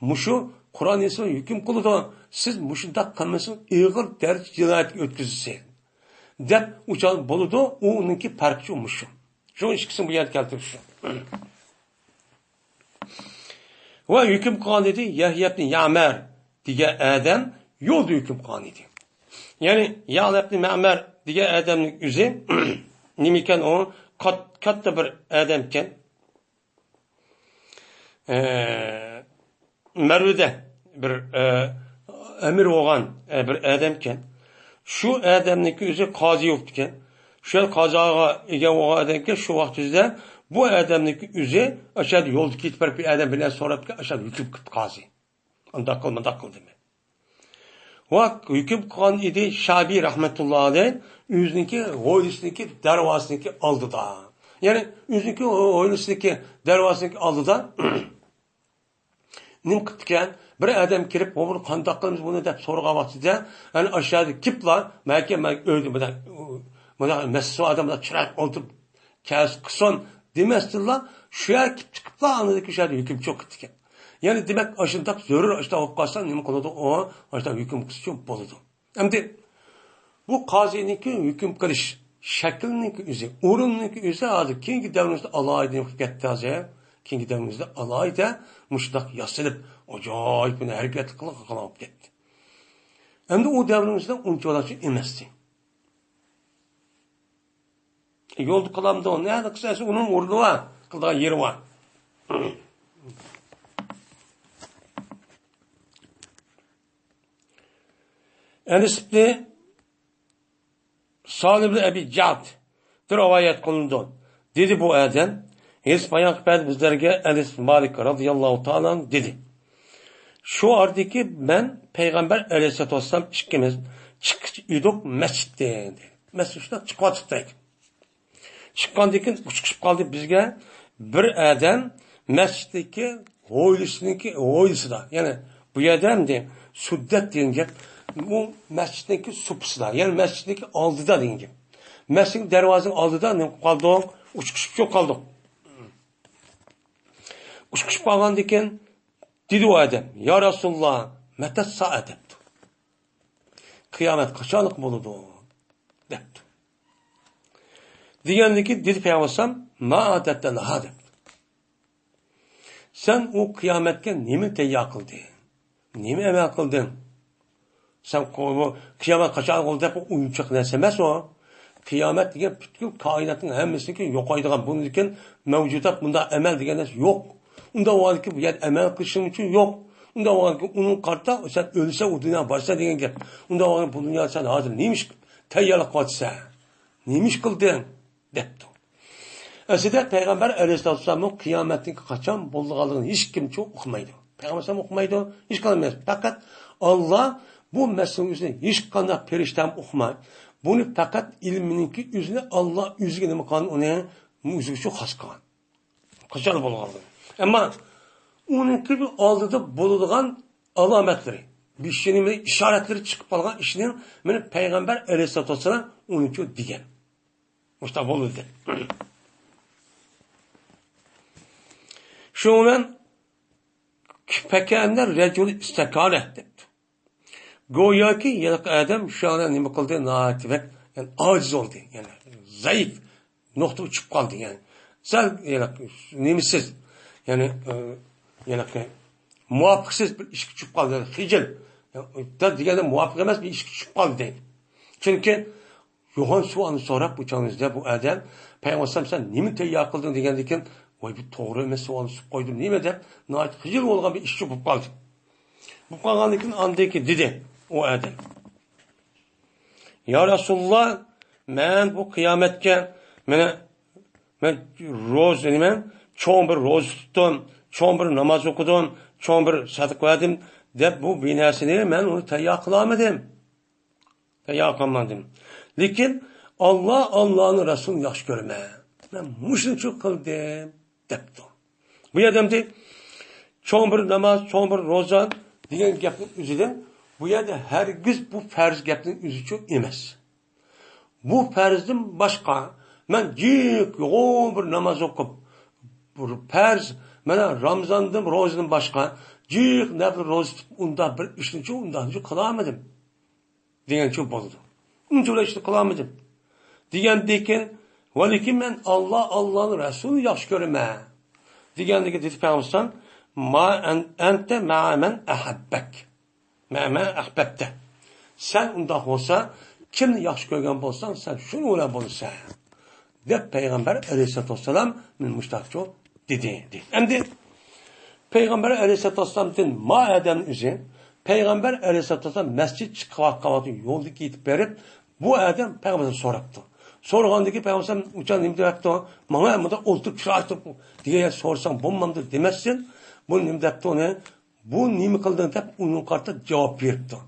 مۇشۇ قۇرئان ھەدىس ھۆكۈم قىلىدۇ. سىز مۇشۇنداق قىلمىسىڭىز ئېغىر دەرىجە جىنايەتكە ئۆتكۈزىسىز دەپ ئۇچان بولىدۇ. ئۇ ئۇنىڭكى پەرقى شۇ مۇشۇ. شۇ ئىككىسىنى بۇ يەردە كەلتۈرۈش. ۋە ھۆكۈم قىلغان ئىدى يەھيا ئىبنى يەمەر دېگەن ئادەم يولدا ھۆكۈم قىلغان ئىدى. يەنى يەھيا ئىبنى مەمەر دېگەن ئادەمنىڭ ئۆزى نېمىكەن ئۇ؟ كات-، كاتتا بىر ئادەمكەن. ئە، مەرۋدە بىر، ئە، ئەمىر بولغان، ئە، بىر ئادەمكەن. شۇ ئادەمنىڭكى ئۆزى قازى بوپتىكەن. شۇ قازىغا ئىگە بولغان ئادەمكەن، شۇ ۋاقىت ئۆزىدە بۇ ئادەمنىڭكى ئۆزى ئاشۇ يەردە يولدا كېتىپ بېرىپ بىر ئادەم بىلەن سوراپتىكەن، ئاشۇ يەردە ھۆكۈم قىپتۇ قازى. ئۇنداق قىل، مۇنداق قىل دېمەي. ۋە ھۆكۈم قىلغان ئىدى شابىي رەھمەتۇللا ئەلەيھ ئۆزىنىڭكى ھويلىسىنىڭكى دەرۋازىسىنىڭكى ئالدىدا. يەنى ئۆزىنىڭكى ھويلىسىنىڭكى دەرۋازىسىنىڭكى ئالدىدا نېمە قىپتىكەن؟ بىر ئادەم كىرىپ، «بۇنى قانداق قىلىمىز بۇنى؟» دەپ سورىغان ۋاقتىدا، يەنى ئاشۇ يەردە كېلىپلا، «ماكە مەن ئۆيدە مۇنداق، مۇنداق مەسىلە ئادەم مۇنداق چىرايلىق ئولتۇرۇپ كەلسە قىلسۇن» دېمەستىنلا، شۇ يەرگە كېلىپ چىقىپلا، ئاندىن كېيىن شۇ يەردە ھۆكۈم چوق قىپتىكەن. يەنى دېمەك، ئاشۇنداق زۆرۈر ئاشۇنداق بولۇپ قالسا، نېمە قىلىدۇ؟ ئۇ ئاشۇنداق ھۆكۈم قىلسا بولىدۇ. ئەمدى بۇ قازىنىڭكى ھۆكۈم قىلىش شەكلىنىڭكى ئۆزى، ئورنىنىڭكى ئۆزى ھازىر كېيىنكى دەۋرىمىزدە ئالاھىدە قىلىپ كەتتى. ھازىر كېيىنكى دەۋرىمىزدە ئالاھىدە مۇشۇنداق ياسىلىپ، ئاجايىپ بۇنى ھەرىكەت قىلغان قىلىپ كەتتى. ئەمدى ئۇ دەۋرىمىزدە ئۇنچىۋالاچۇ ئەمەستى. يولدا قىلامدۇ؟ نەدە قىلسا، ئۇنىڭ ئورنى بار، قىلىدىغان يېرى بار. ئەنىس ئىبنى سالىم ئەبى جەد رىۋايەت قىلىنىدۇ. دېدى بۇ ئادەم، ھەدىس بايان قىلىپ بەردى بىزلەرگە ئەنىس مالىك رازىياللاھۇ تائالا ئەنھۇ دېدى. شۇ ئارىدىكى مەن پەيغەمبەر ئەلەيھىسسالاتۇ ۋەسسالام ئىككىمىز چىققۇچە ئىدۇق مەسچىتتىن، دېدى. مەسچىت شۇنداق چىقىۋاتىدۇ. چىققاندىن كېيىن ئۇچۇپ قالدى بىزگە بىر ئادەم مەسچىتتىكى ھويلىسىنىڭكى ھويلىسىدا، يەنى بۇ يەردە ئەمدى سۇددەت دېگەن گەپ، ئۇ مەسچىتنىڭكى سۇپىسىدا، يەنى مەسچىتنىڭكى ئالدىدا دېگەن گەپ. مەسچىتنىڭ دەرۋازىنىڭ ئالدىدا نېمە قىلىپ قالدۇق؟ ئۇچۇقۇشۇپ قالدۇق. ئۇچۇقۇشۇپ قالغاندىن كېيىن دېدى ئۇ ئادەم: «يا رەسۇلاللا، مەتەسسائە؟» دەپتۇ. «قىيامەت قاچانلىق بولىدۇ؟» دەپتۇ. دېگەندىن كېيىن دېدى پەيغەمبەر ئەلەيھىسسالام: «ما ئەئدەتتە لەھا؟» دەپتۇ. «سەن ئۇ قىيامەتكە نېمە تەييار قىلدىڭ؟ نېمە ئەمەل قىلدىڭ؟ سەن قو-، بۇ قىيامەت قاچان بولىدۇ دەپ ئويۇنچۇق نەرسە ئەمەس ئۇ. قىيامەت دېگەن پۈتكۈل كائىناتنىڭ ھەممىسىنىڭكى يوقايدىغان، بۇندىن كېيىن مەۋجۇدات، بۇنداق ئەمەل دېگەن نەرسە يوق. ئۇنداق بولغاندىكىن بۇ يەردە ئەمەل قىلىشىڭ ئۈچۈن يوق. ئۇنداق بولغاندىكىن ئۇنىڭغا قارىتا سەن ئۆلسەڭ ئۇ دۇنياغا بارىسەن دېگەن گەپ. ئۇنداق بولغاندىكىن بۇ دۇنيادا سەن ھازىر نېمە ئىش تەييارلىق قىلىۋاتىسەن؟ نېمە ئىش قىلدىڭ؟» دەپتۇ. ئەسلىدە پەيغەمبەر ئەلەيھىسسالاتۇ ۋەسسالاممۇ قىيامەتنىڭ قاچان بولىدىغانلىقىنى ھېچكىمچۇ ئۇقمايدۇ. پەيغەمبەر ئۇقمايدۇ، ھېچكىم ئەمەس. پەقەت ئاللا بۇ مەسىلىنىڭ ئۈستىدە ھېچقانداق پەرىشتە ھەم ئۇقماي. بۇنى پەقەت ئىلمىنىڭكى ئۆزىنى ئاللا ئۆزىگە نېمە قىلغان، ئۇنى ئۆزىگىچۇ خاس قىلغان. قاچان بولغانلىقى. ئەمما ئۇنىڭكى ئالدىدا بولىدىغان ئالامەتلىرى، بىشىنىڭ ئىشارەتلىرى چىقىپ قالغان ئىشنى مانا پەيغەمبەر ئەلەيھىسسالاتۇ ۋەسسالام ئۇنىڭچۇ دېگەن. مۇشۇنداق بولدى. شۇنىڭ بىلەن پەكەنە رەجۇل ئىستەكانە دەپتۇ. گوياكى ھېلىقى ئادەم شۇ يەردە نېمە قىلدى؟ ناھايىتى بەك، يەنى ئاجىز بولدى. يەنى زەئىپ نۇقتىغا چۈشۈپ قالدى. يەنى سەل ھېلىقى نېمىسىز، يەنى، ئە، ھېلىقى مۇۋاپىقسىز بىر ئىشقا چۈشۈپ قالدى. خىجىل. يەنى دېگەندە مۇۋاپىق ئەمەس بىر ئىشقا چۈشۈپ قالدى. چۈنكى يوغان سوئالنى سوراپ، بۇ چاغنىڭدا بۇ ئادەم، پەيغەمبەر ئەلەيھىسسالام، «سەن نېمە تەييار قىلدىڭ؟» دېگەندىن كېيىن، ۋاي، بۇ توغرا ئەمەس سوئالنى سوراپ قويدۇم، نېمە دەپ، ناھايىتى خىجىل بولغان بىر ئىشچى بولۇپ قالدى. بولۇپ قالغاندىن كېيىن ئاندىن كېيىن دېدى ئۇ ئادەم: «يا رەسۇلاللا، مەن بۇ قىيامەتكە، مانا، مەن روزا، نېمە، چوڭ بىر روزا تۇتتۇم، چوڭ بىر ناماز ئوقۇدۇم، چوڭ بىر سەدىقە بەردىم دەپ، بۇ بىر نەرسىنى مەن ئۇنى تەييار قىلالمىدىم.» تەييار قىلمىدىم. لېكىن، «ئاللا، ئاللانىڭ رەسۇلىنى ياخشى كۆرىمەن. مەن مۇشۇنىچۇ قىلدىم» دەپتۇ. بۇ يەردە ئەمدى چوڭ بىر ناماز، چوڭ بىر روزا دېگەن گەپنىڭ ئۆزىدىن، بۇ يەردە ھەرگىز بۇ پەرز گەپنىڭ ئۆزىچۇ ئەمەس. بۇ پەرزدىن باشقا، مەن جىق يوغان بىر ناماز ئوقۇپ، بىر پەرز، مانا رامزاندىن، روزىدىن باشقا، جىق نەپلى روزا تۇتۇپ، ئۇنداق بىر ئىشنىچۇ، ئۇنداقنىچۇ قىلالمىدىم. دېگەنچۇ بولىدۇ. ئۇنچىۋالا ئىشنى قىلالمىدىم. دېگەندىن كېيىن، ۋەلىكىن مەن ئاللا، ئاللانىڭ رەسۇلىنى ياخشى كۆرىمەن. دېگەندىن كېيىن دېدى پەيغەمبەر، ما ئەن-، ئەنتە مەئە مەن ئەھەببەك. مەئە مەن ئەھبەبتە. سەن ئۇنداق بولسا، كىمنى ياخشى كۆرگەن بولساڭ، سەن شۇنىڭ بىلەن بولىسەن. دەپ پەيغەمبەر ئەلەيھىسسالاتۇ ۋەسسالام مۇشۇنداقچۇ دېدى، دېدى. ئەمدى پەيغەمبەر ئەلەيھىسسالاتۇ ۋەسسالامدىن ما ئادەمنىڭ ئۆزى، پەيغەمبەر ئەلەيھىسسالاتۇ ۋەسسالام مەسچىت چىقىۋاتقان ۋاقتى يولدا كېتىپ بېرىپ، بۇ ئادەم پەيغەمبەردىن سوراپتۇ. سورىغاندىن كېيىن پەيغەمبەر ئۇچان نېمە دەپتۇ؟ ماڭا مۇنداق ئولتۇرۇپ چىرايلىق دېگەن گەپ سورىساڭ بولمامدۇ دېمەسسىن. بۇ نېمە دەپتۇ ئۇنى؟ بۇ نېمە قىلدىڭ دەپ ئۇنىڭغا قارىتا جاۋاب بېرىپتۇ.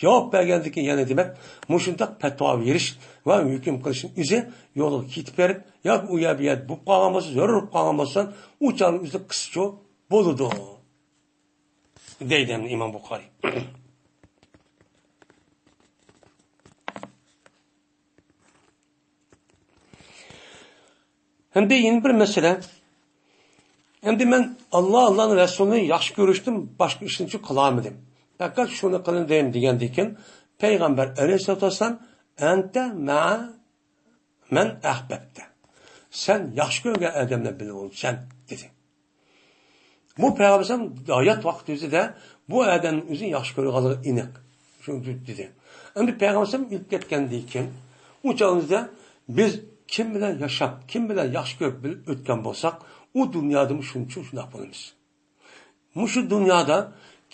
جاۋاب بەرگەندىن كېيىن يەنە دېمەك، مۇشۇنداق پەتىۋا بېرىش ۋە ھۆكۈم قىلىشنىڭ ئۆزى يولغا كېتىپ بېرىپ، ياكى ئۇ يەر بۇ يەردە بولۇپ قالغان بولسا، زۆرۈر بولۇپ قالغان بولسا، ئۇ چاغنىڭ ئۆزىدە قىسقىچە بولىدۇ، دەيدۇ ئەمدى ئىمام بۇخارىي. ئەمدى يەنە بىر مەسىلە. ئەمدى مەن ئاللا، ئاللانىڭ رەسۇلىنى ياخشى كۆرۈشتىن باشقا ئىشنىچۇ قىلالمىدىم. پەقەت شۇنى قىلدىم دېگەندىن كېيىن پەيغەمبەر ئەلەيھىسسالاتۇ ۋەسسالام، ئەنتە مەئە مەن ئەھبەبتە. سەن ياخشى كۆرگەن ئادەملەر بىلەن بولىسەن، دېدى. بۇ پەيغەمبەر ھايات ۋاقتىدا بۇ ئادەمنىڭ ئۆزىنى ياخشى كۆرىدىغانلىقى ئېنىق. شۇنى دېدى. ئەمدى پەيغەمبەر ئۆلۈپ كەتكەندىن كېيىن، ئۇ چاغىمىزدا بىز كىم بىلەن ياشاپ، كىم بىلەن ياخشى كۆرۈپ بىللە ئۆتكەن بولساق، ئۇ دۇنيادىمۇ شۇنچە شۇنداق بولىمىز. مۇشۇ دۇنيادا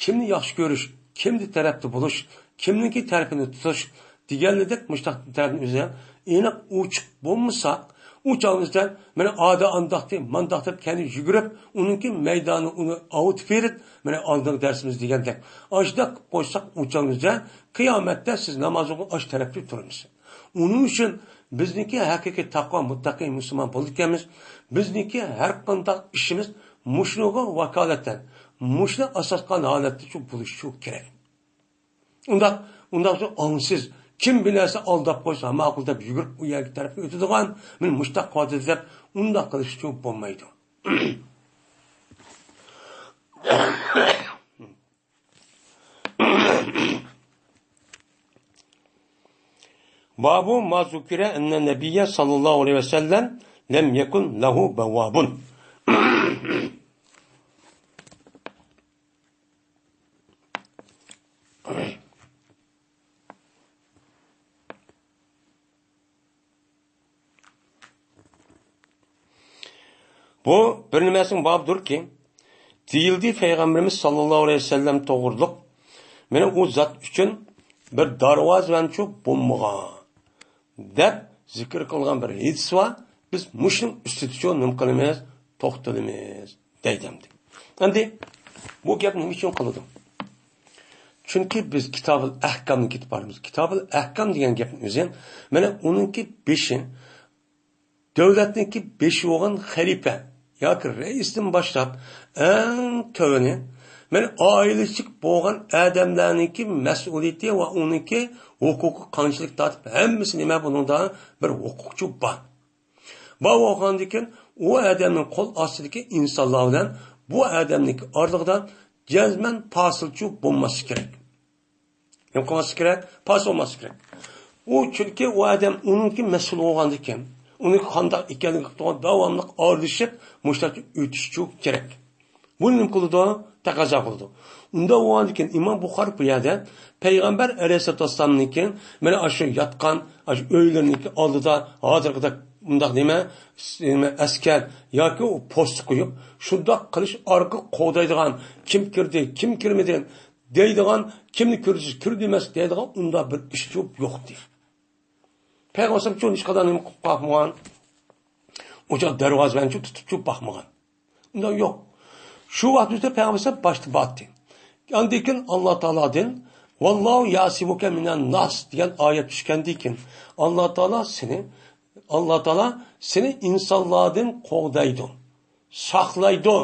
كىمنى ياخشى كۆرۈش، كىمدە تەرەپتە بولۇش، كىمنىڭكى تەرىپىنى تۇتۇش دېگەنلىدەك مۇشۇنداق تەرەپنى ئۆزى ئېنىق ئوچۇق بولمىساق، ئۇ چاغىمىزدا مانا ئادا ئانداقتى، مانداق دەپ كەينى يۈگۈرۈپ، ئۇنىڭكى مەيدانى ئۇنى ئاۋۇتۇپ بېرىپ، مانا ئالدىنقى دەرسىمىز دېگەندەك، ئاشۇنداق قىلىپ قويساق، ئۇ چاغىمىزدا قىيامەتتە سىز ناماز ئوقۇپ ئاشۇ تەرەپتە تۇرىمىز. ئۇنىڭ ئۈچۈن بىزنىڭكى ھەقىقىي تەقۋا مۇتتەقىي مۇسۇلمان بولىدىكەنمىز. بىزنىڭكى ھەر قانداق ئىشىمىز مۇشۇنىڭغا ۋاكالەتەن، مۇشۇنى ئاساس قىلغان ھالەتتە شۇ بولۇشى شۇ كېرەك. ئۇنداق، ئۇنداق شۇ ئاڭسىز، كىم بىر نەرسە ئالداپ قويسا، ماقۇل دەپ يۈگۈرۈپ ئۇ يەرگە تەرەپ ئۆتىدىغان، مېنى مۇشتاق قىلىۋاتىدۇ دەپ، ئۇنداق قىلىشچۇ بولمايدۇ. باب ما ذكر أن النبي صلى الله عليه وسلم لم يكن له بواب. بۇ بىر نېمىسىنىڭ بابىدۇركى، دېيىلدى پەيغەمبىرىمىز ساللاللاھۇ ئەلەيھى ۋەسەللەم توغرۇلۇق، مانا ئۇ زات ئۈچۈن بىر دەرۋازىۋەنچۇ بولمىغان دەپ زىكىر قىلغان بىر ھەدىس بار. بىز مۇشۇنىڭ ئۈستىدىچۇ نېمە قىلىمىز؟ توختىلىمىز دەيدۇ ئەمدى. ئەمدى بۇ گەپ نېمە ئۈچۈن قىلىدۇ؟ چۈنكى بىز كىتابۇل ئەھكامنى كېتىپ بارىمىز. كىتابۇل ئەھكام دېگەن گەپنىڭ ئۆزى، مانا ئۇنىڭكى بېشى، دۆلەتنىڭكى بېشى بولغان خەلىپە ياكى رەئىستىن باشلاپ، ئەڭ تۆۋىنى، مانا ئائىلىسى بولغان ئادەملەرنىڭكى مەسئۇلىيىتى ۋە ئۇنىڭكى ھوقۇقى قانچىلىك تارتىپ، ھەممىسى نېمە بۇنىڭدا بىر ھوقۇقچۇ بار. بار بولغاندىكىن، ئۇ ئادەمنىڭ قول ئاستىدىكى ئىنسانلار بىلەن بۇ ئادەمنىڭكى ئارىلىقىدا جەزمەن پاسىلچۇ بولماسلىقى كېرەك. نېمە قىلماسلىقى كېرەك؟ پاسىل بولماسلىقى كېرەك. ئۇ، چۈنكى ئۇ ئادەم ئۇنىڭكى مەسئۇل بولغاندىكىن، ئۇنىڭكى قانداق ئىكەنلىكى داۋاملىق ئارىلىشىپ، مۇشۇنداق ئۆتۈشچۇ كېرەك. بۇنى نېمە قىلىدۇ؟ تەقەززا قىلىدۇ. ئۇنداق بولغاندىكىن، ئىمام بۇخارى بۇ يەردە پەيغەمبەر ئەلەيھىسسالاتۇ ۋەسسالامنىڭكى مانا ئاشۇ ياتقان، ئاشۇ ئۆيلىرىنىڭكى ئالدىدا ھازىرقىدەك مۇنداق نېمە، نېمە ئەسكەر ياكى ئۇ پوست قويۇپ، شۇنداق قىلىش ئارقىلىق قوغدايدىغان، كىم كىردى، كىم كىرمىدى دەيدىغان، كىمنى كىرگۈزۈش، كىردى ئەمەس دەيدىغان ئۇنداق بىر ئىش يوق، يوق دېگەن. پەيغەمبەر ئەلەيھىسسالام ھېچقانداق نېمە قىلىپ باقمىغان. ئۇ چاغ دەرۋازىۋەنچۇ تۇتۇپچۇ باقمىغان. ئۇنداق يوق. شۇ ۋاقىت ئۆتۈپ پەيغەمبەر ئەلەيھىسسالام باشتا باتتى. ئاندىن كېيىن ئاللا تائالادىن «ۋاللاھۇ يەسىمۇكە مىنەن ناس» دېگەن ئايەت چۈشكەندىن كېيىن، ئاللا تائالا سېنى، ئاللا تائالا سېنى ئىنسانلاردىن قوغدايدۇ، ساقلايدۇ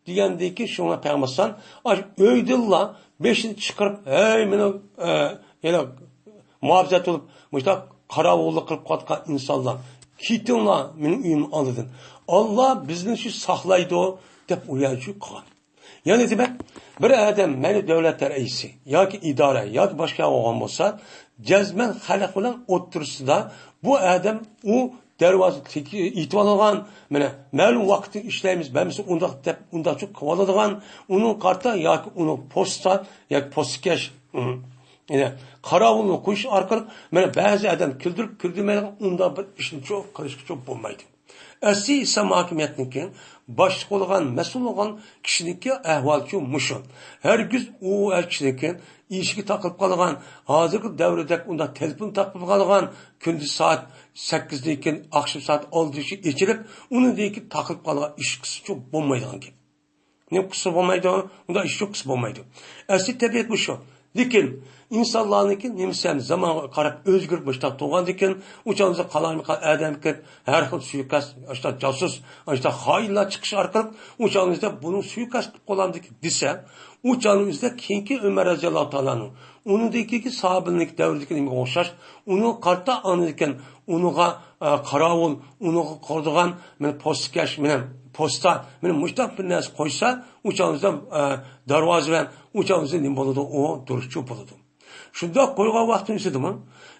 دېگەندىن كېيىن، شۇڭا پەيغەمبەر ئەلەيھىسسالام ئاشۇ ئۆيدىنلا بېشىنى چىقىرىپ، ھەي، مېنىڭ، ئە، يەنە مۇھاپىزەت قىلىپ، مۇشۇنداق قاراۋۇللۇق قىلىپ قويۇۋاتقان ئىنسانلار، كېتىڭلار مېنىڭ ئۆيۈمنىڭ ئالدىدىن. ئاللا بىزنى شۇ ساقلايدۇ دەپ ئۇ يەرگە قىلغان. يەنى دېمەك، بىر ئادەم مەيلى دۆلەت رەئىسى ياكى ئىدارە ياكى باشقا بولغان بولسا، جەزمەن خەلق بىلەن ئوتتۇرىسىدا بۇ ئادەم ئۇ دەرۋازا ئېتىۋالغان، مانا مەلۇم ۋاقىتتا ئىشلەيمىز، بەرمىسە ئۇنداق دەپ ئۇنداقچۇ قىلىۋالىدىغان، ئۇنىڭ قارىتا ياكى ئۇنىڭ پوستا ياكى پوستكەش، ئۇ، يەنى قاراۋۇلنى قويۇش ئارقىلىق، مانا بەزى ئادەم كۈلدۈرۈپ كۈلدۈرمەيدىغان ئۇنداق بىر ئىشنىچۇ قىلىشقىچۇ بولمايدۇ. ئەسلى ئىسلام ھاكىمىيەتنىڭكى باشلىق بولغان، مەسئۇل بولغان كىشىنىڭكى ئەھۋالىچۇ مۇشۇ. ھەرگىز ئۇ كىشىنىڭكى ئىشىكى تاقىلىپ قالغان، ھازىرقى دەۋردەك ئۇنداق تېلېفون تاقىلىپ قالغان، كۈندۈز سائەت سەككىزدىن كېيىن ئاخشام سائەت ئالتىدىچە ئېچىلىپ، ئۇنىڭدىن كېيىن تاقىلىپ قالغان ئىش قىلسىچۇ بولمايدىغان گەپ. نېمە قىلسا بولمايدۇ؟ ئۇنداق ئىش يوق، قىلسا بولمايدۇ. ئەسلى تەبىئەت مۇشۇ. لېكىن ئىنسانلارنىڭكى نېمىسى ھەم زامانغا قاراپ ئۆزگىرىپ مۇشۇنداق تۇرغاندىكىن، ئۇ چاغدا قالايمىقان ئادەم كىرىپ، ھەر خىل سۇيىقەست، ئاشۇنداق جاسۇس، ئاشۇنداق خائىنلار چىقىش ئارقىلىق، ئۇ چاغدا بۇنىڭ سۇيىقەست قىلىپ قالامدىكىن دېسە، ئۇ چاغنىڭ ئۆزىدە كېيىنكى ئۆمەر رەزىياللاھۇ تائالا ئەنھۇ، ئۇنىڭدىن كېيىنكى ساھابىلەرنىڭكى دەۋرىدىكى نېمىگە ئوخشاش، ئۇنىڭغا قارىتا ئاندىن كېيىن ئۇنىڭغا، ئە، قاراۋۇل، ئۇنىڭغا قورۇيدىغان، مانا پوستكەش، مانا پوستا، مانا مۇشۇنداق بىر نەرسە قويسا، ئۇ چاغدا، ئە، دەرۋازىۋەن، ئۇ چاغدا نېمە بولىدۇ؟ ئۇ دۇرۇسچۇ بولىدۇ. شۇنداق قويغان ۋاقتىنىڭ ئىچىدىمۇ،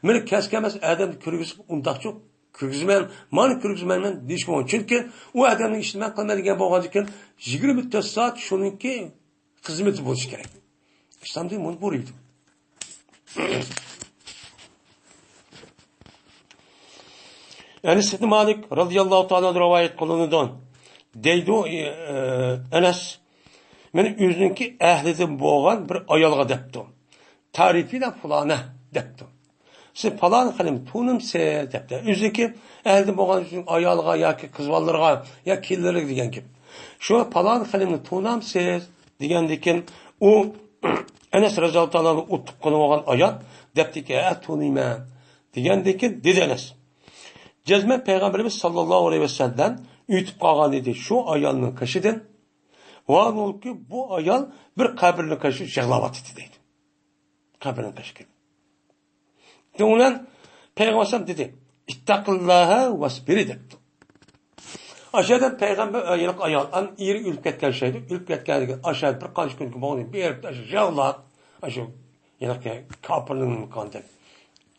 مانا كەس كەلمەس ئادەمنى كىرگۈزۈپ، ئۇنداقچۇ كىرگۈزىمەن، مانا كىرگۈزمەيمەن دېيىشكە بولمايدۇ. چۈنكى ئۇ ئادەمنىڭ ئىشىنى مەن قىلىمەن دېگەن بولغاندىكىن، يىگىرمە تۆت سائەت شۇنىڭكى خىزمىتى بولۇشى كېرەك. ئىسلام دىنى بۇنى بۇيرۇيدۇ. ئەنەس ئىبن مالىك رەزىياللاھۇ تائالا ئەنھۇ رىۋايەت قىلىنىدۇ. دەيدۇ، ئە، ئەنەس، مېنى ئۆزىنىڭكى ئەھلىدىن بولغان بىر ئايالغا دەپتۇ. تەرىپىنە پۇلانە دەپتۇ. سىز پالان خېنىمنى تونۇمسىز دەپتۇ. ئۆزىنىڭكى ئەھلىدىن بولغان ئۈچۈن ئايالىغا ياكى قىز بالىلىرىغا يا كېلىنلىرىگە دېگەن گەپ. شۇ پالان خېنىمنى تونامسىز دېگەندىكىن، ئۇ ئەنەس رەزىياللاھۇ تائالا ئۇتۇق قىلىۋالغان ئايال دەپتىكى، ھە، تونۇيمەن دېگەندىكىن، دېدى ئەنەس، جەزمەن پەيغەمبىرىمىز ساللاللاھۇ ئەلەيھى ۋەسەللەم ئۆتۈپ قالغان ئىدى شۇ ئايالنىڭ قېشىدىن. ۋاھالەنكى، بۇ ئايال بىر قەبرىنىڭ قېشىدا يىغلاۋاتىدۇ دەيدۇ. قەبرىنىڭ قېشىدا. شۇنىڭ بىلەن پەيغەمبەر ئەلەيھىسسالام دېدى، ئىتتەقىللاھە ۋەسبىرى دەپتۇ. ئاشۇ يەردە پەيغەمبەر، ئە، ھېلىقى ئايال، ئەم، ئېرى ئۆلۈپ كەتكەن شەيدۇ، ئۆلۈپ كەتكەندىن كېيىن ئاشۇ يەردە بىر قانچە كۈن بولدى، بېرىپ ئاشۇ يىغلاپ، ئاشۇ ھېلىقى كاپىرنىڭ قاندەك،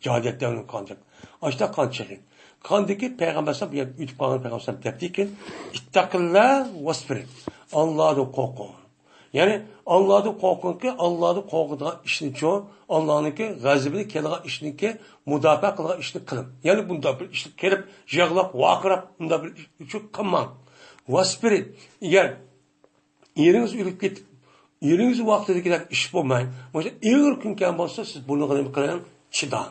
جاھىلىيەت دەۋرىنىڭ قاندەك، ئاشۇنداق قان چىققان. قاندىكى پەيغەمبەر ئەلەيھىسسالام بۇ يەردە ئۆتۈپ قالغان پەيغەمبەر ئەلەيھىسسالام دەپتىكىن، ئىتتەقىللا ۋەسبىرى، ئاللادىن قورقۇڭ. يەنى ئاللادىن قورقۇڭكى، ئاللادىن قورقىدىغان ئىشنىچۇ، ئاللانىڭكى غەزىپىنى كېلىدىغان ئىشنىڭكى مۇداپىئە قىلىدىغان ئىشنى قىلىڭ. يەنى بۇنداق بىر ئىشنى كېلىپ، يىغلاپ، ۋارقىراپ، بۇنداق بىر ئىش ئۈچۈن قىلماڭ. ۋەسبىرى، ئەگەر ئېرىڭىز ئۆلۈپ كېتىپ، ئېرىڭىز ۋاقتىدىكىدەك ئىش بولماي، مۇشۇ ئېغىر كۈن كەلگەن بولسا، سىز بۇنى نېمە قىلىڭ؟ چىداڭ.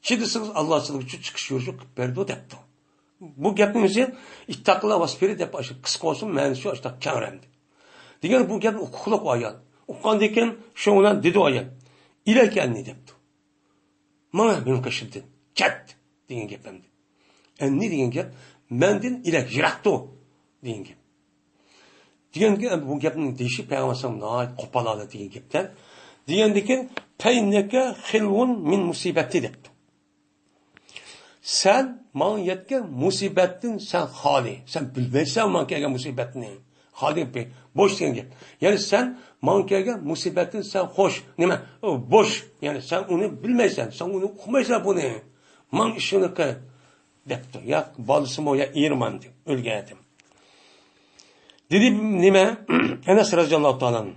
چىدىسىڭىز، ئاللا سىزگە شۇ چىقىش يولى شۇ قىلىپ بېرىدۇ دەپتۇ. بۇ گەپنىڭ ئۆزى ئىتتەقىللا ۋەسبىرى دەپ ئاشۇ قىسقا بولسىمۇ مەنىسى شۇ ئاشۇنداق كەڭرەمدى. دېگەن بۇ گەپنى ئۇقۇقلۇق ئايال. ئۇققاندىن كېيىن شۇنىڭ بىلەن دېدى ئايال، ئىلەيكە ئەننى دەپتۇ. ماڭا مېنىڭ قېشىمدىن كەت دېگەن گەپ ئەمدى. ئەننى دېگەن گەپ مەندىن ئىلەك يىراقتۇ دېگەن گەپ. دېگەندىكىن، بۇ گەپنى دېيىشى پەيغەمبەر ئەلەيھىسسالام ناھايىتى قوپال ھالەت دېگەن گەپتە. دېگەندىكىن، پەئىننەكە خىلۋۇن مىن مۇسىبەتى دەپتۇ. سەن ماڭا يەتكەن مۇسىبەتتىن سەن خالىي. سەن بىلمەيسەن ماڭا كەلگەن مۇسىبەتنى. خالىي گېپى، بوش دېگەن گەپ. يەنى سەن ماڭا كەلگەن مۇسىبەتتىن سەن خوش. نېمە؟ ئۇ بوش. يەنى سەن ئۇنى بىلمەيسەن، سەن ئۇنى ئۇقمايسەن بۇنى. ماڭ ئىشىڭنى قىل. دەپتۇ. يا بالىسىمۇ، يا ئېرىمۇ ئەمدى ئۆلگەن ئادەم. دېدى نېمە؟ ئەنەس رەزىياللاھۇ تائالا ئەنھۇ.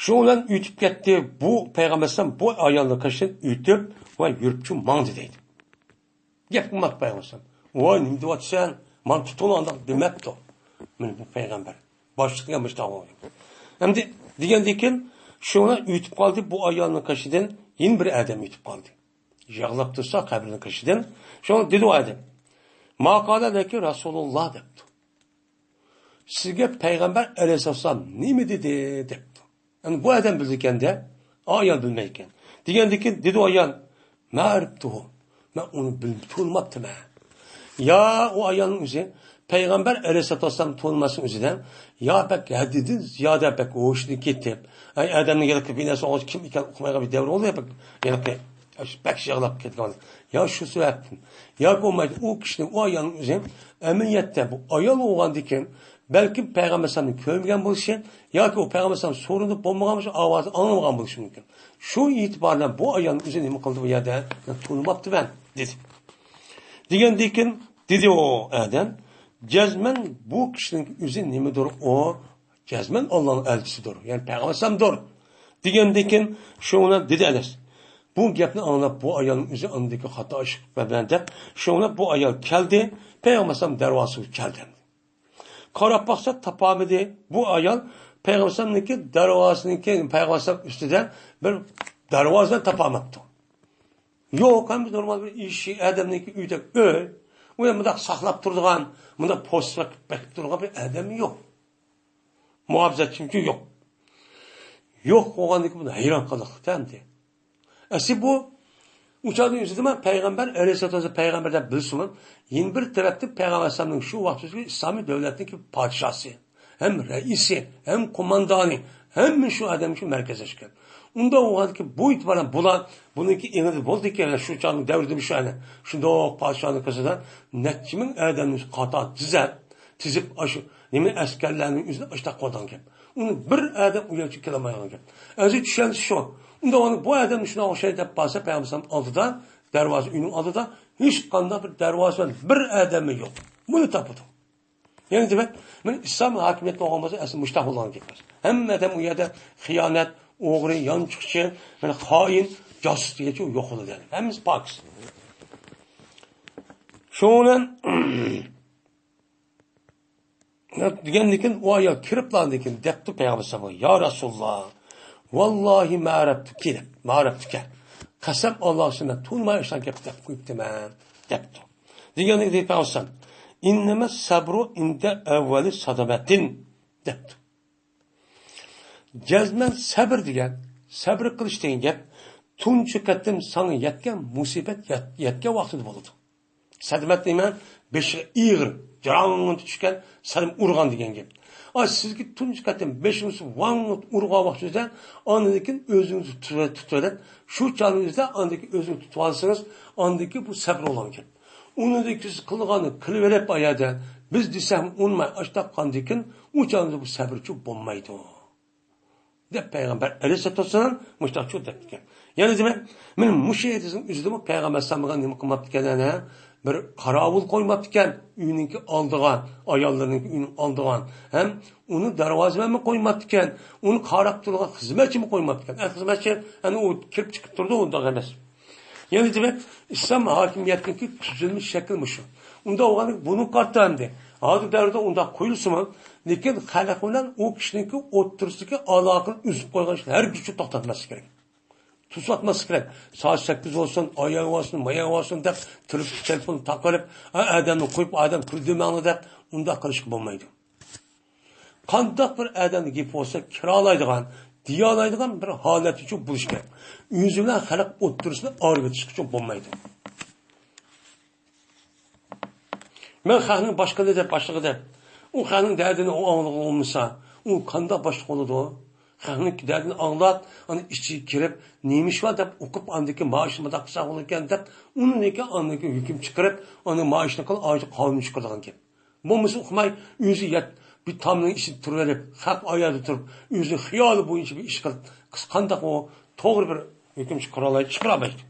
شۇ بىلەن ئۆتۈپ كەتتى. بۇ پەيغەمبەر ئەلەيھىسسالام بۇ ئايالنىڭ قېشىدىن ئۆتۈپ ۋە يۈرۈپ شۇ ماڭدى دەيدۇ. گەپ قىلماپتۇ پەيغەمبەر ئەلەيھىسسالام. ۋاي، نېمە دەۋاتىسەن؟ مانا تۇتۇڭ ئانداق دېمەپتۇ. مانا بۇ پەيغەمبەر. باشلىق دېگەن مۇشۇنداق بولدى. ئەمدى دېگەندىن كېيىن شۇ بىلەن ئۆتۈپ قالدى. بۇ ئايالنىڭ قېشىدىن يەنە بىر ئادەم ئۆتۈپ قالدى. يىغلاپ تۇرسا قەبرىنىڭ قېشىدىن. شۇڭا دېدى ئۇ ئادەم، ما قالە لەكى رەسۇلۇللا دەپتۇ. سىزگە پەيغەمبەر ئەلەيھىسسالام نېمە دېدى دەپتۇ. يەنى بۇ ئادەم بىلىدىكەن-دە، ئايال بىلمەيدىكەن. دېگەندىن كېيىن دېدى ئۇ ئايال، ما ئەرىپتۇھۇ، مەن ئۇنى بىل-، تونۇماپتىمەن. يا ئۇ ئايالنىڭ ئۆزى پەيغەمبەر ئەلەيھىسسالاتۇ ۋەسسالامنى تونۇماسلىقنىڭ ئۆزىدىن، يا بەك ھەددىدىن زىيادە بەك ھوشىدىن كېتىپ، ئەي ئادەمنىڭ ھېلىقى بىناسى ئوغۇز كىم ئىكەن ئۇقمايدىغان بىر دەۋر بولدى، بەك ھېلىقى بەك يىغلاپ كەتكەن. يا شۇ سەۋەبتىن، ياكى بولمايدۇ ئۇ كىشىنىڭ، ئۇ ئايالنىڭ ئۆزى ئەمەلىيەتتە بۇ ئايال بولغاندىكىن، بەلكىم پەيغەمبەر ئەلەيھىسسالامنى كۆرمىگەن بولۇشى، ياكى ئۇ پەيغەمبەر ئەلەيھىسسالام سورىنىپ بولمىغان بولۇشى، ئاۋازىنى ئاڭلىمىغان بولۇشى مۇمكىن. شۇ ئېتىبار بىلەن بۇ ئايالنىڭ ئۆزى نېمە قىلدى بۇ يەردە؟ مەن تونۇماپتىمەن دېدى. دېگەندىن كېيىن دېدى ئۇ ئادەم، جەزمەن بۇ كىشىنىڭ ئۆزى نېمىدۇر ئۇ؟ جەزمەن ئاللانىڭ ئەلچىسىدۇر، يەنى پەيغەمبەر ئەلەيھىسسالامدۇر. دېگەندىن كېيىن شۇنى دېدى ئەنەس. بۇ گەپنى ئاڭلاپ بۇ ئايالنىڭ ئۆزى ئاندىكى خاتا ئىش قىلىپمەن دەپ، شۇنى بۇ ئايال كەلدى، پەيغەمبەر ئەلەيھىسسالام دەرۋازىسىغا كەلدى. قاراپ باقسا تاپالمىدى. بۇ ئايال پەيغەمبەر ئەلەيھىسسالامنىڭكى دەرۋازىسىنىڭكى، پەيغەمبەر ئەلەيھىسسالام ئۈستىدە بىر دەرۋازىنى تاپالماپتۇ. يوق، ھەم نورمال بىر ئىشىك، ئادەمنىڭكى ئۆيدەك ئۆي. ئۇ يەر مۇنداق ساقلاپ تۇرىدىغان، مۇنداق پوستىغا بېقىپ تۇرىدىغان بىر ئادەم يوق. مۇھاپىزەتچىمۇ يوق. يوق بولغاندىن كېيىن بۇنى ھەيران قالدۇق ئەمدى. ئەسلى بۇ ئۇ چاغنىڭ ئۆزىدىمۇ پەيغەمبەر ئەلەيھىسسالاتۇ ۋەسسالام پەيغەمبەر دەپ بىلسىمۇ، يەنە بىر تەرەپتىن پەيغەمبەر ئەلەيھىسسالامنىڭ شۇ ۋاقىت ئىچىدىكى ئىسلامىي دۆلەتنىڭكى پادىشاسى، ھەم رەئىسى، ھەم قوماندانى، ھەممە شۇ ئادەمگە شۇ مەركەزلەشكەن. ئۇنداق بولغاندىكىن بۇ ئېتىبار بىلەن بۇلار بۇنىڭكى ئېڭىدا بولدىكەن، شۇ چاغنىڭ دەۋرىدىمۇ شۇ ئەنە شۇنداق پادىشاھنىڭ قىزىدا نەچچە مىڭ ئادەمنى قاتار تىزەپ، تىزىپ، ئاشۇ نېمە ئەسكەرلەرنىڭ ئۆزىنى ئاشتاق قويىدىغان گەپ. ئۇنى بىر ئادەم ئۇ يەرگە كېلەلمەيدىغان گەپ. ئەزى چۈشەنسە شۇ. ئۇنداق بۇ ئادەمنى شۇنداق ئوخشايدۇ دەپ بارسا، پەيغەمبەر ئەلەيھىسسالام ئالدىدا، دەرۋازا، ئۆينىڭ ئالدىدا ھېچقانداق بىر دەرۋازا بىلەن بىر ئادەممۇ يوق. بۇنى تاپىدۇ. يەنە دېمەك، مانا ئىسلام ھاكىمىيەتتە بولغان بولسا، ئەسلى مۇشتاق بولىدىغان گەپ. ھەممە ئادەم ئۇ يەردە خىيانەت، ئوغرى، يانچۇقچى، مانا خائىن، جاسۇس دېگەنچە يوق بولىدۇ يەنى. ھەممىسى پاكىز. شۇنىڭ بىلەن دېگەندىن كېيىن ئۇ ئايال كىرىپلاندىن كېيىن دەپتۇ پەيغەمبەر ئەلەيھىسسالامغا، يا رەسۇلاللا، ۋاللاھى ما ئەرەپتۇكى دەپ، ما ئەرەپتۇكە. قەسەم ئاللاغا، سېنى تونۇماي ئاشۇنداق گەپ دەپ قويۇپتىمەن دەپتۇ. دېگەندىن كېيىن پەيغەمبەر ئەلەيھىسسالام، ئىننەمەس سەبرۇ ئىندە ئەۋۋەلى سادەمەتىن دەپتۇ. جەزمەن سەبر دېگەن، سەبر قىلىش دېگەن گەپ تۇنجى قېتىم ساڭا يەتكەن مۇسىبەت يەت-، يەتكەن ۋاقتىدا بولىدۇ. سەدمەت دېمەن، بېشىغا ئېغىر، جاراڭ چۈشكەن، سەدمە ئۇرغان دېگەن گەپ. ئاي، سىزگە تۇنجى قېتىم بېشىڭىزنى ۋاڭ ئۇرغان ۋاقتىڭىزدا، ئاندىن كېيىن ئۆزىڭىزنى تۇتۇۋېلىپ، تۇتۇۋېلىپ، شۇ چاغىڭىزدا ئاندىن كېيىن ئۆزىڭىزنى تۇتۇۋالسىڭىز، ئاندىن كېيىن بۇ سەبرى بولغان گەپ. ئۇنىڭدىن كېيىن سىز قىلغاننى قىلىۋېلىپ، ئايەردە بىز دېسەم ئۇنىماي ئاشتاق قاندىن كېيىن، ئۇ چاغدا بۇ سەبرچۇ بولمايدۇ، دەپ پەيغەمبەر ئەلەيھىسسالاتۇ ۋەسسالام مۇشتاقچۇ دەپتىكەن. يەنە دېمەك، مېنىڭ مۇشۇ ھەدىسنىڭ ئۆزىدىمۇ پەيغەمبەر ئەلەيھىسسالامغا نېمە قىلماپتىكەن؟ يەنە بىر قاراۋۇل قويماپتىكەن، ئۆينىڭكى ئالدىغا، ئاياللىرىنىڭكى ئۆيىنىڭ ئالدىغا، ھەم ئۇنى دەرۋازىمەنمۇ قويماپتىكەن، ئۇنى قاراپ تۇرىدىغان خىزمەتچىمۇ قويماپتىكەن. ئە، خىزمەتچى، ئەنە ئۇ كىرىپ چىقىپ تۇرىدۇ، ئۇنداق ئەمەس. يەنە دېمەك، ئىسلام ھاكىمىيەتنىڭكى تۈزۈلمە شەكلى مۇشۇ. ئۇنداق بولغاندىكىن بۇنى قارىتا ئەمدى. ھازىر دەۋردە ئۇنداق قويۇلسىمۇ، لېكىن خەلق بىلەن ئۇ كىشىنىڭكى ئوتتۇرىسىدىكى ئالاقىنى ئۈزۈپ قويغان ئىشنى ھەرگىزچە توختاتماسلىق كېرەك. توسۇۋاتماسلىق كېرەك. سائەت سەككىز بولسۇن، ئاياغ بولسۇن، ماياغ بولسۇن دەپ، تېلېفون، تېلېفوننى تاقىۋېلىپ، ئا، ئادەمنى قويۇپ، ئادەم كۈلدۈرمەڭلار دەپ، ئۇنداق قىلىشقا بولمايدۇ. قانداق بىر ئادەمنىڭ گېپى بولسا كىرالايدىغان، دېيالايدىغان بىر ھالەتتىچۇ بولۇش كېرەك. ئۆزى بىلەن خەلق ئوتتۇرىسىنى ئايرىۋېتىشقىچۇ بولمايدۇ. مەن خەقنىڭ باشقىنى دەپ، باشلىقى دەپ، ئۇ خەقنىڭ دەردىنى ئۇ ئاڭلىغان بولمىسا، ئۇ قانداق باشلىق بولىدۇ؟ خەقنىڭ دەردىنى ئاڭلاپ، ئاندىن ئىچىگە كىرىپ، نېمە ئىش بار دەپ ئوقۇپ، ئاندىن كېيىن مائاشنى مۇنداق قىلساق بولىدىكەن دەپ، ئۇنىڭكى ئاندىن كېيىن ھۆكۈم چىقىرىپ، ئاندىن مائاشنى قىل، ئايچە قانۇن چىقىرىدىغان گەپ. بولمىسا ئۇقماي، ئۆزى يەت، بىر تامنىڭ ئىچىدە تۇرۇۋېلىپ، خەق ئاياغدا تۇرۇپ، ئۆزى خىيالى بويىچە بىر ئىش قىلىپ، قىز قانداق ئۇ توغرا بىر ھۆكۈم چىقىرالايدۇ، چىقىرالمايدۇ.